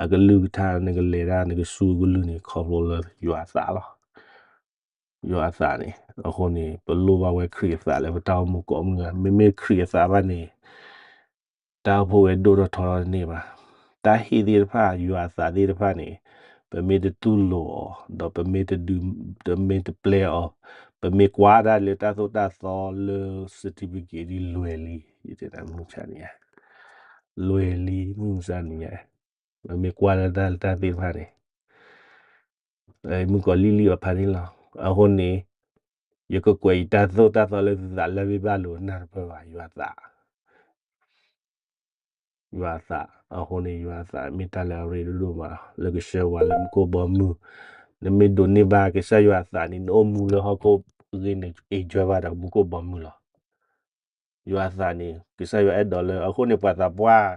အကလုၢ်ကထါ, နကလဲၤတၢ် နကစူၢ်ကလုၢ်န့ၣ် ခီဖျိလၢယွၤအသးလီၤ. ယွၤအသးန့ၣ် အဃိန့ၣ် ပလိၣ်ဘၣ်ဝဲခရံာ်အသးလၢပတၢ်အိၣ်မူကိးမုၢ်နံၤ, မ့မ့ၢ်ခရံာ်အသးဘၣ်န့ၣ် တၢ်အိၣ်ဖှိၣ်ဝဲဒိၣ်ထီၣ်ထီထီၣ်တန့ၢ်ဘၣ်. တၢ်ဟ့ၣ်သ့ၣ်တဖၣ် ယွၤအသးသ့ၣ်တဖၣ်န့ၣ် ပမ့ၢ်တတူၢ်လိာ်အီၤ ဒီးပမ့ၢ်တဒုး ပမ့ၢ်တပျဲအီၤ, ပမ့ၢ်ကွၢ်တၢ်လၢတၢ်သိၣ်တၢ်သီလၢ certificate ဒ်လွဲၢ်လံ, ယတဲနၤမုၢ်ဆါန့ၣ် လွဲၢ်လံ မုၢ်မဆါန့ၣ်ညါ, ပမ့ၢ်ကွၢ်လၢတၢ်လၢတၢ်သ့ၣ်တဖၣ်န့ၣ် မုၢ်ကီၤလံၢ်လံၢ်အီၤဖးန့ၣ်လီၤ. အဃိန့ၣ် ယကကွဲးယတၢ်သိၣ်တၢ်သီလၢသုသးလၢဘ့ၣ်ဘၣ်လိာ်နၢ်တပၢၢ်ဘၣ်, ယွၤအသး ယွၤအသး, အဃိန့ၣ် ယွၤအသးမ့ၢ်တၢ်လၢအရ့ဒိၣ်ဒိၣ်မး လၢကဆှၢပှၤလၢမူခိၣ်ဘီမုၢ်, နမ့ၢ်ဒိးန့ၢ်ဘၣ်ကစၢ်ယွၤအသးန့ၣ် နအိၣ်မူလၢဟီၣ်ခိၣ်အဂ့ၢ်န့ၣ် enjoy ဘၣ်ဒီးမူခိၣ်ဘီမုၢ်လီၤ. ယွၤအသးန့ၣ် ကစၢ်ယွၤအဲၣ်ဒိးလၢ အဃိန့ၣ် ပှၤသးပှၢ်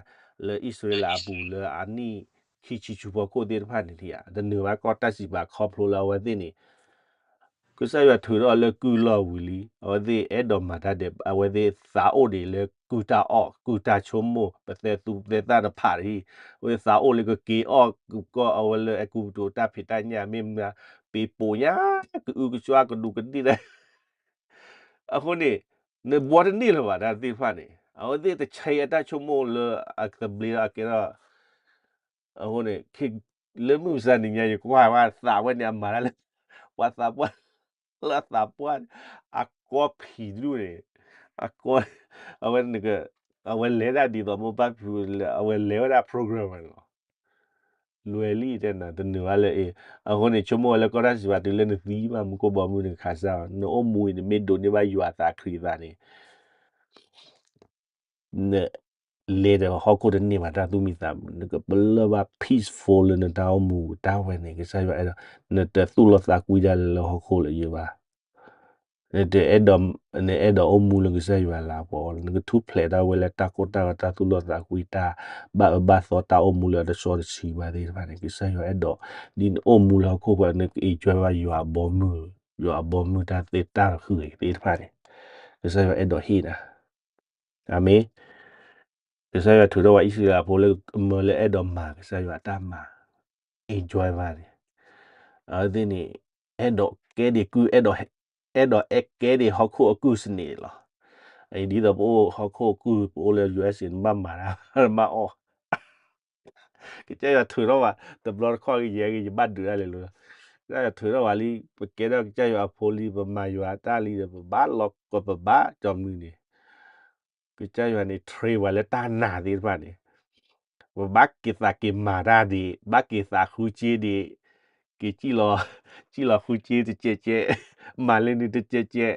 လၢအံၣ်စရ့လးအပူၤလၢအနံၣ်ခံဆံဆူဖီခိၣ်သ့ၣ်တဖၣ်န့ၣ် တနုာ်ဘၣ်ကီၢ်တၢ်စံးပာ်ခီဖျိလၢအဝဲသ့ၣ်န့ၣ် ကစၢ်ယွၤထုးထီၣ်လၢကုၢ်လီၢ်ဝံၤလံ, အဝဲသ့ၣ်အဲၣ်ဒိးမၤတၢ်ဒဲး, အဝဲသ့ၣ်သးအိၣ်ဒံးလၢကုၢ်တၢ်အီၣ်, ကုၢ်တၢ်ဆိကမိၣ်, ပသဲသူပသဲသၣ်တဖးတဟံၣ်, အဝဲသးအိၣ်လၢကက့ၤအီၣ်ကီၢ်အဝဲလၢအဲၤကူပတူးတၢ်ဖံးတၢ်ညၣ် မ့ၢ်မနုၤ, ပ့ၤပိာ်ညါ, ကအုကစွါကဒူးကဒ့ၣ်တၢ် အဃိန့ၣ် နဘှီတန့ၢ်လၢၤဘၣ်တၢ်သ့ၣ်တဖၣ်န့ၣ် အဝဲသ့ၣ်တဆဲးအတၢ်ဆိကမိၣ်လၢအသဘျ့ဒီးအကဲထီၣ်, အဃိန့ၣ် လၢမုၢ်မဆါနံၤညါ ယကွၢ်ဝဲသးဝဲန့ၣ် အမၤတၢ်လၢ ပှၤသးပှၢ်လၢအသးပှၢ်န့ၣ် အကီဖံးတဒူၣ်န့ၣ် အကီ အဝဲ အဝဲလဲၤဒၣ်ဒ်သိးမိၢ်ပၢ်ဖံးလၢ အဝဲလဲၤဝဲဒၣ် program န့ၣ်လီၤ. လွဲၢ်လံတဲနၤ တနုာ်ဘၣ်လၢအံၤ, အဃိန့ၣ် ဆိကမိၣ်ဝဲလၢကီၢ်တၢ်စံးဘၣ်တုၤလၢနသံဘၣ်မူခိၣ်ဘီမုၢ်န့ၣ် ခးစၢ်အီၤ နအိၣ်မူအံၤ နမ့ၢ်ဒိးန့ၢ်ဘၣ်ယွၤအသးခရံာ်အသးန့ၣ် နလဲၤဒီးဟီၣ်ခိၣ်တန့ၢ်ဘၣ်တၢ်သူၣ်မံသးမုာ်, နကပလၢၢ်ဘၣ် peaceful လၢနတၢ်အိၣ်မူတၢ်ဝဲန့ၣ် ကစၢ်ယွၤအဲၣ်ဒိး နတသူၣ်လီသးကွံတၢ်လၢဟီၣ်ခိၣ်လၢယဘၣ် နတအဲၣ်ဒိး နအဲၣ်ဒိးအိၣ်မူလၢကစၢ်ယွၤလၤကပီၤ, နကထူၣ်ဖျဲးဒၣ်ဝဲလၢတၢ်ကိၢ်တၢ်ဂီၤ တၢ်သူၣ်လီသးကွံ တၢ်ဘၣ်အၢဘၣ်သီ တၢ်အိၣ်မူလၢအတစီတဆှံဘၣ်သ့ၣ်တဖၣ်န့ၣ် ကစၢ်ယွၤအဲၣ်ဒိး ဒ်နအိၣ်မူလၢဟီၣ်ခိၣ်ဖဲ နက enjoy ဘၣ်ယွၤအဘီမုၢ်, ယွၤအဘီမုၢ်တၢ်သ့တၢ်ဃုာ်သ့ၣ်တဖၣ်န့ၣ် ကစၢ်ယွၤအဲၣ်ဒိးဟ့ၣ်နၤ အၤမ့ၣ်. ကစၢ်ယွၤထုးထီၣ်ပှၤအံၣ်စရ့လးဖိလၢမၢလၢအဲၣ်ဒိးမၤကစၢ်ယွၤအတၢ်မၤ enjoy ဘၣ်န့ၣ်, အဝဲသ့ၣ်န့ၣ် အဲၣ်ဒိးကဲဒံးကုၢ် အဲၣ်ဒိး အဲၣ်ဒိးအဲၣ်ကဲဒံးဟီၣ်ခိၣ်အကုၢ်စနံးန့ၣ်လီၤ. ဒ်သိးပအိၣ်ဟီၣ်ခိၣ်အကုၢ် ပအိၣ်လၢ ယူႇအၢၣ်စ့ၣ် နဘၣ်မၤတၢ်မၤအီၣ် ကစၢ်ယွၤထုးထီၣ်ဘၣ် တဘျီတခီၣ်ဂ့ၤယဲၢ်ဂ့ၤ ယဘၣ်ဒုးတၢ်လဲၤလိၤ, ကစၢ်ယွၤထုးထီၣ်ဘၣ်လံ ပကဲထီၣ်ကစၢ်ယွၤအဖိလံ ပမၤယွၤအတၢ်လံဒီး ပဘၣ်လီၤကီး ပဘၣ်ကၠီမနုၤန့ၣ် ကစၢ်ယွၤန့ၣ် train ပှၤလၢတၢ်နာ်သ့ၣ်တဖၣ်န့ၣ်, ပဘၣ်က့ၤသးက့ၤမၤတၢ်ဒံး ဘၣ်က့ၤသးဃုစ့ဒံး, က့ၤစံၣ်လီၤ စံၣ်လီၤဃုစ့တကဲးကဲး, မၤလၢန့ၣ်တကဲးကဲး,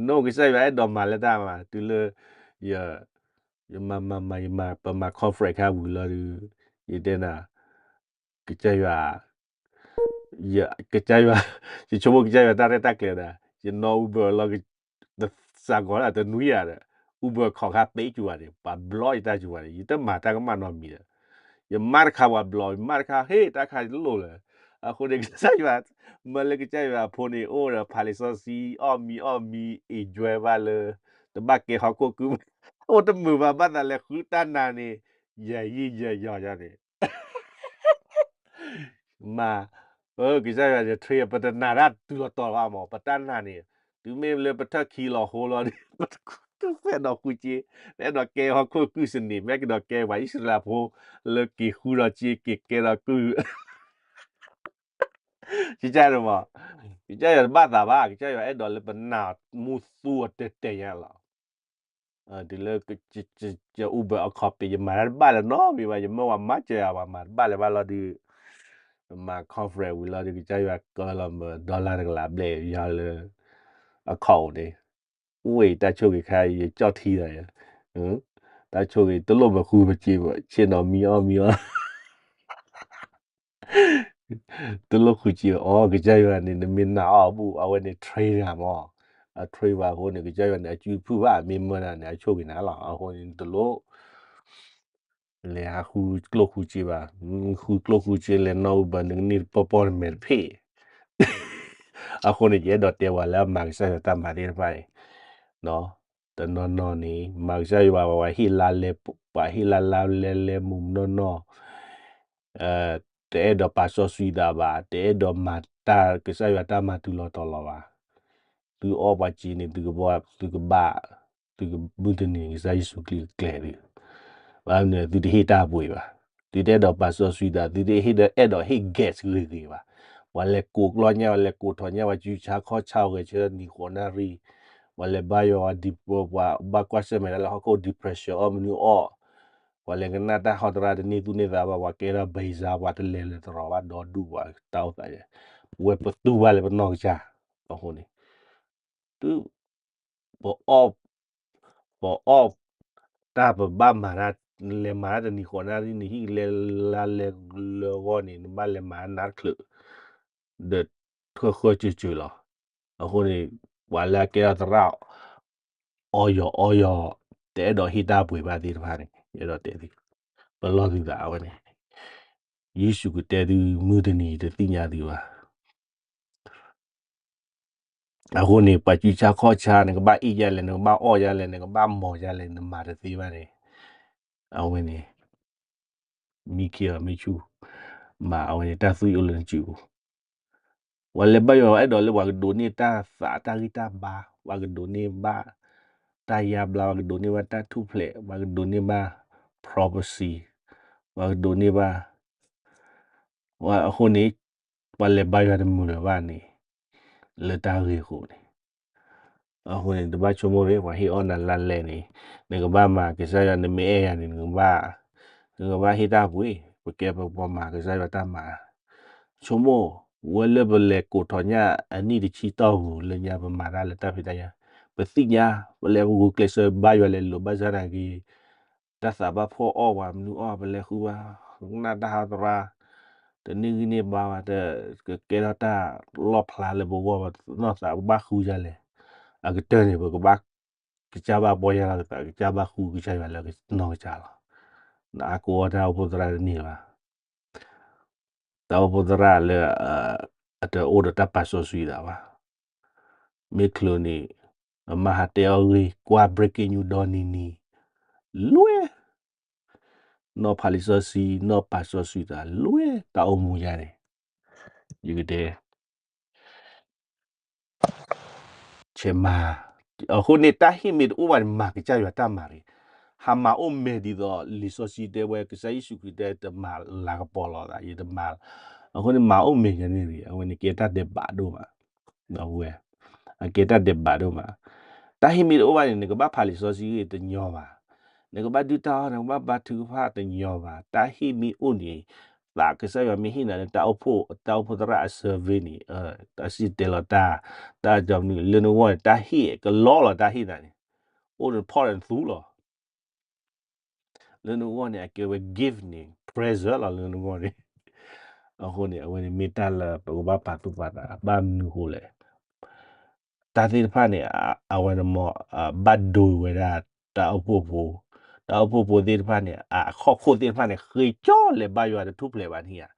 နိၣ်ကစၢ်ယွၤအဲၣ်ဒိးမၤလၢတၢ်မၤ တုၤလၢ ယမၤမၤမၤ ယမၤ ပမၤ conference ခါဝံၤလီၤဒီး ယတဲနၤ ကစၢ်ယွၤ ယ ကစၢ်ယွၤ ယဆိကမိၣ်ကစၢ်ယွၤတၢ်ရဲၣ်တၢ်ကျဲၤဒီး ယနီၣ် Uber လီၤ စှၤကီးဒၣ်တနွံယၤဒီး Uber ခိးခါပ့းစူၤဝဲန့ၣ် ပှၤဘျီယတၢ်စူၤဝဲန့ၣ် ယတမၤတၢ်ကမၣ်နီတမံၤဒီး ယမၤတခါပှၤဘျီ ယမၤတခါဟ့ၣ်တၢ်ခါယတလိၣ်လၢၤ. အဃိန့ၣ် ကစၢ်ယွၤ မၢလၢကစၢ်ယွၤအဖိန့ၣ် အိၣ်ဒီးဖးလံာ်စီဆှံ အီၣ်မံအီၣ်မံ enjoy ဘၣ်လၢ တဘၣ်ကဲဟီၣ်ခိၣ်ကုၢ် အိၣ်တမုာ်ဘၣ် ဘၣ်သးလဲၤဃုတၢ်နာ်န့ၣ် ယဲၢ်ယံၢ်ယဲၢ်ယီၤယီၤန့ၣ် မၤ ကစၢ်ယွၤ train ပတနာ်တၢ်တုၤလီၤတီၤဘၣ်မး ပတၢ်နာ်န့ၣ် တုၤမ့ၢ်လၢပထၢၣ်ခံလီၤဟိလီၤဒီး ပတဖဲဒီးဃုစ့ ပအဲၣ်ဒိးကဲဟီၣ်ခိၣ်ကုၢ်စနံး မ့ၢ်ကဒီးကဲပှၤအံၣ်စရ့လးဖိ လၢက့ၤဃုဒီးစ့ က့ၤကဲဒီးကုၢ် ကစၢ်ယွၤမး ကစၢ်ယွၤတဘၣ်သးဘၣ် ကစၢ်ယွၤအဲၣ်ဒိးလၢပနာ်မူသူအတဲာ်တဲာ်ညါလီၤ. တုၤလၢ ယ Uber အခီၣ်ပ့း ယမၤတၢ်တဘၣ်လၢၤနီတမံၤဘၣ် ယမၢဝဲမၤစၢၤယၤ ပှၤမၤတဘၣ်လၢၤဘၣ်လီၤဒီး မၤ conference ဝံၤလီၤဒီး ကစၢ်ယွၤကၢလီၤမး dollar တကလးဘျဲၣ်ယၤလၢ အခီၣ်အိၣ်န့ၣ် ဝ့ၢ်တၢ်ဆိၣ်ဂ့ၤခါ ယကၠီၣ်ထံဒီး တၢ်ဆိၣ်ဂ့ၤ တလိၣ်မၤဃုပစ့ဘၣ် ဆ့ၣ်နီၤမံအီၣ်မံအီၣ် တလိၣ်ဃုစ့အီၤ ကစၢ်ယွၤန့ၣ် နမ့ၢ်နာ်အီၤဘူၣ် အဝဲန့ၣ် train နၤမး အ train ပှၤအဃိန့ၣ် ကစၢ်ယွၤန့ၣ် အစုဖုၣ်ဘၣ် မ့ၢ်မၢနၤန့ၣ် အဆိၣ်ဂ့ၤနၤလီၤ အဃိန့ၣ် နတလိၣ် လဲၤဟးဃုကျိၣ်ဃုစ့ဘၣ် ဃုကျိၣ်ဃုစ့လဲၤနီၣ် Uber နကန့ၢ်တပီၢ်ပီၢ်နမဲာ်တဖ့ၣ် အဃိန့ၣ် ယအဲၣ်ဒိးတဲပှၤလၢအမၤကစၢ်ယွၤတၢ်မၤသ့ၣ်တဖၣ်အံၤ, တနီၤနီၤန့ၣ် မၤကစၢ်ယွၤ ပှၤဟ့ၣ်လါလဲ, ပှၤဟ့ၣ်လါလါလဲလဲမုာ်မနီၢ်နီၢ်, တအဲၣ်ဒိးပာ်စီဆှံသးဘၣ်, တအဲၣ်ဒိးမၤတၢ်ကစၢ်ယွၤတၢ်မၤတုၤလီၤတီၤလီၤဘၣ်. သုအီၣ်ပှၤစ့န့ၣ် သုကဘၣ်, သုကဘၣ်, သုကမုၢ်တနံၤကစၢ်ယ့ၣ်ၡူးခရံာ်ကကျဲၤသု, ဘၣ်မနုၤသုတဟ့ၣ်တၢ်ပှ့ၤဘၣ်, သုတအဲၣ်ဒိးပာ်စီဆှံသး, သုတဟ့ၣ်ဒီးအဲၣ်ဒိးဟ့ၣ် gas ဂ့ၤဂ့ၤဘၣ်. ပှၤလဲၤကိးကျီညၣ်, ပှၤလဲၤကိးထီၣ်ညၣ်, ပှၤစုဆါခီၣ်ဆါအဂဲၤဆၢနံၤဃိးနၣ်ရံၣ်, ပှၤလဲၤဘါယွၤ, ပှၤဘၣ်ကွၢ်ဆၢၣ်မဲာ်တၢ်လၢဟီၣ်ခိၣ် depression အီၣ်မနုၤအီၣ်, ပှၤလဲၤကနၣ်တၢ်ဟီတရါတန့ၢ်သူၣ်န့ၢ်သးဘၣ်, ပှၤကဲထီၣ် ဘံၤစၤ, ပှၤတလဲၤလၢတရီၤဘၣ်ဒီဒူၣ်, ပှၤတၢ်အိၣ်သးယဲ, ဝဲပသူဘၣ်လၢပနီၢ်ကစၢ်, အဃိန့ၣ် သု, ပအီၣ်, ပအီၣ်, တၢ်ပဘၣ်မၤတၢ်, လဲၤမၤတၢ်တနံၤဃိးနၣ်ရံၣ်န့ၣ် ဟံၣ်လဲၤလါလဲၤလၢအဂီၢ်န့ၣ် နဘၣ်လဲၤမၤနးတချုး, ဒီးထွဲဃၢကၢကၢလီၤ. အဃိန့ၣ် ပှၤလၢအကဲထီၣ်သရၣ် အီယီၤအီယီၤ, တအဲၣ်ဒိးဟ့ၣ်တၢ်ပှ့ၤဘၣ်သ့ၣ်တဖၣ်န့ၣ် ယအဲၣ်ဒိးတဲသု, ပလီၢ်သုသးအဝဲန့ၣ်, ယ့ၣ်ၡူးကတဲသု မုၢ်တနံၤတသ့ၣ်ညါသုဘၣ်. အဃိန့ၣ် ပှၤစုဆါခီၣ်ဆါ နကဘၣ်အ့ၣ်ယၤလဲၣ်, နကဘၣ်အီၣ်ယၤလဲၣ်, နကဘၣ်မီၤယၤလဲၣ်, နမၤတသ့ဘၣ်န့ၣ်, အဝဲန့ၣ် မံခ့အီၤမ့ၢ်ဆူၣ်, မၤအဝဲန့ၣ် တၢ်သွံၣ်အိၣ်လၢနစုပူၤ. ပှၤလဲၤဘါယွၤ အဲၣ်ဒိးလၢပှၤကဒိးန့ၢ်တၢ်သးတၢ်ဂံၢ်တၢ်ဘါ, ပှၤကဒိးန့ၢ်ဘၣ်တၢ်ယါဘျါ, ပှၤကဒိးန့ၢ်ဘၣ်တၢ်ထူၣ်ဖျဲး, ပှၤကဒိးန့ၢ်ဘၣ် prophecy, ပှၤကဒိးန့ၢ်ဘၣ် အဃိန့ၣ် ပှၤလဲၤဘါယွၤတမုာ်လၢၤဘၣ်န့ၣ် လၢတၢ်ဂ့ၢ်အဃိန့ၣ် အဃိန့ၣ် တဘၣ်ဆိကမိၣ်ရ့ၣ် ပှၤဟ့ၣ်အီၣ်နၤလါလဲန့ၣ် နကဘၣ်မၤကစၢ်ယွၤ နမ့ၢ်အဲၣ်ယၤန့ၣ် နကဘၣ် နကဘၣ်ဟ့ၣ်တၢ်ပှ့ၤ ပကဲပပှၤမၤကစၢ်ယွၤတၢ်မၤ ဆိကမိၣ် ဝဲလၢပလဲၤကိးထီၣ်ညၣ်အနံၣ်တဆံတီၢ်ပူၤ လၢညါပမၤတၢ်လၢတၢ်ဖံးတၢ်ညၣ် ပသ့ၣ်ညါ ပလဲၤပဂုာ်ကျဲးစၢးဘါယွၤလဲၤလိာ်ဘၣ်ဆၣ်နာ်က့ တၢ်သးဘၣ်ဖှီၣ်အီၣ်ပှၤမနုၤအီၣ် ပလဲၤဃုဘၣ် ကနၣ်တၢ်ဟးသရၣ် တန့ၢ်ဂံၢ်န့ၢ်ဘါဘၣ် တကကဲထီၣ်တၢ်လီၣ်ဖျါလၢပဂီၢ်ဘၣ် နီၢ်သးပကဘၣ်ဃုဒ်လဲၣ် အကတၢၢ်န့ၣ် ပကဘၣ် ကစၢ်ဘၣ်ပီၢ်ယၢ်လီၤသး ကစၢ်ဘၣ်ဃုကစၢ်ယွၤလၢနီၢ်ကစၢ်လီၤ. နအါကအိၣ်တၢ်အိၣ်ဖှိၣ်သရၣ်တန့ၢ်ဘၣ် တၢ်အိၣ်ဖှိၣ်သရၣ်လၢ အတအိၣ်ဒီးတၢ်ပာ်စီဆှံသးဘၣ်. မ့ၢ်ချုးန့ၣ် အမၤဟးတဲအီၤဂ့ၢ် ကွၢ် breaking news ဒီနံၤနံၤ လွဲၢ် နီၢ်ဖးလံာ်စီဆှံ နီၢ်ပာ်စီဆှံသး လွဲၢ်တၢ်အိၣ်မူယါန့ၣ် ယကတဲ ဆဲးမၤ အဃိန့ၣ် တၢ်ဟ့ၣ်မ့ၢ်တအိၣ်ဘၣ်န့ၣ် မၤကစၢ်ယွၤတၢ်မၤရံၤ ဟးမၤအိၣ်မဲာ်ဒ်သိး လံာ်စီဆှံတဲဝဲ ကစၢ်ယ့ၣ်ၡူးခရံာ်တဲ တမၤလၤကပီၤလီၤသး ယတမၤ အဃိန့ၣ် မၤအိၣ်မဲာ်ကန့ၣ်ရံၤ အဝဲန့ၣ် ကဲတၢ်ဒဲးဘးဒိၣ်မး ဒီပုၢ်ဝဲၢ် အကဲတၢ်ဒဲးဘးဒိၣ်မး တၢ်ဟ့ၣ်မ့ၢ်တအိၣ်ဘၣ်န့ၣ် နကဘၣ်ဖးလံာ်စီဆှံဂ့ၢ်တညီဘၣ် နကဘၣ်ဒုၣ်တၢ်အီၣ် နကဘၣ်ဘါထုကဖၣ်တညီဘၣ် တၢ်ဟ့ၣ်မ့ၢ်အိၣ်န့ၣ် သးကစၢ်ယွၤမ့ၢ်ဟ့ၣ်နၤလၢတၢ်အိၣ်ဖှိၣ် တၢ်အိၣ်ဖှိၣ်သရၣ်အ survey န့ၣ် တၢ်စံၣ်တဲၤလီၤတၢ် တၢ်အကီမနုၤ လၢနဂီၢ်န့ၣ် တၢ်ဟ့ၣ်ကလီလီၤ တၢ်ဟ့ၣ်နၤန့ၣ် အိၣ်ဒီးဖီၣ်ဒီးနသူလီၤ လၢနဂီၢ်န့ၣ် အကဲဝဲ gift န့ၣ် present လီၤ လၢနဂီၢ်န့ၣ် အဃိန့ၣ် အဝဲန့ၣ်မ့ၢ်တၢ်လၢပကဘၣ်ပာ်သူၣ်ပာ်သး ဘၣ်မနုၤအဃိလဲၣ် တၢ်သ့ၣ်တဖၣ်န့ၣ် အဝဲန့ၣ်မ့ၢ် ဘၣ်ဒိဝဲဒၣ် တၢ်အိၣ်ဖှိၣ်ဖိ တၢ်အိၣ်ဖှိၣ်ဖိသ့ၣ်တဖၣ်န့ၣ် အဟီၣ်ခိၣ်သ့ၣ်တဖၣ်န့ၣ် ဃ့ကၠီလဲၤဘါယွၤတထူၣ်ဖျဲးဘၣ်န့ၣ်ဧါ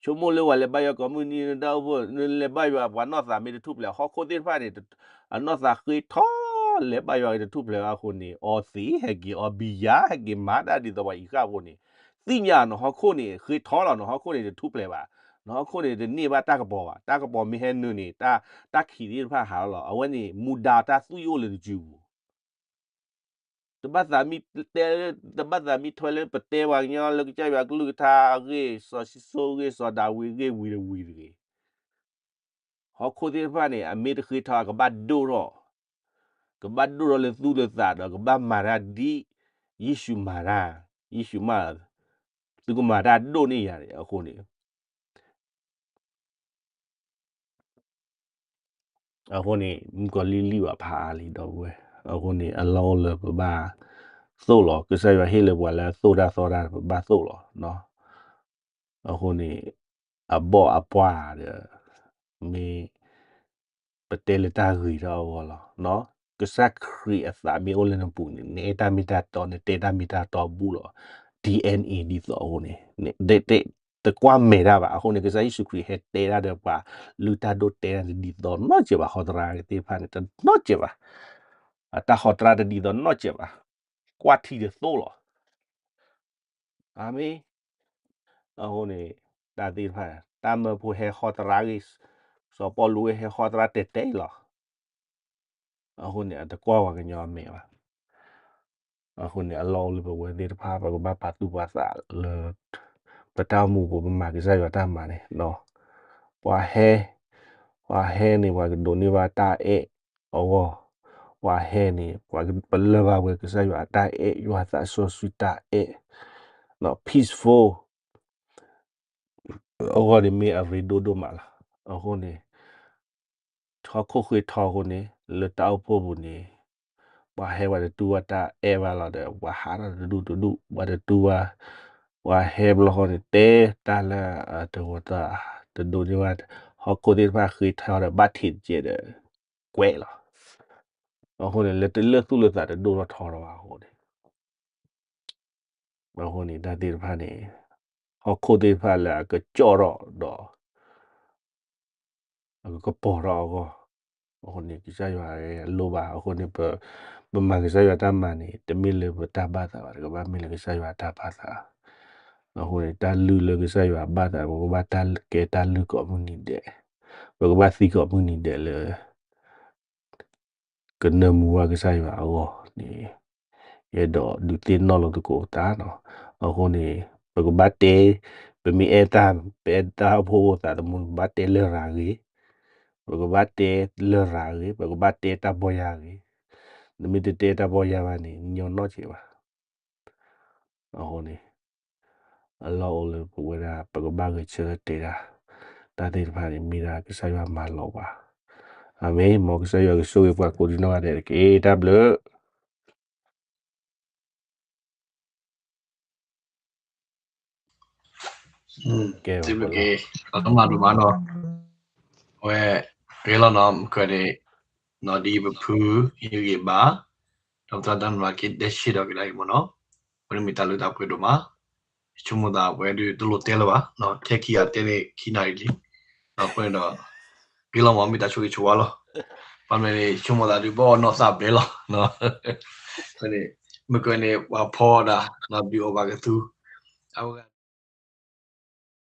ဆိကမိၣ်လၢပှၤလဲၤဘါယွၤကိးမုၢ်နံၤ တၢ်အိၣ်ဖှိၣ် လဲၤဘါယွၤပှၤနီၢ်သးမ့ၢ်တထူၣ်ဖျဲး ဟီၣ်ခိၣ်သ့ၣ်တဖၣ်န့ၣ် အနီၢ်သးဃ့ထီၣ် လဲၤဘါယွၤက့ၤတထူၣ်ဖျဲးဘၣ်အဃိန့ၣ် အီသံးဟဲက့ၤ အီဘံယၤဟဲက့ၤ မၤတၢ်ဒ်သိးပှၤအံၤဃၣ်ဖိန့ၣ် သ့ၣ်ညါနီၢ်ဟီၣ်ခိၣ်န့ၣ် ဃ့ထီၣ်လီၤ နီၢ်ဟီၣ်ခိၣ်န့ၣ် တထူၣ်ဖျဲးဘၣ် နီၢ်ဟီၣ်ခိၣ်န့ၣ် တန့ၢ်ဘၣ်တၢ်ကပီၤဘၣ် တၢ်ကပီၤမ့ၢ်ဟဲနုာ်န့ၣ် တၢ်ခံးသ့ၣ်တဖၣ်ဟးလီၤလီၤ အဝဲန့ၣ် မူဒါတၢ်သွံၣ်အိၣ်လၢနစုပူၤ တဘၣ်သးမံတဲ တဘၣ်သးမံထွဲလၢပတဲပှၤကညီလၢကစၢ်ယွၤကလုၢ်ကထါ ဂ့ၢ်စီၤၡံၣ်စိၣ် ဂ့ၢ်စီၤဒၤဝံး ဂ့ၢ်ဝံၤတဝံၤတဂ့ၤ ဟီၣ်ခိၣ်သ့ၣ်တဖၣ်န့ၣ် အမ့ၢ်တဃ့ထီၣ် ကဘၣ်ဒိၣ်ထီၣ် ကဘၣ်ဒိၣ်ထီၣ်လၢသူၣ်လၢသးဒီး ကဘၣ်မၤတၢ်ဒ် ယ့ၣ်ၡူးမၤတၢ် ယ့ၣ်ၡူးမၤ သုကမၤတၢ်ဒိၣ်န့ၢ်ယၤန့ၣ် အဃိန့ၣ် အဃိန့ၣ် မုၣ်ကီၤလံၢ်လံၢ်ဘၣ်ဖးအါလံဒီပုၢ်ဝဲၢ် အဃိန့ၣ် အလီၢ်အိၣ်လၢပဘၣ်သိၣ်လီၤ ကစၢ်ယွၤဟ့ၣ်လၢပှၤလၢအသိၣ်တၢ်သီတၢ် ပဘၣ်သိၣ်လီၤ အဃိန့ၣ် အဘီၣ်အပှၢ်ဒီး မ့ၢ် ပတဲလၢတၢ်ဂ့ၤထီၣ်အဂီၢ်လီၤ ကစၢ်ခရံာ်အသးမ့ၢ်အိၣ်လၢနပူၤန့ၣ် နအဲၣ်တၢ်မ့ၢ်တၢ်တီ နတဲတၢ်မ့ၢ်တၢ်တီဘူးလီၤ DNA ဒ်သိးအဃိန့ၣ် တဲ တကွၢ်မဲာ်တၢ်ဘၣ်. အဃိန့ၣ် ကစၢ်ယ့ၣ်ၡူးခရံာ်ဟဲတဲဒၣ်ဒီးပှၤလုၢ်တၢ်ဒိၣ်တဲတၢ်န့ၣ် တဒ်သိးနီတစဲးဘၣ်, ဟီသရၣ်သ့ၣ်တဖၣ်န့ၣ် တနီတစဲးဘၣ်, အတၢ်ဟီသရၣ်တဒ်သိးနီတစဲးဘၣ်, ကွၢ်ထံတသိလီၤ. အၤမ့ၣ်. အဃိန့ၣ် တၢ်သ့ၣ်တဖၣ် တၢ်မၢဖိဟဲဟီသရၣ်ဂ့ၤ, စီၤပီလူးဟဲဟီသရၣ်တဲာ်တဲာ်လီၤ. အဃိန့ၣ် အတကွၢ်ပှၤကညီအမဲာ်ဘၣ်. အဃိန့ၣ် အလီၢ်အိၣ်လၢပဝဲသ့ၣ်တဖၣ် ပကဘၣ်ပာ်သူၣ်ပာ်သးလၢ ပတၢ်အိၣ်မူပူၤ ပမၤကစၢ်ယွၤတၢ်မၤန့ၣ်, ပှၤဟဲ, ပှၤဟဲန့ၣ် ပှၤကဒိးန့ၢ်ဘၣ်တၢ်အဲၣ်အဂီၢ်, ပှၤဟဲန့ၣ် ပလၢၢ်ဘၣ်ဝဲကစၢ်ယွၤအတၢ်အဲၣ်, ယွၤသးစီဆှံတၢ်အဲၣ်, peaceful အဂီၢ်န့ၣ်မ့ၢ်အရ့ဒိၣ်ဒိၣ်မးလီၤ. အဃိန့ၣ် ဟီၣ်ခိၣ်ဃ့ထီအဃိန့ၣ် လၢတၢ်အိၣ်ဖှိၣ်ပူၤန့ၣ် ပှၤဟဲပှၤတတူၢ်ဘၣ်တၢ်အဲၣ်ဘၣ်လီၤဒီး ပှၤဟးထီၣ်တဒူၣ်တဒူၣ် ပှၤတတူၢ်ဘၣ်, ပှၤဟဲဘျီဃီန့ၣ် တဲတၢ်လၢအတဂီၤတၢ် တဒိးန့ၢ်ဘၣ်, ဟီၣ်ခိၣ်သ့ၣ်တဖၣ်ဃ့ထီဒီး ဘၣ်ထံးတကဲးဒီး ကွဲးလီၤ. အဃိန့ၣ် လၢတလၢၢ်သူၣ်လၢသးတဒိၣ်ထီၣ်ထီထီၣ်ဘၣ်အဃိန့ၣ် အဃိန့ၣ် တၢ်သ့ၣ်တဖၣ်န့ၣ် ဟီၣ်ခိၣ်သ့ၣ်တဖၣ်လၢအကကၠီၣ်ထီၣ်ဒီး အကကပီၤထီၣ်အဂီၢ်, အဃိန့ၣ် ကစၢ်ယွၤအလိၣ်ဘၣ်. အဃိန့ၣ် ပမၤကစၢ်ယွၤတၢ်မၤန့ၣ် တမ့ၢ်လၢပတၢ်ဘၣ်သးဘၣ်, တကဘၣ်မ့ၢ်လၢကစၢ်ယွၤတၢ်ဘၣ်သး. အဃိန့ၣ် တၢ်လုၢ်လၢကစၢ်ယွၤဘၣ်သး ပကဘၣ်တၢ်ကဲတၢ်လုၢ်ကိးမုၢ်နံၤဒဲး, ပကဘၣ်သံကိးမုၢ်နံၤဒဲးလၢ ကနၢမူဝဲကစၢ်ယွၤအဂီၢ်န့ၣ် ယအဲၣ်ဒိးဒုးသ့ၣ်နီၣ်လိာ်သကိးသးနီၤ. အဃိန့ၣ် ပကဘၣ်တဲ, ပမ့ၢ်အဲၣ်တၢ်, ပအဲၣ်တၢ်အိၣ်ဖှိၣ်ဖိသးသမူ ပဘၣ်တဲလရာ်ဂ့ၤ, ပကဘၣ်တဲလရာ်ဂ့ၤ, ပကဘၣ်တဲတၢ်ဘီယၤဂ့ၤ, နမ့ၢ်တတဲတၢ်ဘီယၤဘၣ်န့ၣ် ညီနီၢ်က့ၤဘၣ်. အဃိန့ၣ် အလီၢ်အိၣ်လၢပဝဲဒၣ် ပကဘၣ်ဂဲၤဆၢထၢၣ်တဲဒၣ်, တၢ်သ့ၣ်တဖၣ်န့ၣ် မ့ၢ်ဒၣ်ကစၢ်ယွၤမၤလီၤပှၤ. အၤမ့ၣ်. မ်ကစၢ်ယွၤကဆိၣ်ဂ့ၤပှၤကိးဒံနီၢ်ဂၤဒဲးတက့ၢ်. တၢ်ဘျုး. ကဲ, မၤဒိၣ်မးနီၤ, အဝဲ ဂ့ၤလီၤနီၤ, မုၢ်ကၢၤန့ၣ် နီၤဒ်ပဖု ဟ့ၣ်ဂံၢ်ဘါ, ဒီးပသရၣ်ဒၣ်နွၤက့တဲဆ့ဒီးကဒါက့ၤမးနီၤ, အဝဲန့ၣ်မ့ၢ်တၢ်လုၢ်တၢ်ပှ့ၤဒိၣ်မး, ဆိကမိၣ်သးပဝဲဒုးတလိၣ်တဲလၢၤဘၣ်, ထဲခံဂၤတဲန့ၣ်ခံနၣ်ရံၣ်လံ, အဃိန့ၣ်ဒီး ဂ့ၤလီၤမး မ့ၢ်တၢ်ဆိၣ်ဂ့ၤဆိၣ်ဝါလီၤ, ပှၤမနုၤန့ၣ် ဆိကမိၣ်သးဒုးဘၣ်အီၣ်နီၢ်သးဘျဲလီၤ, အဃိန့ၣ် မုၢ်ကၢၤန့ၣ် ပှၤဖီဒၣ် နီၤဒုးအီၣ်ဘၣ်ကသူ, အဝဲ